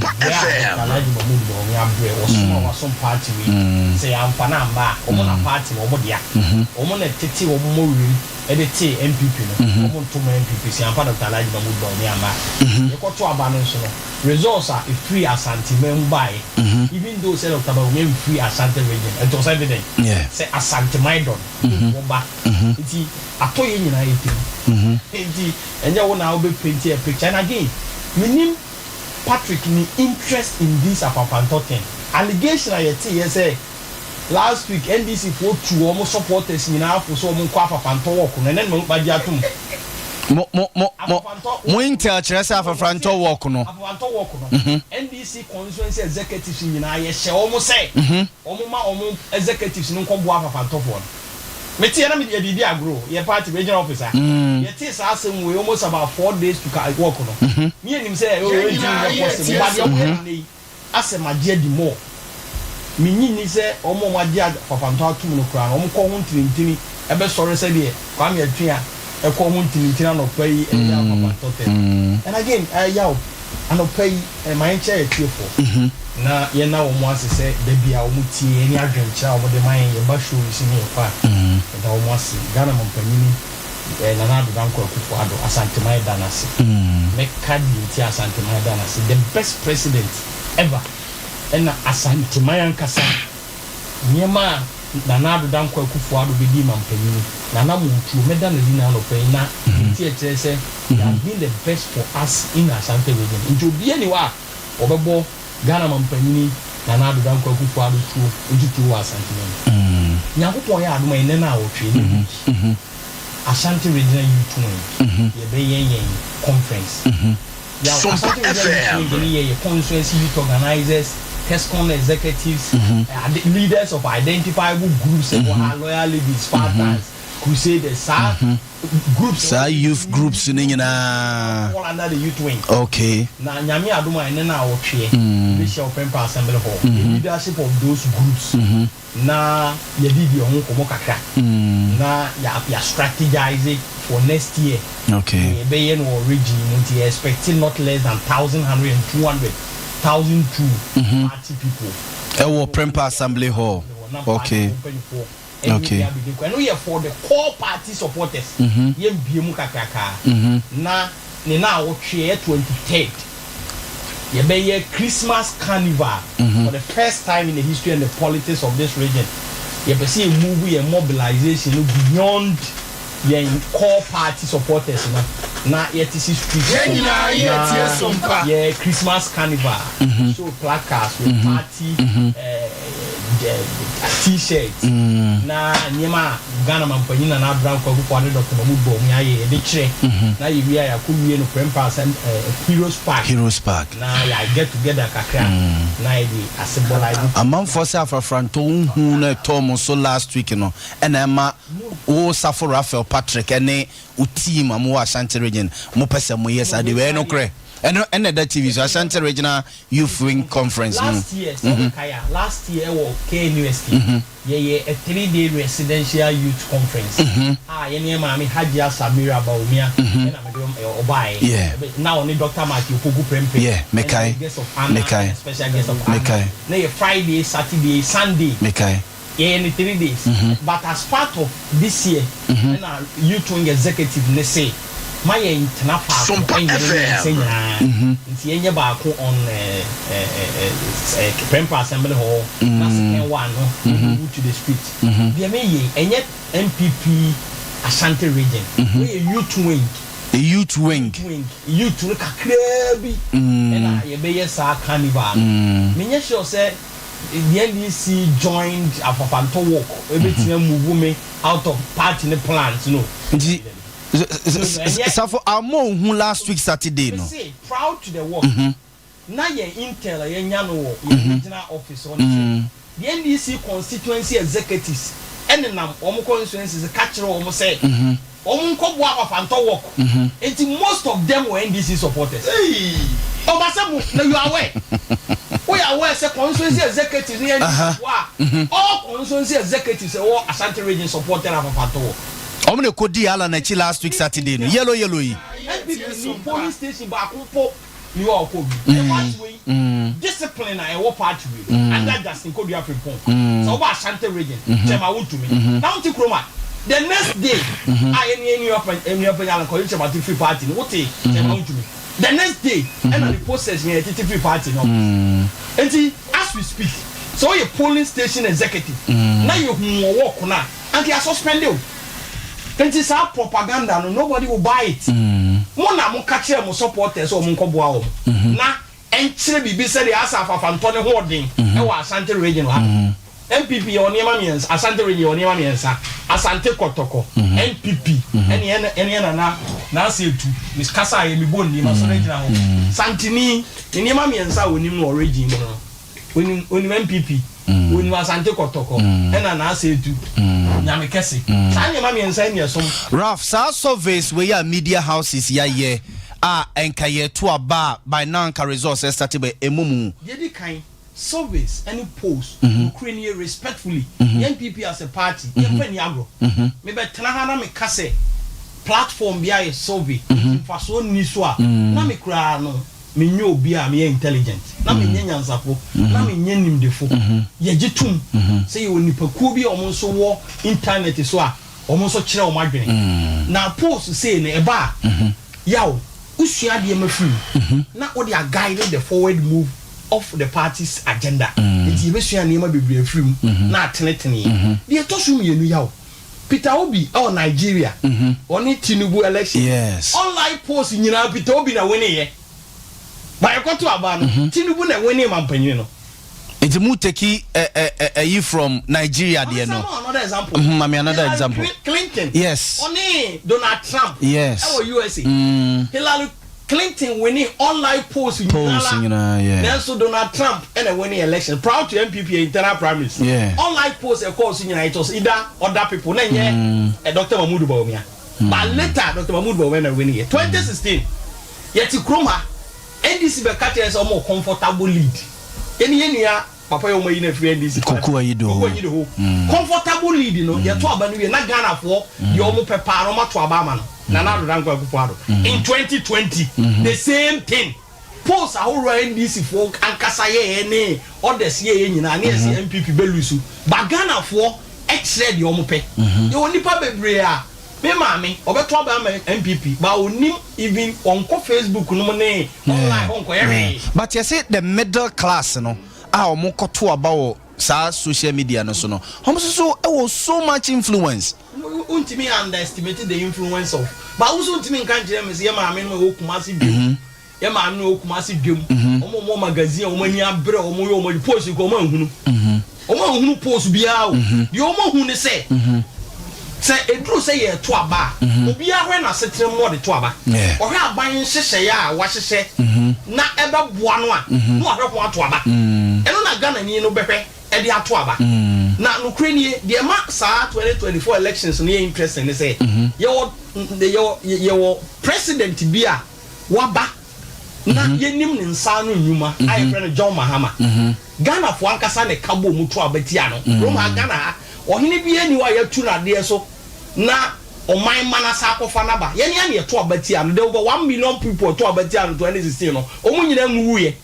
berɛ a Dɔkta Alhaji Mahmood Bawumia abrɛ, ɔsom a wasom party wei, sɛ yɛamfa no amma a, wɔn na party no, wɔn dea. Wɔn na ɛtetee wɔn mmɔwerem de tee NPP no, wɔn nto mma NPP sɛ yɛamfa Dɔkta Alhaji Mahmood Bawumia amma a. Yɛkɔto aba no nso no, results a ɛfiri Asanteman mu baeɛ, even though sɛ Dɔkta Bawumia mfiri Asante region, it was evident sɛ Asanteman dɔ no, Otumfoɔ ba. Nti atɔ yɛn nyinaa yɛ tirim. Nti ɛnyɛ wo na wobɛ paint a picture. And again, mennim Patrick ne interest in this Afafantɔ thing. Allegation a yɛteeɛ sɛ last week NDC foɔ tuu wɔn supporters nyinaa fo sɛ wɔn nkɔ Afafantɔ walk no, ɛnɛ na magye atom. Mo mo mo mo mo intel kyerɛ sɛ Afafantɔ walk no. Afafantɔ walk no, NDC constituency executives nyinaa yɛhyɛ wɔn sɛ wɔn ma wɔn executives no nkɔboa Afafantɔfoɔ no. Meteɛ na mede yɛ biribi agorɔ o, yɛ party regional office a, yɛtee saa asɛm wei almost about 4 days to ka work no, ne yɛnim sɛ oh ɛntumi nyɛ possible, but deɛ wɔyɛ no nnɛ yi, asɛ magye adi more. Mennye nni sɛ wɔn a wɔagye Afafantɔ atom no koraa no, wɔkɔ ho ntinintini bɛsɔre sɛdeɛ Kwame Atwea kɔ ho ntinintini anɔpa yi ɛyɛ Afafantɔ tɛm. And again, ɛyɛ anɔpa yi, ma yɛnkyerɛ yɛn atiefoɔ na yɛnna wɔn ase sɛ da bi a wɔtie yɛn ne adwenkyerɛ a wɔde ma yɛn, yɛba show yi so ne yɛkɔ a, yɛda wɔn ase. Ghana mampanyini Nana Addo Dankwa Akufo Addo, Asanteman da no ase. Mɛka deɛ nti a Asanteman da no ase. The best president ever ɛna Asanteman ankasa nneɛma a Nana Addo Dankwa Akufo Addo bɛdii mampanyini, Nana Montuo, mɛda no adi n'anɔpa yi na deɛ nti a ɛkyerɛ sɛ he has been the best for us in Ashanti region. Nti obiara nni hɔ a ɔbɛbɔ Ghana mampanyini Nana Addo Dankwa Akufo Addo tuo ntutuo wɔ Asanteman mu. Nyankopɔn yɛ adom a ɛnnɛ naawɔtwe, ɛnnɛ week, Ashanti Regional Youth Wing yɛbɛyɛ yɛn conference. Yaw, Sompa Ashanti Regional Youth FM. Wing no yɛ yɛ constituency youth organizers, TESCON executives, ade, leaders of identifiable groups ɛwɔ ha, Loyal Ladies, Spartans, Crusaders, saa groups Saa youth groups no nyinaa. Fall under the youth wing. Okay. Na Nyame adom a ɛnɛ naawɔtweɛ yɛbɛhyia wɔ Prempeh Assembly Hall, the leadership of those groups na yɛdidi ɛho nkɔmmɔ kakra na yɛ yɛ strategize for next year. Okay. Yɛbɛyɛ no wɔ region yi mu nti yɛ expect not less than thousand hundred and two hundred thousand two party people. Ɛwɔ Prempeh Assembly Hall. Na Okay. party mpanyinfoɔ ɛne Okay. bi abɛdi nkɔ. Ɛno yɛ for the core party supporters. Yɛn bie mu kakraka. Na ne naawɔtwe yɛ 23rd. Yɛbɛyɛ Christmas carnival for the first time in the history and the politics of this region. Yɛpɛ sɛ yɛ move yɛn mobilization no beyond yɛn core party supporters no na yɛte si street so Yɛn nyinaa yɛtie Sompa. na yɛ Christmas carnival, show placards with party t-shirt na nneɛma a Ghana mampanyin Nana Addo Dankwa Akufo-Addo, Dr. Mahmood Bawumia ayɛ yɛde kyerɛ na yɛwie a yɛakɔ wie no Prempeh Asɛm Heroes Park. Heroes Park. Na yɛ get together kakra na yɛde asymbolize. Amanfoɔ sɛ afrafrantɔ nhu no ɛtɔɔ mo so last week no ɛna ɛma wo Safo Raphael Patrick ɛne wo team a mowɔ Ashanti region mopɛ sɛ moyɛ saa de wei. Ɛno korɛ ɛno ɛna ɛda TV so, Ashanti Regional Youth Wing Conference no. Last year sɛ ɔbɛkae a, last year ɛwɔ KNUST yɛyɛ a 3-day residential youth conference a yɛne yɛn maame Hajia Samira Bawumia ɛna mede ɔbaeɛ. Na ɔne Dr. Matthew Opoku Prempeh Yeah, mekae. ɛna guest of honor, Mekae. ɛna special guest of honor. Mekae. Na yɛ Friday, Saturday, Sunday. Mekae. Yɛyɛ ne 3 days, but as part of this year ɛna youth wing executive ne se ma yɛn tena faako Sompa ɛnyɛ FM. yɛn nsa nyinaa nti yɛnyɛ baako on Prempeh Assembly Hall na second one no we move to the street. Deɛ meyɛ ɛnyɛ NPP Ashanti Region, wɔyɛ youth wing. The youth wing. Wing youth no kakraa bi ɛna yɛbɛyɛ saa carnival no. Menyɛ sure sɛ the NDC joined Afafantɔ walk ebɛtumi move me out of party ne plans no. Nti Safo ama ohu last week Saturday no. Mese proud to the work na yɛn intel a yɛnya no wɔ yɛn regional office hɔ no sɛ the NDC constituency executives Ɛnenam wɔn constituencies ka kyerɛ wɔn sɛ wɔn nkɔboa Afafantɔ work. Nti most of them were NDC supporters. Ɔba sɛ mo na you are aware. Woyɛ aware sɛ constituency executives ne NDC foɔ a, all constituency executives ɛwɔ Ashanti Region supported Afafantɔ work. Wɔn na ɛkɔdii Allan akyi last week Saturday no. Yellow yellow yi. NPP ni polling station baako mpo ni hɔ a ɔkɔɔ bi. Ɛyɛ party wei discipline a ɛwɔ party wei under Justin Kodua Frimpong. Sɛ woba Ashanti Region, Chairman Wontumi na wonte kurom a, the next day a yɛne yɛn nua nua panyin Alan Kwadwo Kyerematen firi party no, wote Chairman Wontumi. The next day ɛna ne posters nyinaa yɛtete firi party no office. Nti as we speak, sɛ woyɛ polling station executive na yɛhu wo wɔ work no a, anka yɛ suspend wo. Nti saa propaganda no nobody will buy it. Mo na mo ka kyerɛ mo supporters sɛ wɔn nkɔ boa wɔn na ɛnkyerɛ biribi sɛdeɛ asa afafantɔ ne ho ɔden ɛwɔ Ashanti Region ha. NPP yɛwɔ nneɛma mmiɛnsa, Ashanti Region yɛwɔ nneɛma mmiɛnsa, Asante Kɔtɔkɔ, NPP ɛne yɛn ɛne yɛn nana Nancy Etu, me kasa a yɛ me bɔ nni, masɔre agyina hɔ. Santini, ne nneɛma mmiɛnsa a onim no wɔ region mu no. Onim onim NPP, onim Asante Kɔtɔkɔ, ɛna Naasa Edu, Nyame Kɛse. Saa nneɛma mmiɛnsa yi na ɛsom. Ralph, saa surveys wei a media houses yi ayɛ a nka yɛto aba a by now nka results ɛstarte bɛ ɛmu mu. Deɛ ɛdi kan, surveys ɛne polls, nokorɛ nie, respectfully, yɛn NPP as a party, yɛmfa nni agorɔ. Mebɛtena ha na meka sɛ platform bi ayɛ survey, nti mfasoɔ nni so a, na me koraa no, Menyɛ obi a meyɛ intelligent, na menyɛ nyansafo, na menyɛ nimdefo. Yɛgye tom sɛ yɛwɔ nnipakuo bi a wɔn nso wɔ intanɛt so a wɔn nso kyerɛ wɔn adwene. Na post sei no, ɛba a, yaw, wosua adeɛ ma firi mu, na wode a guide the forward move of the party's agenda. Nti yɛbɛsua nneɛma bebree afiri mu na atenetene yɛn. Deɛ ɛtɔ so mmienu, yaw, Peter Obi ɛwɔ Nigeria ɔne Tinubu election online polls nyinaa Peter Obi na winning yɛ ba yɛkɔto aba no Tinubu na winning mampanyini no. Nti mu take ɛyi from Nigeria deɛ no. Mama another example. Mami another example. Clinton. Yes. Ɔne Donald Trump. Yes. Ɛwɔ USA. Hillary Clinton winning online polls nyinaa yeah. Nanso Donald Trump ɛna winning election prior to NPP internal primaries. Yeah. Online polls ɛkɔɔ so nyinaa it was either other people na nyɛ mm. Dr. Mahmoud Bawumia. But later Dr. Mahmoud Bawumia na winning yɛ. 2016 yɛte kurom ha NDC bɛka kyerɛ sɛ ɔmo comfortable lead. Yɛne yɛn nua Papa yi a wɔayi no afiri NDC party. Koku Ayidoho. Koku Ayidoho. Comfortable lead no, yɛto aba no wie na Ghanafoɔ deɛ wɔn pɛ paa no wɔn ato aba ama no. Nana Addo Dankwa Akufo-Addo. In 2020, the same thing. Polls ahoroɔ a NDC foɔ ankasa yɛɛ ne others yɛɛ nyinaa ne yɛsi NPP bɛ lose. But Ghanafoɔ kyerɛ deɛ wɔn pɛ. Yɛwɔ nnipa bebree a Me maame ɔbɛto aba ama NPP but onim even ɔnkɔ Facebook nom ne online hɔ nkɔyɛ hwee. But yɛse the middle class no a ɔmo kɔto aba wɔ saa social media no so no ɔmo nso so wɔ so much influence. Wontumi underestimate the influence of but wo nso wontumi nka nkyerɛ me sɛ yɛ maame nom a ɛwɔ Kumasi dwam Yɛ maame no wɔ Kumasi dwam. Wɔn a wɔwɔ magazine a wɔn ani abere a wɔyɛ wɔn adwuma post nka wɔn anhunu. Wɔn anhunu post biara o. Deɛ wɔn ahu ne sɛ sɛ eduru sɛ yɛreto aba a, obiara hwɛ n'asetena mu na ɔde to aba. Ɔhwɛ aban nhyehyɛeɛ a wɔahyehyɛ na ɛbɛboa no a, na wahwɛ ho ato aba. Ɛno na Ghanani no bɛhwɛ de ato aba. Na nokorɛ nie, deɛ ɛma saa 2024 elections no yɛ interesting ne sɛ yɛwɔ yɛwɔ yɛwɔ president bi a waba na yɛnim ne nsa ano nnwuma a yɛfrɛ no John Mahama. Ghanafoɔ ankasa na ɛka bɔɔ mu to aba tia no. Kurom ha, Ghana ha, ɔhene biara nni hɔ a yɛatu no adeɛ so na ɔman mma no asan akɔfa no aba. Yɛn ara na yɛto aba tia no. There were over 1 million people ɛto aba tia no 2016 no, wɔn nyinaa nwuwuiɛ.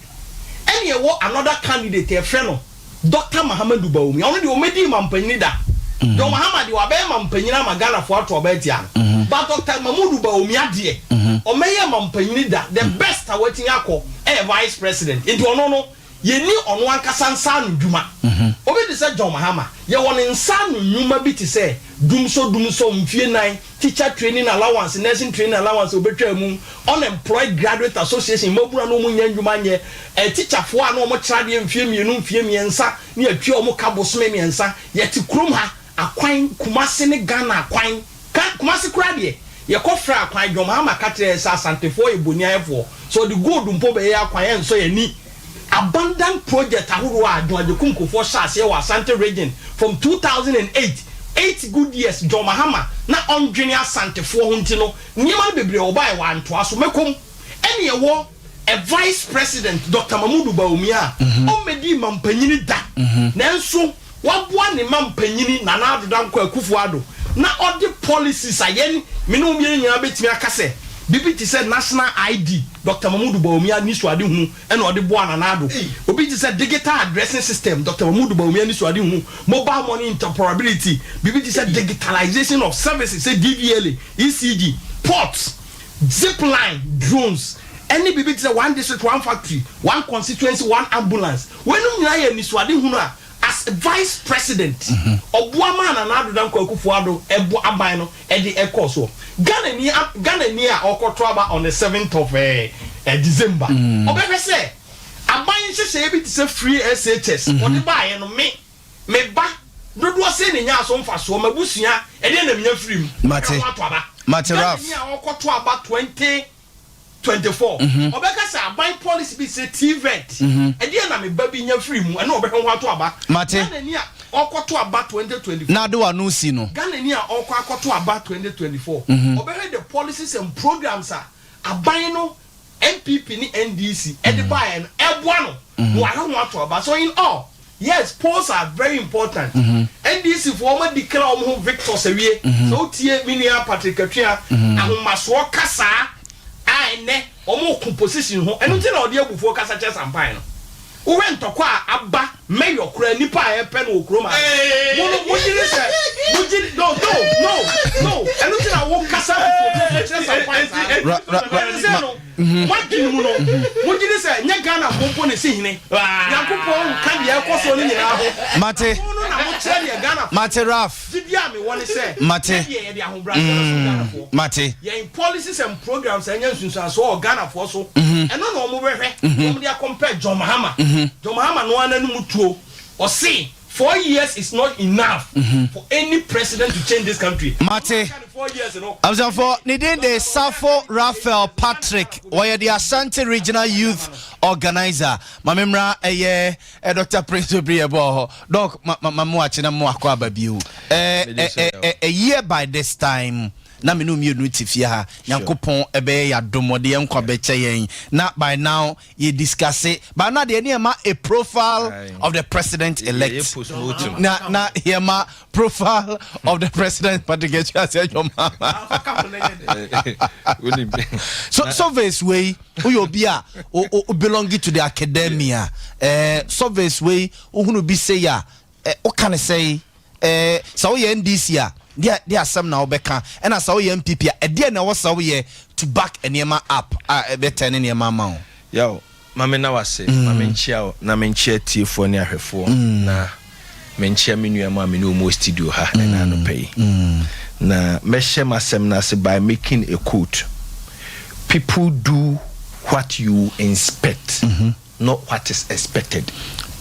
Ɛna yɛwɔ another candidate a yɛfrɛ no Doctor Mahamadou Bawumia, ɔno deɛ ɔmmɛdii mampanyini da. John Mahama deɛ wabɛyɛ mampanyini ama Ghanafoɔ ato aba atia no. But Doctor Mahmoudou Bawumia deɛ ɔmmɛyɛɛ mampanyini da. The best a watumi akɔ yɛ vice president. Nti ɔno no yɛnni ɔno ankasa nsa ano dwuma. Obi te sɛ John Mahama, yɛwɔ ne nsa ano nnwuma bi te sɛ dumsɔ dumsɔ mfie nan, teacher training allowance, nursing training allowance a wɔbɛtwaa mu, Unemployed Graduate Association mmabunu a na wɔnnya nnwuma nyɛ, atikyafoɔ a na wɔkyerɛ adeɛ mfeɛ mmienu, mfeɛ mmiɛnsa ne yɛtua wɔn ka bosome mmiɛnsa. Yɛte kurom ha, akwan, Kumasi ne Ghana akwan, ka, Kumasi koraa deɛ, yɛkɔfrɛɛ akwan, John Mahama ka kyerɛɛ yɛn sɛ Asantefoɔ yɛ boniayɛfoɔ, sɛ ɔde gold mpo bɛyɛ akwan a ɛnsɔ yɛn ani. Abandoned project ahoroɔ a John Agyekum Kufuor hyɛɛ aseɛ wɔ Asante Region from 2008. 8 good years John Mahama na ɔndwene Asantefoɔ ho nti no, nneɛma no bebree ɔbaeɛ wantoa so. Mɛkɔm ɛne ɛwɔ a Vice President, Dr Mahmudu Bawumia, a ɔmmɛdi mampanyini da, nanso waboa ne mampanyini Nana Addo Dankwa Akufo Addo na ɔde policies a yɛn mene wo mmienu nyinaa bɛtumi aka sɛ bibi te sɛ national ID, Dr Mahmudu Bawumia ni so ade hunu ɛna ɔde boa Nana Addo. Obi te sɛ digital addressing system, Dr Mahmudu Bawumia ni so ade hunu, mobile money interoperability, bibi te sɛ digitalization of services sɛ DVLA, ECG, ports, zipline, drones, ɛne biribi te sɛ one district, one factory, one constituency, one ambulance. Wɔnum nyinaa yɛ nisuade hunu a as Vice President ɔboa maa Nana Addo Dankwa Akufo Addo ɛbɔ aban no ɛde ɛkɔɔ soɔ. Ghana ni a ɔkɔto aba on the 7th of December, ɔbɛhwɛ sɛ aban nhyehyɛeɛ bi te sɛ free SHS ɔde baayɛ no, me ba dodoɔ sɛ ne nya so mfasoɔ, mabusua ɛdeɛ na menya firi mu. Mate. Ɔbɛhwɛ ho ato aba. Mate, Ghana Ralph. ni a ɔkɔto aba 2024, ɔbɛka sɛ aban policy bi sɛ TVET, ɛdeɛ na me ba bi nya firi mu, ɛna ɔbɛhwɛ ho ato aba. Mate. Ghana ni a ɔkɔto aba 2024, Na ade wa no si no. Ghana ni a ɔkɔ akɔto aba 2024, ɔbɛhwɛ the policies and programs a aban no, NPP ne NDC, ɛde baeɛ no ɛboa no na wahwɛ ho ato aba. So in all, yes, polls are very important. NDC foɔ, wɔn declare wɔn ho victors awie. Sɛ wotie me nua Patrick Atwea ahomasoɔ kasaa a, ɛnɛ wɔn ko position ho, ɛno ti na ɔde abufuo kasa kyerɛ Sampan no. Wowɛ ntɔkwa a aba mayor kura nipa a ɛpɛ no wɔ kurom a mo no mo gyiri sɛ mo gyiri. No, no, no, no, ɛno ti na wo kasa abufuo kyerɛ Sampan saa. Ra ɛno sɛ no mo adwene mu no, mo gyiri sɛ nyɛ Ghana fo mpo ne si hene Nyankopɔn nka deɛ ɛkɔ soɔ no nyinaa ho. Mate. Mo no na mo kyerɛ deɛ Ghana fo Mate, Ralph. gyidi a mewɔ ne sɛ Mate. yɛdeɛ yɛde ahobrɛaseɛ no so Ghanafoɔ Mate. yɛn policies and programs ɛnyɛ nsunsuansoɔ wɔ Ghanafoɔ so, ɛno na wɔn bɛhwɛ wɔn de akɔmpɛ John Mahama. John Mahama no ara n'anum tuo, ɔse 4 years is not enough for any president to change this country. Mate. 4 years no. Abusuafo, ne din de Safo Raphael Patrick, wɔyɛ the Ashanti Regional Youth Organizer. Maame mmra ɛyɛ ɛ Dr Prince Obiri ɛbɔ hɔ. Doc, ma ma ma mo akyi na mo akɔ aba bio. ɛ ɛ ɛ a year by this time na me no mmienu te fie ha. Nyankopɔn ɛbɛyɛ yɛ adom, ɔde yɛn nkwa bɛkyɛ yɛn na by now yɛ discuss by now deɛ ne yɛ ma a profile of the president elect. Yɛ postmortem. Na yɛ ma profile of the president, Patrick Etuase Adwoma. Wonim. So surveys wei, woyɛ obi a o belong to the academia, surveys wei wohunu bi sei a, woka ne sɛi, sɛ woyɛ NDC a, deɛ asɛm na wobɛka, ɛna sɛ woyɛ NPP a, ɛdeɛ na ɛwɔ sɛ woyɛ to back nneɛma up a ɛbɛtɛ ne nneɛma ama wo? Yaw, maame na wase, maame nkyia wo na menkyia tiefoɔ ne ahwɛfoɔ na menkyia me nua mu a me ne wɔn wɔ studio ha ɛna anɔpɛ yi. Na mɛhyɛ m'asɛm no ase by making a quote: "People do what you inspect, not what is expected."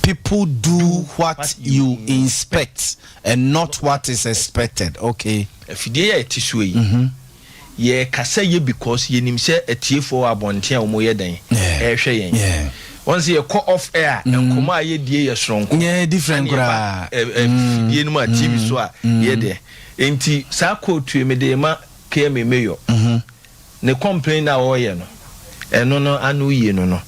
People do what you inspect and not what is expected. Okay. Afidie yɛ ɛte so yi, yɛkasa yɛ because yɛnim sɛ atiefoɔ wɔ abɔnten a wɔyɛ dɛn ɛrehwɛ yɛn. Wɔn sɛ yɛkɔ off air, nkɔmɔ a yɛdie yɛ soronko. Yeah, different Ɛne yɛba, koraa. Fidie no mu a TV so a yɛ deɛ nti saa quote yi mede ma KMA mayor ne complain a wɔreyɛ no, ɛno no ano yie no,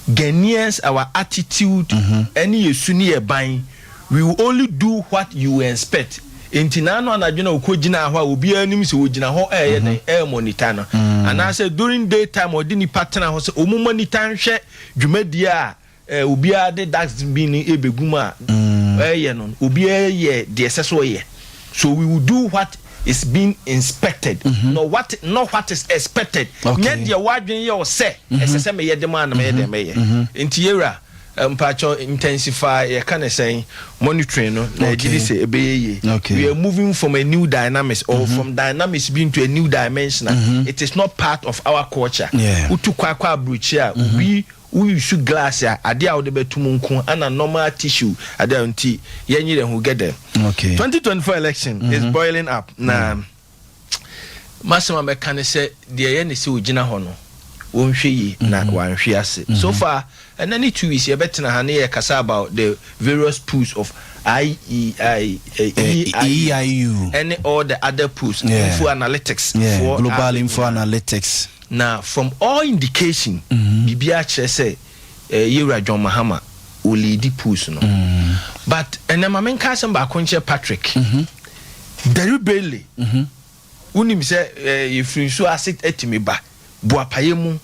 Ghanaians, our attitude ɛne yɛ su ne yɛ ban, we will only do what you expect. Nti n'ano anadwo na okɔ gyina hɔ a obiara anim sɛ ogyina hɔ ɛyɛ den ɛyɛ monitor no, anaasɛ during day time ɔde nipa tena hɔ sɛ ɔmo monitor nhwɛ dwumadie a obiara de dustbin ebegu mu a ɛyɛ no, obiara yɛ deɛ ɛsɛ so ɔyɛ. So we will do what is being inspected, not what is expected. Nyɛ deɛ wadwene yɛ ɔsɛ ɛsɛ sɛ meyɛ de mu a na meyɛ deɛ mɛyɛ. Nti yɛwura mpakyɛw, intensify yɛka ne sɛn monitoring no na yɛgye di sɛ ɛbɛyɛ yie. We are moving from a new dynamics or from dynamics bi into a new dimension. It is not part of our culture. Wotu kɔ akɔ aburukyi a, obi woyusu glass a adeɛ a wode bɛto mu nko ana normal tissue adeɛ a nti yɛnyere ho get there. 2024 election is boiling up na masɛm a mɛka ne sɛ deɛ ɛyɛ ne sɛ ogyina hɔ no, wɔnhwɛ yie na wanhwe ase. So far ɛnɛ ne 2 weeks yɛbɛtena ha ne yɛkasa about the various pools of I E I E I EIU. Ɛne all the other polls, info analytics foɔ Global a Info Analytics. Na from all indication, biribiara kyerɛ sɛ Yewura John Mahama ɔleadi polls no. But ɛnɛ ma menka asɛm baako nkyerɛ Patrick. Deliberately, wonim sɛ yɛfiri nsuo ase atumi ba boapayɛ mu,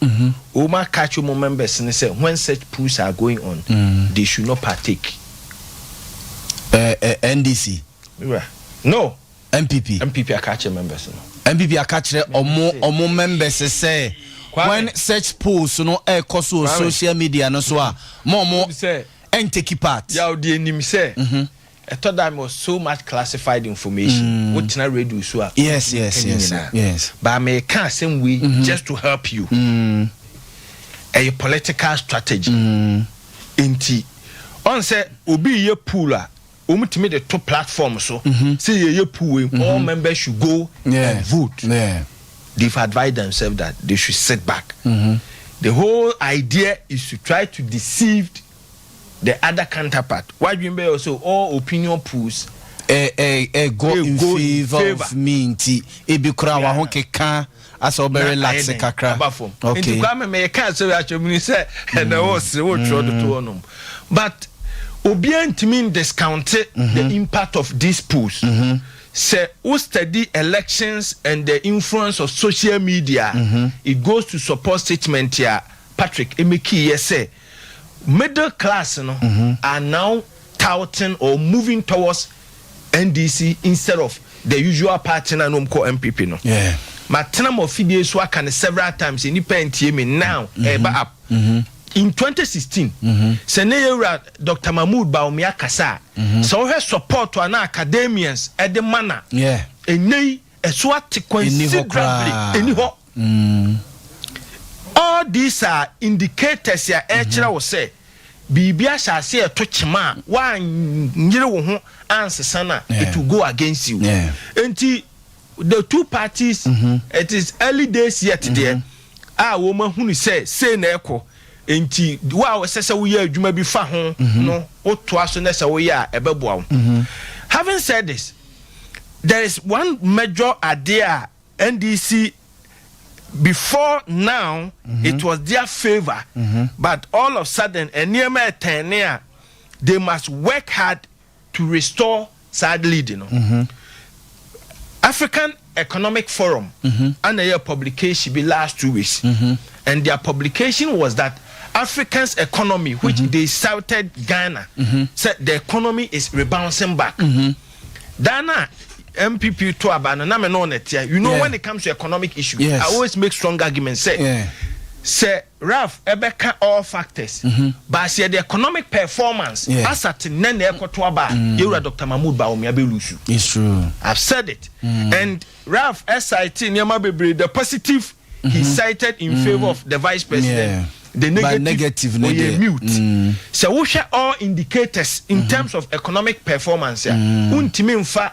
wɔn aka akyerɛ wɔn members no sɛ when such polls are going on, they should not partake. NDC. Wura, no. NPP. NPP aka akyerɛ members no. NPP aka kyerɛ ɔmo members sɛ when such polls no ɛkɔ so wɔ social media no so a, mo ɔmo ɛntake part. Yaw deɛ nim sɛ ɛtɔ da mi so much classified information wotena radio so a but meka asɛm wei just to help you. Ɛyɛ political strategy nti ɔn sɛ obi yɛ poll a, wɔn tumi de to platform so sɛ yɛyɛ poll wei, all members should go and vote. They've advised themselves that they should sit back. The whole idea is to try to deceive the other counterpart. Wadwin bɛyɛ so all opinion polls Go in go in favour favour. Of me nti ebi kora wa ho keka asɛ ɔbɛ relax kakra. Aba fam. Nti Kwame, mɛ yɛka asɛm akyerɛ mu ni sɛ ɛnɛ wɔ sere wɔtwerɛ dodo hɔ nom, but obiara ntumi discount the impact of these polls. Sɛ wo study elections and the influence of social media, it goes to support statement a Patrick emeki yɛ sɛ middle class no are now touting or moving towards NDC instead of the usual party na nom kɔ NPP no. Matena ma ɔfidie so aka no several times, nipa ntie me. Now ɛba up in 2016 sɛ ne yɛwura Dr Mahmood Bawumia kasa a, sɛ wohwɛ support a na academians ɛde ma na ɛnɛ yi ɛso ate Ɛnni hɔ considerably. Koraa. Ɛni hɔ. All these are indicators a ɛkyerɛ wo sɛ biribi ahyɛ ase ɛto kyema a woanyere wo ho ansesa no a, it will go against you. Nti the two parties, it is early days yet deɛ a wɔn ahunu sɛ sei na ɛkɔ. Nti wo a wɔsɛ sɛ woyɛ adwuma bi fa ho no, wotoa so na sɛ woyɛ a, ɛbɛboa wo. Having said this, there is one major idea NDC before now, it was their favour, but all of a sudden nneɛma ɛtɛn a they must work hard to restore sad lead no. African Economic Forum and a publication bi last 2 weeks, and their publication was that Africans' economy, which they cited Ghana, said the economy is rebounding back. Ghana NPP to aba no na me no netia. When it comes to economic issues, I always make strong arguments. Say, sɛ Ralph ɛbɛka all factors, but sɛ the economic performance as at nɛ na ɛkɔto aba a, yɛwura Dr Mahmood Bawumia bɛ lose. It's true. I've said it. And Ralph SIT nneɛma bebree, the positive he cited in favour of the vice president. The But negative, negative ne ɔyɛ deɛ, mute. Sɛ wohwɛ all indicators in terms of economic performance a, wontumi nfa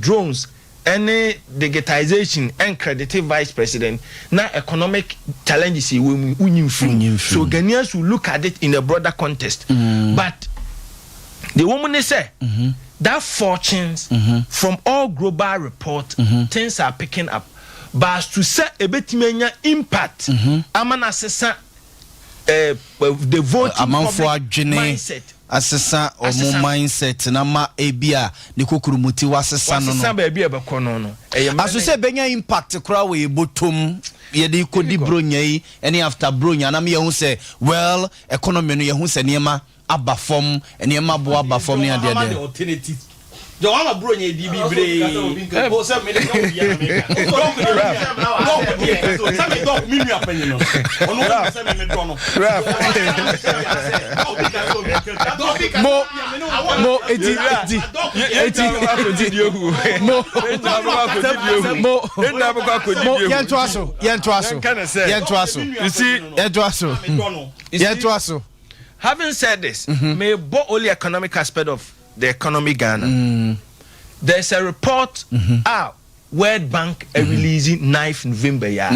drones ɛne digitization ɛncredit vice president na economic challenges yi wɔ mu wonyi Wonyi mfiri. mfiri. So Ghanaians will look at it in a broader context. But the woman is say that fortunes from all global report, things are picking up, but as to say ebetumi anya impact ama na asesa the voting amanfo public adwene mindset asesa ɔmo Asesa. mindset na ma ebi a ne kokoromuti wasesa no wasesa no baabi a ɛbɛkɔ no ɛyɛ aso sɛ ɛbɛnya impact koraa wɔ yɛbɔtɔm yɛde kɔdi bronya yi ɛne after bronya nam yɛhu sɛ, well, economy no, yɛhu sɛ nneɛma aba fam, nneɛma boa aba fam ne adeɛ Mahama deɛ the alternative jɔ wama buro nye di bi bree o sɛ mi de sɛ obi yɛ mi ka dɔk deɛ sɛ mi dɔk mi nua panyin no ɔno wɔn sɛ mi dɔ no. Mo mo eti eti eti eti mo mo mo yɛntoa so, yɛntoa so, yɛntoa so, yɛntoa so, yɛntoa so. Having said this, may bɔ only economic aspect of the economy Ghana. There's a report a World Bank releasing 9th November ya,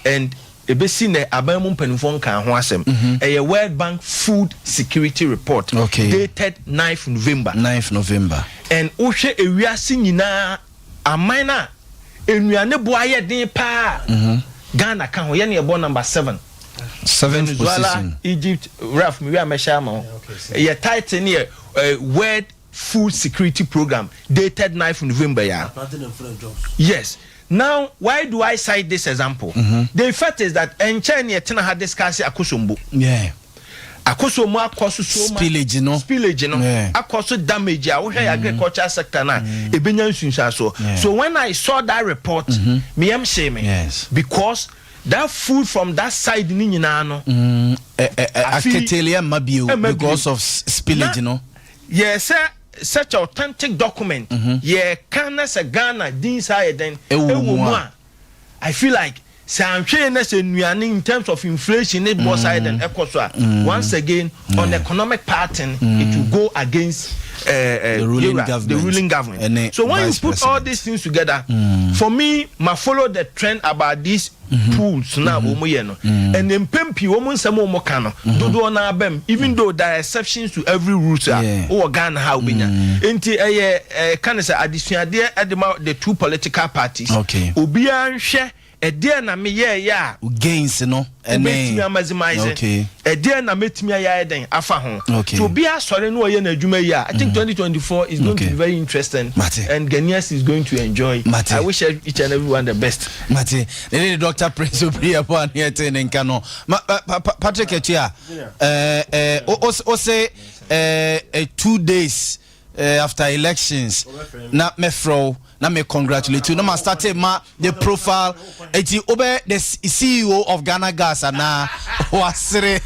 and Ebesi nnɛ, aban mu mpanimfoɔ nkaa ho asɛm. Ɛyɛ World Bank Food Security Report dated ninth November. Ninth November. And wohwɛ ewiase nyinaa aman a nnuane bo ayɛ den paa a, Ghana ka ho. Yɛne yɛbɔ number seven. Seventh Venezuela, position. Egypt, Ralph, mewie a mɛhyɛ ama wo. Yɛ title no yɛ World Food Security Program dated ninth November yi ara. Yes. Now why do I cite this example? The effect is that ɛnkyɛɛ na yɛtena ha discuss Akosombo. Yeah. Akosombo akɔ so so much. Spillage no. Spillage no. Yeah. Akɔ so damage a wohwɛ yɛ agriculture sector no a ebenya nsunsuansoɔ. Yeah. So when I saw that report, me yam hyee me. Yes. Because that food from that side ne nyinaa no. Afi- Aketele ɛmma bio Ɛmma bio. because of spillage Na- no. Yɛ sɛ such authentic document yɛ ka na sɛ Ghana din saa yɛ dɛn Ɛwɔ mu a. I feel like sɛ anhwɛ yɛ na sɛ nnuane in terms of inflation ne bɔ saa yɛ dɛn ɛkɔ so a, once again on economic pattern it will go against The ruling Yewura, the government ruling government. Ɛne So when you vice put all president. these things together, for me, ma follow the trend about these pools na wɔn yɛ no, and mpɛn pii wɔn nsɛm a wɔn ka no dodoɔ naa bɛm, even though there are exceptions to every rule a wowɔ Ghana ha wobɛnya. Nti ɛyɛ ɛɛ ka ne sɛ adesuadeɛ ɛde ma the two political parties. Obiara nhwɛ ɛdeɛ na meyɛɛyɛ a gains no ɛne wobɛtumi amaximize, ɛdeɛ na mɛtumi ayɛ ayɛ dɛn afa ho. So obiara sɔre na ɔyɛ n'adwuma yi a, I think 2024 is going to be very interesting Mate. and Ghanaians is going to enjoy. Mate. I wish each and everyone the best. Mate, ne de Dr. Prince Obiri ɛbɔ a ne ɛte ne nka no. Ma, pa, pa, Patrick Atua, o se 2 days after elections na mɛfrɛ wo na me congratulate you na ma start ma the profile, eti wobɛ the CEO of Ghana Gas anaa wasere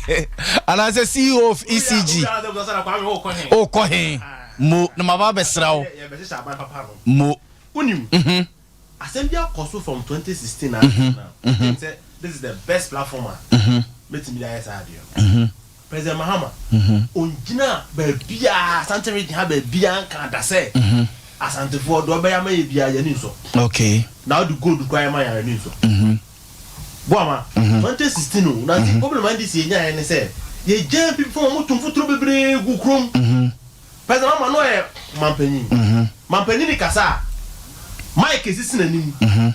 anaasɛ CEO of ECG wokɔ he mo na maba bɛsra wo mo. Wonim asɛm bi akɔ so from 2016 na now I think sɛ this is the best platform a mɛtumi de ayɛ saa adeɛ no. President Mahama ɔngyina baabiaa, Asante Region ha baabiaa nka da sɛ Asantefoɔ deɛ ɔbɛyɛ ama yɛ biaa yɛni nsɔ na wode gold koraa yɛ ma yɛ yɛni nsɔ. Boama 2016 o na nti problem a NDC yɛnyaeɛ ne sɛ yɛgyaa NPP fo ma moto mfoturo bebree gu kurom. President Mahama no ɔyɛ mampanyin. Mampanyin kasa a, mic esisi n'anim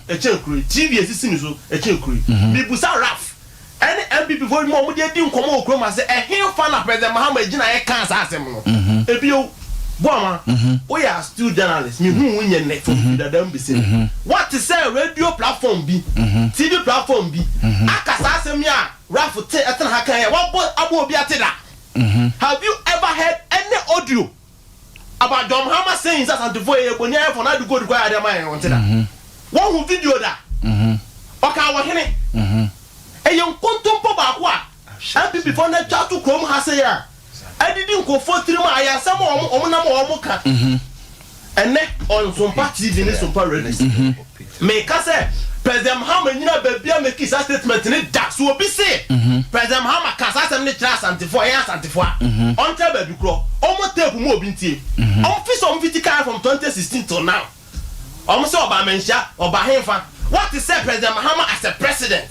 ɛkyɛn kuro yi, TV esisi ne so ɛkyɛn kuro yi. Mibusa Raf ɛne NPP fo mu a wɔde adi nkɔmɔ wɔ kurom ase, ɛhe fa na President Mahama gyina yɛ kaa saa asɛm no? Ebio, Boama, woyɛ astute journalist, mihu wo nyɛ nnɛ from fi dada mu besi no. Wate sɛ radio platform bi, TV platform bi aka saa asɛm yi a Raf te ɛtena ha kan yɛ wabɔ abɔ obi ate da? Have you ever heard any audio about John Mahama saying sɛ Asantefo yɛ boni ayɛfo na ade gold kɔ ayɛ ade ama yɛn? Wɔn te da wɔn ho video da ɔka wɔ hene. Ɛyɛ nkontompo baako a NPP fo no atwa ato kurom ha sɛ a ɛdidi nkurɔfoɔ tirim a ɛyɛ asɛm a wɔn wɔn nam a wɔn ka. Ɛnɛ on Sompa TV ne Sompa Radio, meka sɛ President Mahama nyina baabi a make saa statement ne da so. Obi se President Mahama ka saa asɛm ne kyerɛ Asantefoɔ a, ɛyɛ Asantefoɔ a ɔnkyerɛ baabi korɔ ɔmo tape mu obi ntie. Ɔmo fi sɛ ɔmo fiti kaa from 2016 till now, ɔmo sɛ ɔba Manhyia, ɔba hemfa. Wɔte sɛ President Mahama as a president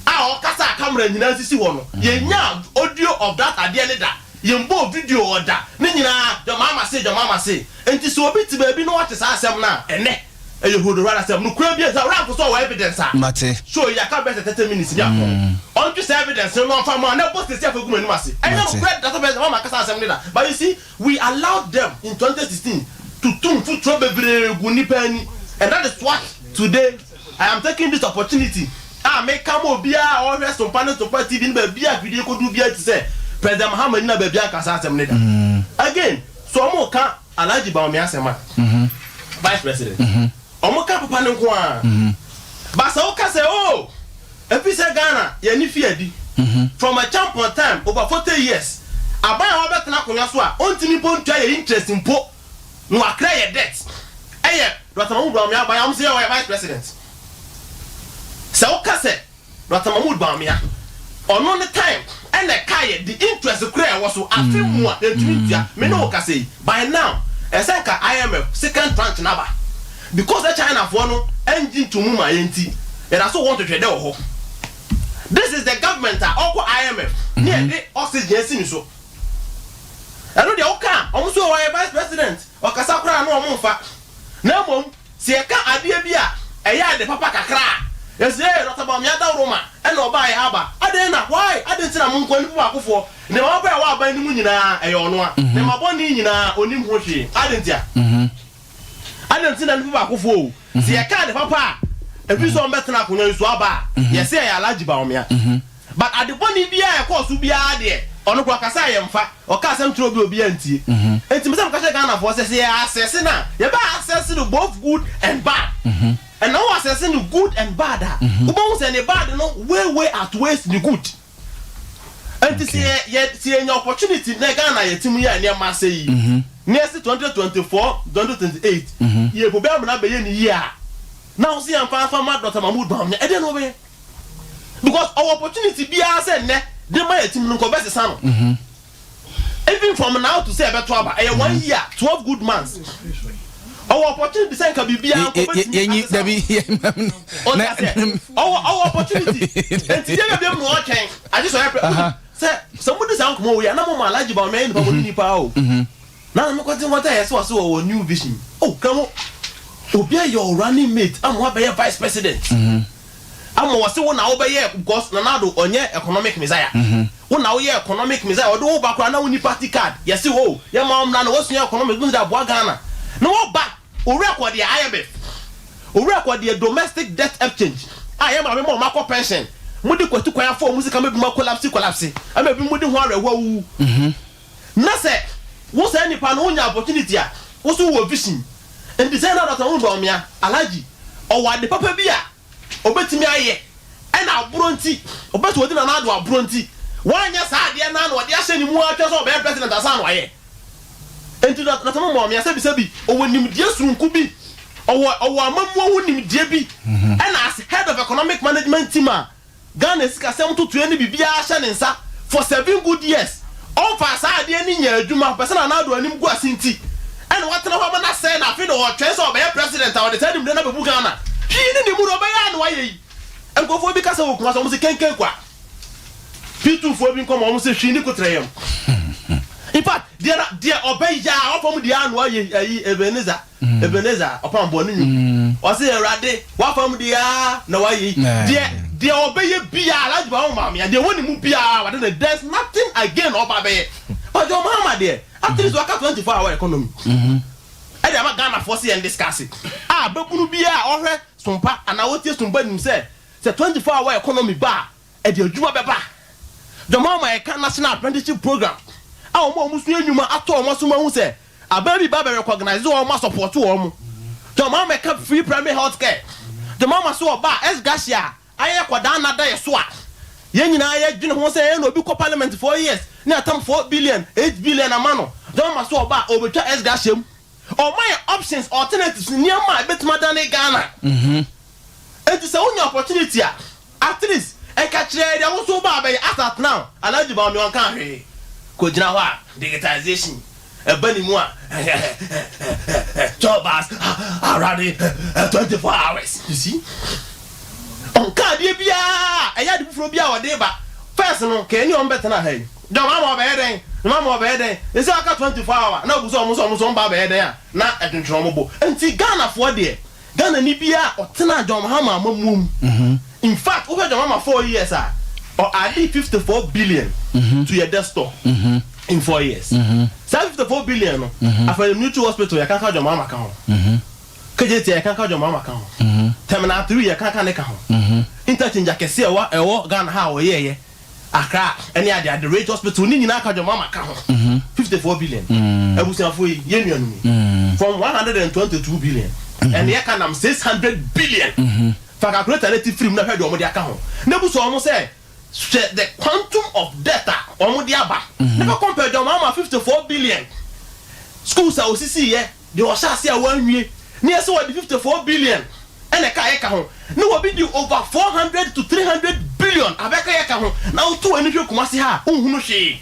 a ɔkasa a camera nyinaa sisi hɔ no, yɛnya audio of that adeɛ ne da, yɛmbɔ video ɔda ne nyinaa. John Mahama se, John Mahama se. Nti sɛ obi te baabi na ɔte saa asɛm no a, ɛnɛ ɛyɛ hodora asɛm no kura bi sɛ ɔramfo sɛ ɔwɔ evidence a Mate. So yɛaka bɛsɛ 30 minutes bi akɔ, ɔntwe sɛ evidence no na ɔmfa ma na ɛbɔ sisi afɔ gu m'anim ase. Ɛnyɛ Mate. nokorɛ da sɛ President Mahama kasa asɛm ne da. But you see, we allowed them in 2016 to tum mfuturo bebree gu nipa ani, and that is what today I am taking this opportunity a meka ma obiara a ɔhwɛ Sompa ne Sompa TV ne baabi a fidie kodu biara ti sɛ President Mahama nyina baabi a nkasa asɛm ne da. Again, so ɔmo ka Alhaji Bawumia asɛm a, vice president, ɔmo ka papa ne nko a basa woka sɛ o efi sɛ Ghana yɛne fi adi from Acheampong time over 40 years, aban a wabɛtena akonnwa so a ɔntumi mpo ntua yɛ interest mpo na wakra yɛ debt ɛyɛ Dr. Mahmood Bawumia aban a ɔmo sɛ yɛ ɔyɛ vice president. Sɛ woka sɛ Dr. Mahmood Bawumia ɔno ne time ɛna ɛka yɛ the interest kura ɛwɔ so afe mu a yɛntumi ntua, me ne wo kasa yi, by now ɛsɛ nka IMF second tranche naba, because ɛ Chinafoɔ no ɛngye ntomu ma yɛn ti yɛda so wɔ ntwetwɛdɛ wɔ hɔ. This is the government a ɔkɔ IMF ne yɛde oxygen asi ne so. Ɛno deɛ woka a, wɔn nso ɔyɛ vice president, ɔkasa koraa na wɔn mfa. Na mmom sɛ yɛka adeɛ bi a ɛyɛ ade papa kakra a, yɛse ee Dɔkta Bawumia Dawuroma ɛna ɔbaeɛ aba. Adɛn na, why, adɛn nti na mo nkoa nnipa baakofoɔ, nneɛma papa a ɛwɔ aban no mu nyinaa ɛyɛ ɔno a, nneɛma bɔne nyinaa ɔnnim ho hwee, adɛn ntia? Adɛn nti na nnipa baakofoɔ o, sɛ yɛka ade papa a, ɛfiri sɛ wɔbɛtena akonnwa yi so aba a, yɛse ɛyɛ Alhaji Bawumia. But ade bɔne biara a ɛkɔɔ so biara deɛ, ɔno koraa ɔkasa a yɛmfa, ɔka asɛm kyerɛ obi a obiara ntie. Enti mepɛ sɛ meka kyerɛ Ghanafoɔ sɛ, sɛ yɛ assess no a, yɛbɛ assess no both good and bad. And na wo assess no good and bad a, wobɛhu sɛ ne bad no way way outweighs ne good. Enti sɛ yɛ yɛ sɛ yɛnya opportunity nnɛ Ghana yɛte mu yi a nneɛma asɛe yi, na yɛse 2024, 2028, yɛpɛ obi amena abɛyɛ ne yie a, na wo se yɛmfa mfa mma Doctor Mahmood Bawumia, ɛdeɛn na ɔbɛyɛ? Because ɔwɔ opportunity biara sɛ nnɛ de ma yɛte mu no nka ɔbɛsesa no. Even from now to sɛ ɛbɛto aba, ɛyɛ one year, 12 good months. Ɔwɔ opportunity sɛ nka biribiara nka ɔbɛtumi Yɛnyi asesa dabi no. Ɔte aseɛ? Ɔwɔ ɔwɔ opportunity. Nti deɛ baabi mu na ɔretwɛn. Agye sɛ ɔyɛ prɛ. Sɛ sɛ modi saa nkɔmmɔ wei a, na mo ma Alhaji Bawumia yɛ nipa bɔne ni paa o. Na na mekɔte nkɔte a yɛsɛ ɔse ɔwɔ new vision. Oh, Kramo, obi ayɛ wo running mate ama wabɛyɛ vice president. Ama wɔse wo na wobɛyɛ because Nana Addo ɔnyɛ economic messiah. Wo na woyɛ economic messiah, ɔde wo ba koraa na wonni party card. Yɛse oh, yɛma wo mmra na woasua economics, wobɛtumi de aboa Ghana. Na woba, wo record yɛ IMF, wo record yɛ domestic debt exchange a yɛn maame ma wɔn akɔ pension, mode kwati kwan afa wɔn sika ma ebinom akolapse kolapse, ama ebinom de ho awerɛhoɔ awuwu. Na sɛ wo saa nipa no wonya opportunity a, wo nso wowɔ vision. Nti sɛ na Doctor Mahmood Bawumia, Alhaji, ɔwɔ ade papa bi a obetumi ayɛ ɛna aborɔ nti, ɔpɛ sɛ ɔdi Nana Addo aborɔ nti, wanyɛ saa adeɛ no ara na ɔde ahyɛ ne mu ara twɛn sɛ ɔbɛyɛ president ansa na wayɛ. Nti Doctor Mahmood Bawumia sɛbisɛbi ɔwɔ nimdeɛ soronko bi, ɔwɔ ɔwɔ amammuo ho nimdeɛ bi, ɛna as head of economic management team a Ghana sikasɛm ntotoeɛ ne biribiara hyɛ ne nsa for seven good years, ɔmfaa saa adeɛ no nyɛɛ adwuma, ɔpɛ sɛ Nana Addo anim gu ase nti ɛna watena hɔ ama no asɛe no, afei na ɔretwɛn sɛ ɔbɛyɛ president a ɔde saa nimdeɛ no abɛbu Ghana. Hwee ne ne mu na ɔbɛyɛ a na wayɛ yi. Nkurɔfoɔ bi kasa wɔ Kumasi wɔn se kenken kwa. P2 foɔ bi nkɔmɔ wɔn se hwee ne kotrɛ yam. In fact, deɛ na deɛ ɔbɛyɛ a wafam deɛ a na wayɛ yi ayi Ebenezer. Ebenezer ɔpam bɔ ne nwom. Ɔse Awurade w'afam deɛ aa na wayɛ yi. Deɛ deɛ ɔbɛyɛ biaa Alhaji Bawo Maame deɛ ɛwɔ ne mu biaa wade no there's nothing again ɔba abɛyɛ. But John Mahama deɛ at least waka 24 hour economy ɛde ama Ghanafoɔ se yɛn discuss a babunu biaa ɔhwɛ Sompa anaa ɔtie Sompa nim sɛ sɛ 24 hour economy ba a ɛde adwuma bɛba. John Mahama ɛka National Apprenticeship Program a wɔn a wɔsua nnwuma atɔ wɔn asom ahu sɛ Aban bi ba bɛ recognise wɔn a support wɔn. John Mahama ɛka free primary health care. John Mahama so ɔba a ex gratia a ayɛ kɔdaa nna da yɛ so a yɛn nyinaa yɛ dwene ho sɛ ɛna obi kɔ parliament 4 years ne atam 4 billion 8 billion ama no. John Mahama so ɔba a ɔbɛtwa ex gratia mu. Ɔma yɛ options alternatives nneɛma a ɛbɛtumi adane Ghana. Enti sɛ wonya opportunity a at least nka kyerɛ deɛ wo nso woba abɛyɛ. As at now Alhaji Bawumia ɔnkaa hwee. Kɔgyina hɔ a digitization ɛba ne mu a 12 hours awurade 24 hours you see ɔnka adeɛ biara ɛyɛ ade foforɔ bi a ɔde ba. First no kɛni ɔmo bɛtena ha yi dɔm ama ɔbɛyɛ dɛn dɔm ama ɔbɛyɛ dɛn ɛsɛ aka 24 hour na obu sɛ ɔmo sɛ ɔmo sɛ ɔmo ba abɛyɛ dɛn a na ɛdwendwene ɔmo bo. Nti Ghanafoɔ deɛ Ghana ni biara ɔtena John Mahama amamuo mu, in fact wohwɛ John Mahama 4 years a ɔ add 54 billion to your desktop in 4 years. Saa 54 billion no, Afari Military Hospital yɛ kanka John Mahama ka ho, Kejetia yɛ kanka John Mahama ka ho, Terminal 3 yɛ kanka ne ka ho, interchange akɛse ɛwɔ ɛwɔ Ghana ha a ɔyɛɛyɛ Accra ɛne ade ade, Ridge Hospital ne nyinaa ka John Mahama ka ho. 54 billion abusuafo yi yɛn nuanom yi from 122 billion ɛne yɛ ka nam 600 billion. Fa calculator ne ti firim na hwɛ deɛ wɔn de aka ho na ebu so wɔn sɛ hwɛ the quantum of debt a wɔn de aba ne fa compare John Mahama 54 billion schools a osisi yɛ deɛ ɔhyɛ ase a wɔanwie ne yɛ sɛ wɔde 54 billion ɛna ɛka yɛ ka ho ne wɔbi di over 400 to 300 billion abɛka yɛ ka ho na wotu ani hwɛ Kumasi ha a nhunu hwee.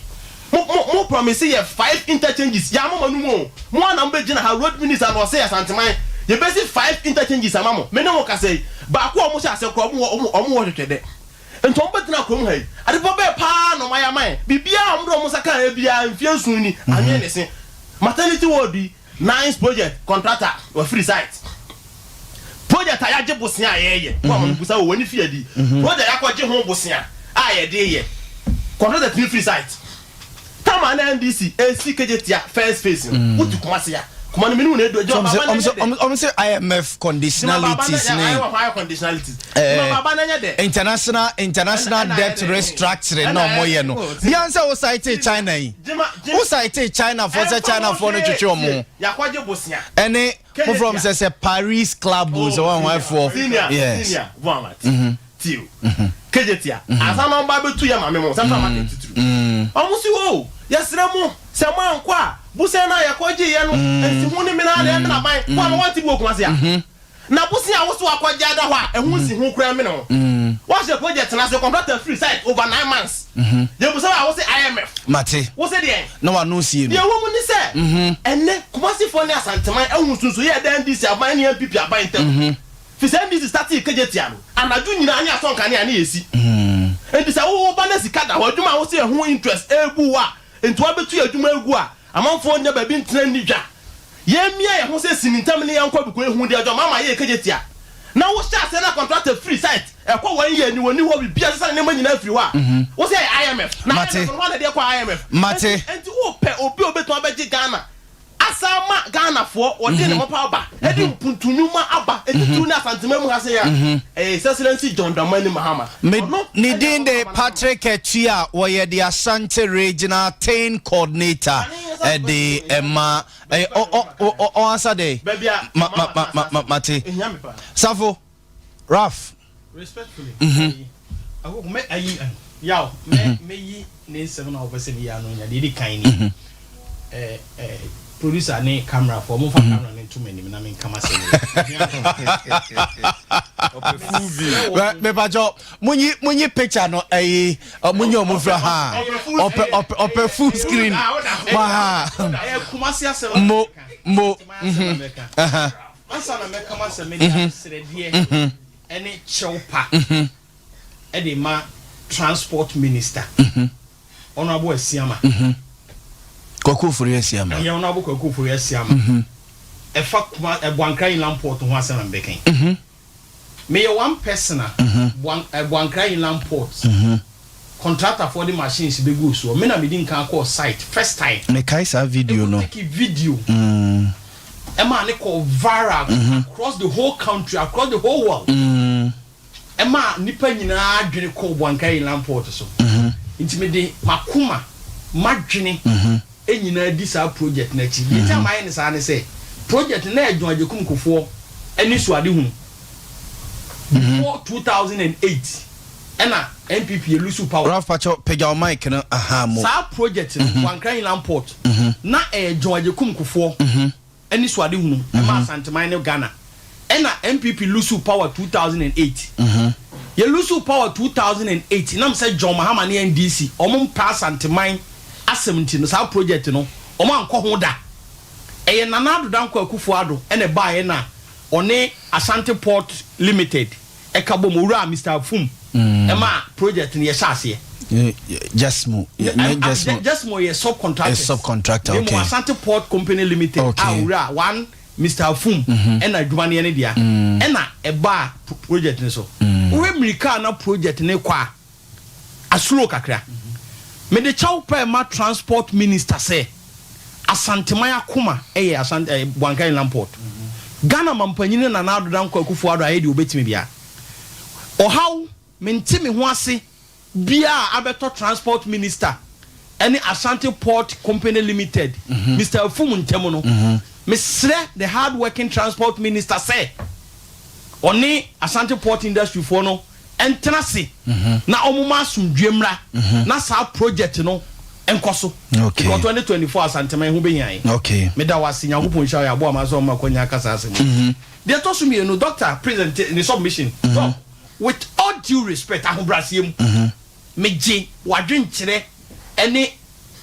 Mo promise yɛ five interchanges yɛ ama mo anum o. Mo ana mo bɛ gyina ha road minister na ɔsɛ Asanteman yɛbɛsi five interchanges ama mo. Me ne mo kasa yi baako a ɔmo hyɛ ase korɔ ɔmo wɔ ɔmo ɔmo wɔ hwehwɛ dɛ nti. Nti wɔn bɛtena kurom ha yi, adepa bɛɛ paa na wɔn ayɛ ama yɛn? Biribiara a wɔn de wɔn nsa kaeɛ biara mfeɛ nson ni, anwene ne se. Maternity ward yi, Nines project contractor wafiri site. Project a yɛagye bosea a yɛreyɛ, mo a mo bisa wɔ w'ani fi adi. Project a yɛakɔgye ho bosea a yɛde reyɛ, contractor tumi firi site. Tam a na NDC resi Kejetia first phase no, wote Kumasi a, Kuma no me ne wo na edu, Gyima baaba na ɛnyɛ dɛ. Ɔmo se IMF conditionalities ne. Ayɛ wɔ hɔ ayɛ conditionalities. Gyima baaba na ɛnyɛ dɛ. International international debt restructuring na ɔmo yɛ no. Bia nsɛ wo cite China yi. Wo cite China foɔ sɛ China foɔ no twetwe ɔmo ho. Yɛakɔgye bosea. Ɛne mo frɛ ɔmo sɛ sɛ Paris club o sɛ wɔn ho ɛfoɔ. Senior Yes. senior voa mate. Tio. Kejetia. Ansa na ɔmo ba bɛtu yɛ maame mo central market titiriw. Ɔmo si o yɛsrɛ mo sɛ mo ankɔ a bosea no a yɛkɔgye yɛ no nsiho ne mena na ɛmena ban. Voa ma wɔnte bi wɔ Kumasi a. Na bosea a wo so akɔgye ada hɔ a ɛho nsi ho koraa mene ho. Woahyɛ project no ase, contractor firi site over 9 months. Yɛbusa wo a wo se IMF. Mate. Wo se deɛn? Na w'ano sie no. Deɛ ɛwɔ mu ne sɛ, ɛnnɛ Kumasifoɔ ne Asanteman ahu nsonsonoeɛ a ɛda NDC aban ne NPP aban ntam. Firi sɛ NDC startee Kejetia no, anadwo nyinaa ne asɔ nkanea ne yɛsi. Enti sɛ wo ba na sika da hɔ, adwuma a wo se ɛho interest ɛrebu wo a, enti woabɛtu yɛn adwuma agu a, amanfoɔ nnya baabi ntena nni dwa. Yɛmmia yɛn ho sɛ sini ntɛm ne yɛnkɔ because ehu deɛ John Mahama yɛɛ Kejetia. Na wo hyɛ aseɛ na contractor firi site ɛkɔ wɔn yɛ ni wɔn ni hɔ biribiara sesa ne nneɛma nyinaa firi hɔ a, wo sɛ ɛyɛ IMF. Na Mate. IMF no hwan na ɛde ɛkɔ IMF? Mate. Enti, enti wo pɛ obi a obetumi abɛgye Ghana asan ama Ghanafoɔ wɔde ne mɔpa aba ɛde mpuntu nnwuma aba etitiriw ne Asanteman mu ha sei a, ɛyɛ His Excellency John Dramani Mahama. Me, Ɔno ne ɛna din de ɔbɛma no ama. Patrick Atua, wɔyɛ the Ashanti Regional Tain Coordinator ɛde ɛma ɛyɛ ɔ ɔ ɔ ɔ ɔ ansa de Baabi a ma ma ma ma ma mate ehia me paa. Safo Ralph. Respectfully, ayi, akoko mɛ ayi yaw mɛ mɛyi ne nsɛm na ɔpɛ sɛ meyɛ ano nya deɛ ɛdi kan ni ɛ ɛ producer ne camera fo ɔmo fa camera ne nto m'anim na menka m'asɛm yi. Ɔpɛ full view. Mepatwɔ munyi munyi picture no ɛyi munyi ɔmo fira ha ɔpɛ ɔpɛ ɔpɛ full screen ma ha Ɛyɛ Kumasi asɛm mo mo asɛm na mɛka. Ansa na mɛka m'asɛm mede asrɛdeɛ ɛne kyɛw pa ɛde ma transport minister Honourable Asiama. Kwaku Ofori Asiama. Ɛyɛ Honourable Kwaku Ofori Asiama. Ɛfa Kuma Boankra Inland Port ho asɛm na mebɛka yi. Meyɛ one person a Boan Boankra Inland Port contractor foɔ de machines bɛguu soɔ. Me na medi nkan kɔɔ site first time. Mekae saa video no. Ɛkɔ take video. Ɛmaa ne kɔɔ viral across the whole country, across the whole world. Ɛmaa nnipa nyinaa adwene kɔɔ Boankra Inland Port so. Nti mede m'akoma, m'adwene nyinaa di saa project no akyi. Deɛ nti a mayɛ no saa ne sɛ, project no na ɛyɛ John Agyekum Kufuor anisoadehunu. Before 2008 ɛna NPP yɛ lose power. Ralph pakyɛw pagya wo mic no ahaa mo. Saa project no, Boankra Inland Port, na ɛyɛ John Agyekum Kufuor anisoadehunu ɛma Asanteman ne Ghana. Ɛna NPP lose power 2008. Yɛ lose power 2008 nam sɛ John Mahama ne NDC ɔmo mpɛ Asanteman asɛm nti no saa project no ɔmo ankɔ ho da. Ɛyɛ Nana Addo Dankwa Akufo Addo ɛna ɛbaeɛ na ɔne Ashanti Port Limited ɛka bom, Owura Mister Afum ɛma project no yɛhyɛ aseɛ. Justmoh, nyɛ Justmoh. Justmoh yɛ subcontractors. Subcontractor, okay. Na mmom Ashanti Port Company Limited a Owura one Mister Afum ɛna adwuma no yɛ ne dea ɛna ɛbaa project no so. Wohwɛ mmirika a na project no rekɔ a, asuro kakra. Mede kyɛw pɛ ma transport minister sɛ Asanteman akoma yɛ Asante eh, Boankra Inland Port. Ghana mampanyini Nana Addo Dankwa Akufo Addo ayɛ deɛ obetumi biara. Ɔhaw, mente me ho ase biara a abɛtɔ transport minister ɛne Ashanti Port Company Limited, Mister Afum ntam no, mesrɛ the hard working transport minister sɛ ɔne Ashanti Port Industry foɔ no ntena ase na wɔn ma asomdwie mmra na saa project no nkɔ so. Because 2024 Asanteman ho bɛhia yɛn. Meda wo ase, Nyankopɔn nhyira wo, yɛaboa ma sɛ ɔma akwanya aka saa asɛm yi. Deɛ ɛtɔ so mmienu, Doctor present ne submission. Doc, with all due respect, ahobrɛaseɛ mu, megye w'adwenkyerɛ ne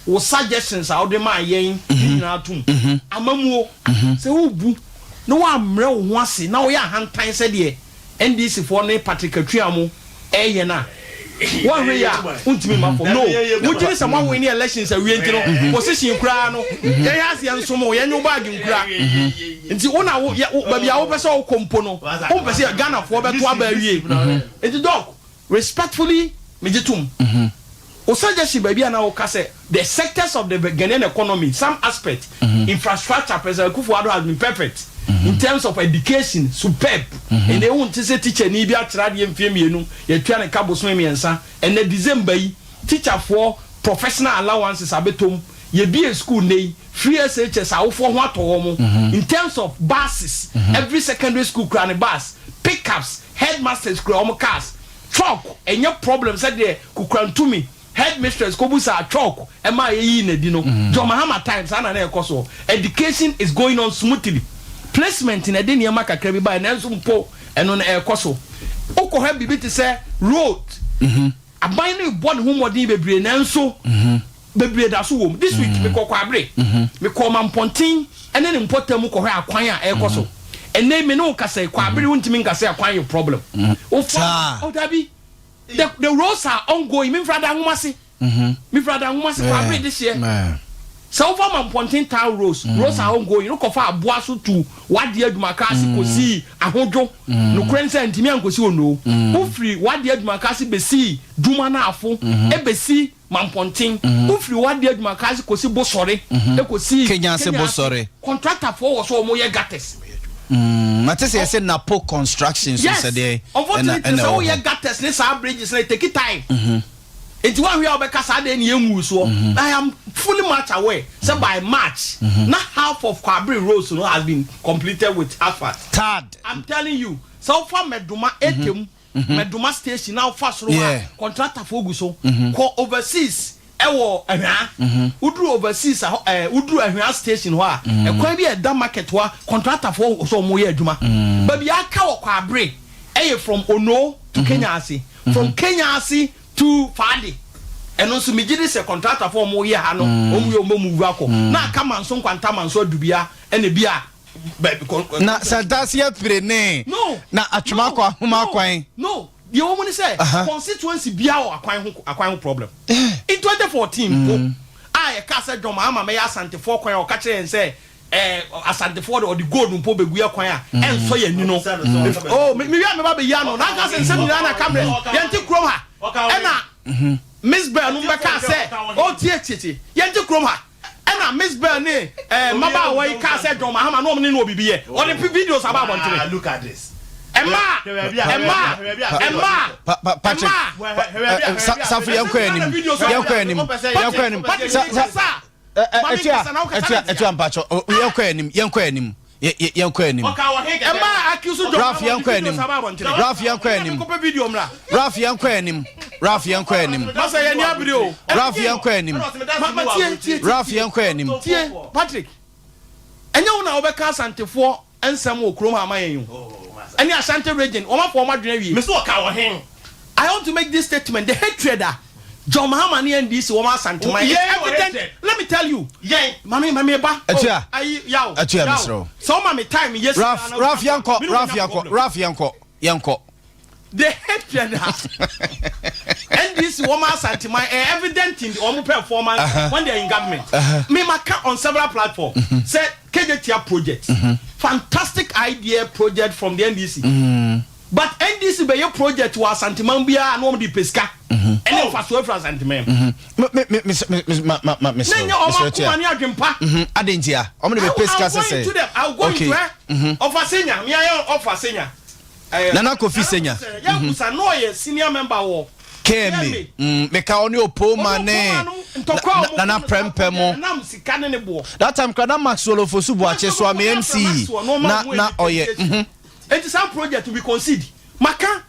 wo suggestions a wode maa yɛn ne nyinaa tom. Amammuo, sɛ wobu na woammrɛ wo ho ase na woyɛ ahantan sɛdeɛ NDC foɔ ne Patrick Atwea mo reyɛ no a, Woanhwɛ yie a wontumi mma fam. No, wogye di sɛ moawin elections awie nti no position koraa no yɛyɛ ase yɛnsom wo, yɛnye wo bag nkura. Nti wo na wo, yɛ, wo, baabi a wopɛ sɛ wokɔ mpo no wompɛ sɛ Ghanafoɔ bɛto aba awie. Nti Doc, respectfully megye tom. Wo suggestion baabi a na woka sɛ the sectors of the Ghanaian economy, some aspect, infrastructure, President Akufo-Addo has been perfect in terms of education, superb. Ɛnɛ wonte sɛ tikyani bi akyerɛ adeɛ mfeɛ mmienu, yɛatua ne ka bosome mmiɛnsa. Ɛnɛ December yi, tikyafoɔ professional allowances abɛtɔ mu. Yɛbue school nnɛ yi, free SHS awofoɔ ho atɔ wɔn. In terms of buses, every secondary school kura ne bus, pickups, headmasters kura wɔn cars. Chalk ɛnyɛ problem sɛdeɛ Kukurantumi headmistress kɔbusaa chalk ɛmaa yɛyii no adi no. John Mahama time saa na na ɛkɔ soɔ. Education is going on smoothly. Placement na ɛde nneɛma kakra bi baeɛ nanso mpo ɛno no ɛrekɔ so. Wokɔhwɛ biribi te sɛ road, aban no rebɔ ne ho mmɔden bebree nanso bebree da so wom. This week mekɔɔ Kwabre, mekɔɔ Mampɔnten ne ne mpɔtam mu kɔhwɛ akwan a ɛrekɔ so. Ɛnnɛ yi me ne wo kasa yi, Kwabre wontumi nka sɛ akwan yɛ problem. Wofa, oh dabi, the, the roads are ongoing. Memfiri Adanwomase, mefiri Adanwomase, Kwabre dehyeɛ. Sɛ wofa Mampɔnten town roads, roads are ongoing. Wokɔfa Aboa so tu W'adeɛ Adwumaka ase kɔsii Ahodwo, nokorɛ ne sɛ antumi ankɔsi Onoo. Wofiri W'adeɛ Adwumaka ase bɛsii Duma Naafo, ɛbɛsi Mampɔnten, wofiri w'adeɛ adwumaka ase kɔsi Bosɔre, kɔsi Kenya ase Bosɔre. Contractorfoɔ wɔ so a wɔyɛ gutters. Mate sɛ yɛsɛ Napo construction so Yes, sɛ deɛ ɛna unfortunately ɛna sɛ ɛwɔ woyɛ hɔ. gutters ne saa bridges no it take time. Nti woanhwɛ a wobɛka saa deɛ ne yɛnwuu soɔ. I am fully much aware sɛ by March na half of Kwabre roads no has been completed with asphalt. Tad. I'm telling you, sɛ wofa Mɛdoma Etem Mɛdoma station na wofa soro hɔ a, kɔntratafoɔ gu so. Kɔ overseas ɛwɔ Ahwea. Woduru overseas a hɔ ɛɛ woduru Ahwea station hɔ a, ɛkwan bi a ɛda market hɔ a, kɔntratafoɔ wɔ so a wɔreyɛ adwuma. Baabi a aka wɔ Kwabre ɛyɛ from Onoo to Kenya ase, from Kenya ase to Faade. Ɛno nso megye di sɛ kɔntratafoɔ a wɔreyɛ ha no, wɔn wie a wɔbɛ move akɔ. Na aka Manso Nkwanta, Manso Adubia ɛna ebi a. Na Santase apire ne na Atwoma akɔ ahoma akwan. No, deɛ ɛwɔ mu ne sɛ constituency biara wɔ akwan ho akwan ho problem. In 2014 mpo a yɛkaa sɛ John Mahama mɛyɛ Asantefoɔ kwan a ɔka kyerɛ yɛn sɛ ɛɛ Asantefoɔ de ɔde gold mpo bɛgu yɛ kwan a ɛnsɔ yɛn ani no. Oh, me wie a mɛba bɛyi ano na anka sɛ nsɛm nyinaa na cameras yɛnte kurom ha ɛna Miss Bell nom bɛkaa sɛ oh tie tie tie yɛnte kurom ha. Ɛna Miss Bell ne eh, mmabaawa yi kaa sɛ John Mahama na wɔn ne no wɔ biribi yɛ. Ɔde pi videos aba abɔntene. Ɛmaa, ɛmaa, ɛmaa, Patrick, ɛmaa. Safo yɛn kɔ anim, yɛn kɔ anim, yɛn kɔ anim. Patrick, Sa, sa, kasa. Etua, etua, etua mpatsɔ, yɛn kɔ anim, yɛn kɔ anim. Yɛnkɔ anim. Ɛmaa accuse John Ralph Mahama yɛnkɔ ɔde anim. videos aba abɔntene. Ralph yɛnkɔ Ɛna anim. menkɔpɛ video mmra. Ralph yɛnkɔ anim. Ralph yɛnkɔ anim. Masa yɛn ani abere o. Ralph yɛnkɔ anim. Ma ma tie tie tie. Ralph yɛnkɔ anim. Tie Patrick. Ɛnyɛ wo na wobɛka Asantefoɔ nsɛm wɔ kurom ha ama yɛn o. Ɛne Ashanti region wɔn afa wɔn adwene awie. Mese ɔka wɔ hen? I want to make this statement, the hatred a John Mahama ne NDC wɔn Asanteman is Yɛn wɔ evident. hatred. Let me tell you. Yɛn. Mame mame ba. Atua. Oh, ayi yaw. Atua yaw. mesrɛ wo. Sɛ woma me time yɛ sika Ralph na Ralph yɛnkɔ me ne wo Ralph nya yɛnkɔ problem. Ralph yɛnkɔ yɛnkɔ. The hatred a NDC wɔn Asanteman ɛyɛ evident in wɔn performance when they are in government. Me maka on several platforms sɛ Kejetia project fantastic idea project from the NDC. But NDC bɛyɛ project wɔ Asanteman biara na wɔn de pɛ sika ɛne nfasoɔ afiri Asanteman mu. Me me me me me ma ma ma Na nyɛ wɔn akoma ne adwempa. Adɛn ntia? Wɔn de bɛpɛ sika I will go sɛsɛ. into them. I will go Okay. into ɛ. Ɔfa Senya, mi ayɛ Ɔfa Senya. Nana Kofi Senya. Yɛn kusa na ɔyɛ senior member wɔ KMA. Meka ɔne Opoma ne Nana Prempeh mo. Nam sika ne ne boɔ. That time kora na Maxwell Ofosu Boakye so ame MC na na ɔyɛ. Enti saa project we concede. Maka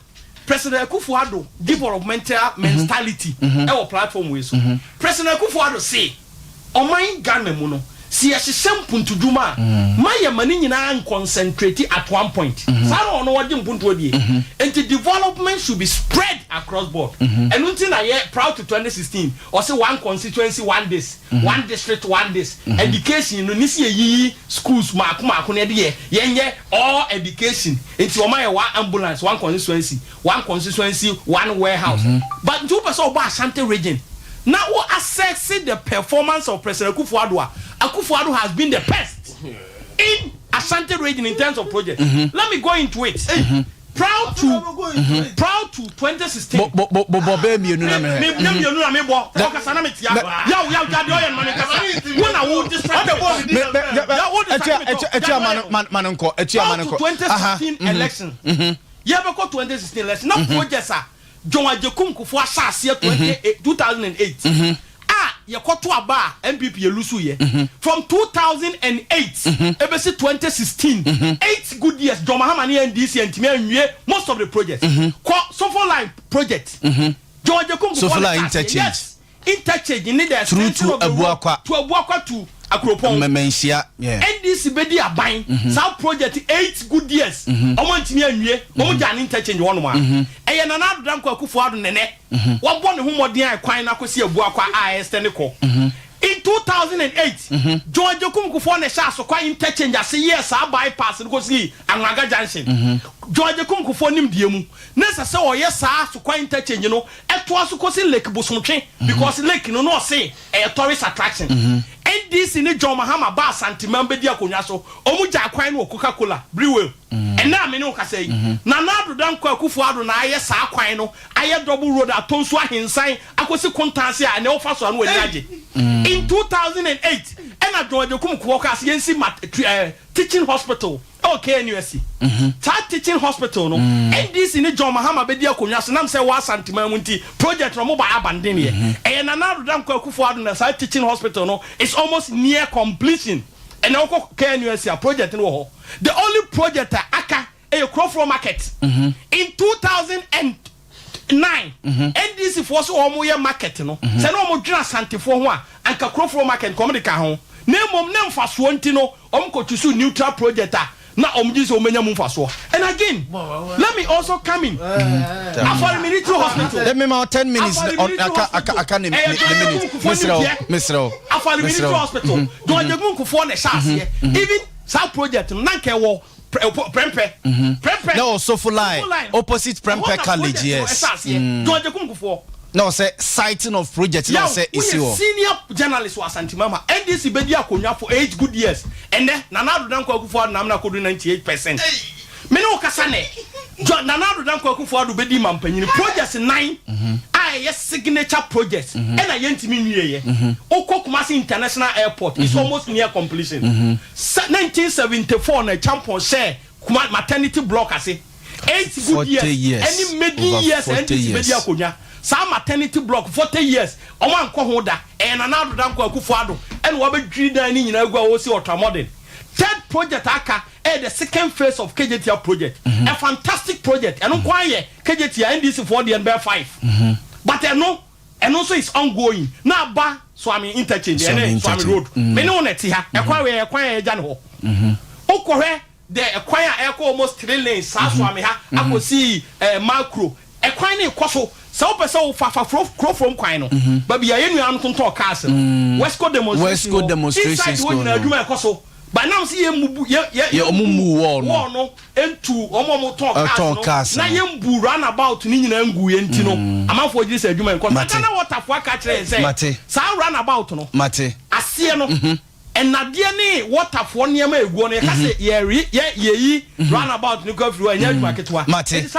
President Akufo Addo developmental mentality ɛwɔ platform wei so. President Akufo Addo se ɔman Ghana mu no. Si yɛhyehyɛ mpuntudwuma a, ma yɛma ne nyinaa nconcentrate at one point. Saa na ɔno ɔgye mpuntuo die. Nti development should be spread across board. Ɛno nti na yɛ prior to 2016, ɔse one constituency one this, one district one this. Education no, ne si yɛyiyi schools maako maako na yɛde yɛ, yɛnyɛ all education. Nti ɔma yɛ one ambulance, one constituency, one constituency, one warehouse. But nti wopɛ sɛ ɔbɔ Ashanti Region na wo assess the performance of President Akufo-Addo a, Akufo-Addo has been the best in Ashanti Region in terms of projects. Let me go into it. Proud to 2016. Bɔ bɛɛ mmienu na mehwɛ. Me ne mmienu na mebɔ. Ɔkasa na metia. Yaw yaw gya deɛ ɔyɛ no ma menkasa. Wo na wo distract me. Ya wo distract me. Etua ma no ma no nkɔ, etua ma no nkɔ. Prior to 2016 election, yɛbɛkɔ 2016 election na projects a John Agyekum Kufuor ahyɛ aseɛ 20 2008 a yɛkɔto aba a NPP yɛ lose yɛ, from 2008 ebesi 2016, 8 good years, John Mahama ne NDC ntumi anwie most of the projects. Kɔ Sofoline project, John Agyekum Kufuor Sofoline ne hyɛ aseɛ. interchange. Yes, interchange ne the Through extension to of the road Abuakwa. to Abuakwa to Akuropɔn. Mmɛmɛnhyia, yeah. NDC bɛdi aban, saa project, 8 good years, ɔmo ntumi anwie. Ɔmo gya ne interchange hɔ nom a ɛyɛ Nana Addo Dankwa Akufo Addo nɛnɛ wɔbɔ ne ho mmɔden a kwan na akɔsi Abuakwa a ɛsɛ ne kɔ. In 2008, John Agyekum Kufuor na ɛhyɛ Asokwa interchange ase yɛ saa bypass no kɔsi Anloga Junction. John Agyekum Kufuor nim deɛ mu ne sɛ ɔyɛ saa Asokwa interchange no ɛtoa so kɔsi Lake Bosomtwe, because lake no no ɔse ɛyɛ tourist attraction. NDC ne John Mahama ba Asanteman bɛdi akonnwa so, ɔmo gya kwan no wɔ Coca Cola Brewery. Ɛnna a me ne wo kasa yi, Nana Addo Dankwa Akufo Addo na ayɛ saa kwan no, ayɛ double road atɔ nso ahensan akɔsi Kontanse a ɛnɛ wofa so ano w'ani agye. In 2008 ɛna John Agyekum Kufuor kaa sɛ yɛnsi teaching hospital ɛwɔ KNUST. Saa teaching hospital no, NDC ne John Mahama bɛdi akonnwa so nam sɛ wɔ Asanteman mu nti project no mo ba abandon yɛ. Ɛyɛ Nana Addo Dankwa Akufo Addo na saa teaching hospital no is almost near completion. Ɛnɛ wokɔ KNUST a, project no wɔ hɔ. The only project a aka ɛyɛ Kuroforo market. In 2009, NDC foɔ so wɔn yɛ market no sɛ ne wɔn dwena Asantefoɔ ho a, anka Kuroforo market nkɔm de ka ho, na mmom ne mfasoɔ nti no wɔn kɔ choose neutral project a na wɔn gye sɛ wɔn bɛnya mu mfasoɔ. And again, let me also come in Afari Military Hospital. Let me ma 10 minutes. Afari On Military aka aka Hospital. aka ne Ɛyɛ ne John minute. Agyekum Kufuor Mesrɛ wo, nimdeɛ. mesrɛ wo. Afari Mesrɛ Military wo. Hospital, John Agyekum Kufuor na ɛhyɛ aseɛ. Even saa project no, nanka ɛwɔ Prempeh, Prempeh Na wɔ Sofoline, opposite Prempeh Ɛhɔ na College, project no yes. ɛhyɛ aseɛ. John Agyekum Kufuor. Na ɔsɛ siting of project na Yaw, ɔsɛ esi woyɛ hɔ. senior journalist wɔ Asantemama. NDC bɛdi akonnwa for 8 good years, ɛnɛ Nana Addo Dankwa Akufo Addo namna akɔdu 98%. Me ne wo kasa nɛ, Nana Addo Dankwa Akufo Addo bɛdi mampanyini, projects nine a ɛyɛ signature projects ɛna yɛntumi nwieɛ. Wokɔ Kumasi International Airport, is almost near completion. 1974 na Champon hyɛ Kuma maternity block ase. 8 good 40 years years. ɛne maiden Over years 40 NDC years. bɛdi akonnwa, saa maternity block, 40 years ɔmo ankɔ ho da. Ɛyɛ Nana Addo Dankwa Akufo Addo ɛna wabɛdwiri dan ne nyinaa gu a wɔsi ultramodern. Third project aka ɛyɛ the second phase of Kejetia project, a fantastic project. Ɛno nko ayɛ Kejetia, NDC foɔ deɛ no bɛyɛ five, but ɛno nso is ongoing. Na aba Suame interchange Suame ɛne Suame interchange. road. Me ne wo na ɛte ha, ɛkwan wei, ɛkwan a yɛgya ne hɔ, wokɔhwɛ the ɛkwan a ɛkɔ almost three lanes saa Suame ha akɔsi Macro, ɛkwan ne kɔ so. Sɛ wopɛ sɛ wofa fa kurofurom kwan no baabi a yɛn nuanom tontɔn cars no, Wesco demonstration Wesco hɔ, demonstration inside hɔ school nyinaa no. adwuma ɛkɔ so, but nam sɛ yɛn mubu yɛ yɛ Yɛ ɔmo mu wall no. Wall no ntu ɔmo a ɔmo tɔn Tɔn cars cars no na no. yɛn bu roundabout ne nyinaa ngu yɛn ti no, amanfoɔ gye sɛ adwuma nkɔ so. Mate. Ghana Waterfoɔ aka kyerɛ yɛn sɛ Mate. saa roundabout no Mate. aseɛ no, ɛnadeɛ ne waterfoɔ nneɛma eguo no, yɛka sɛ yɛri yɛ yɛyi roundabout no kɔ afiri hɔ, ɛnyɛ adwuma ketewa. Mate. Enti saa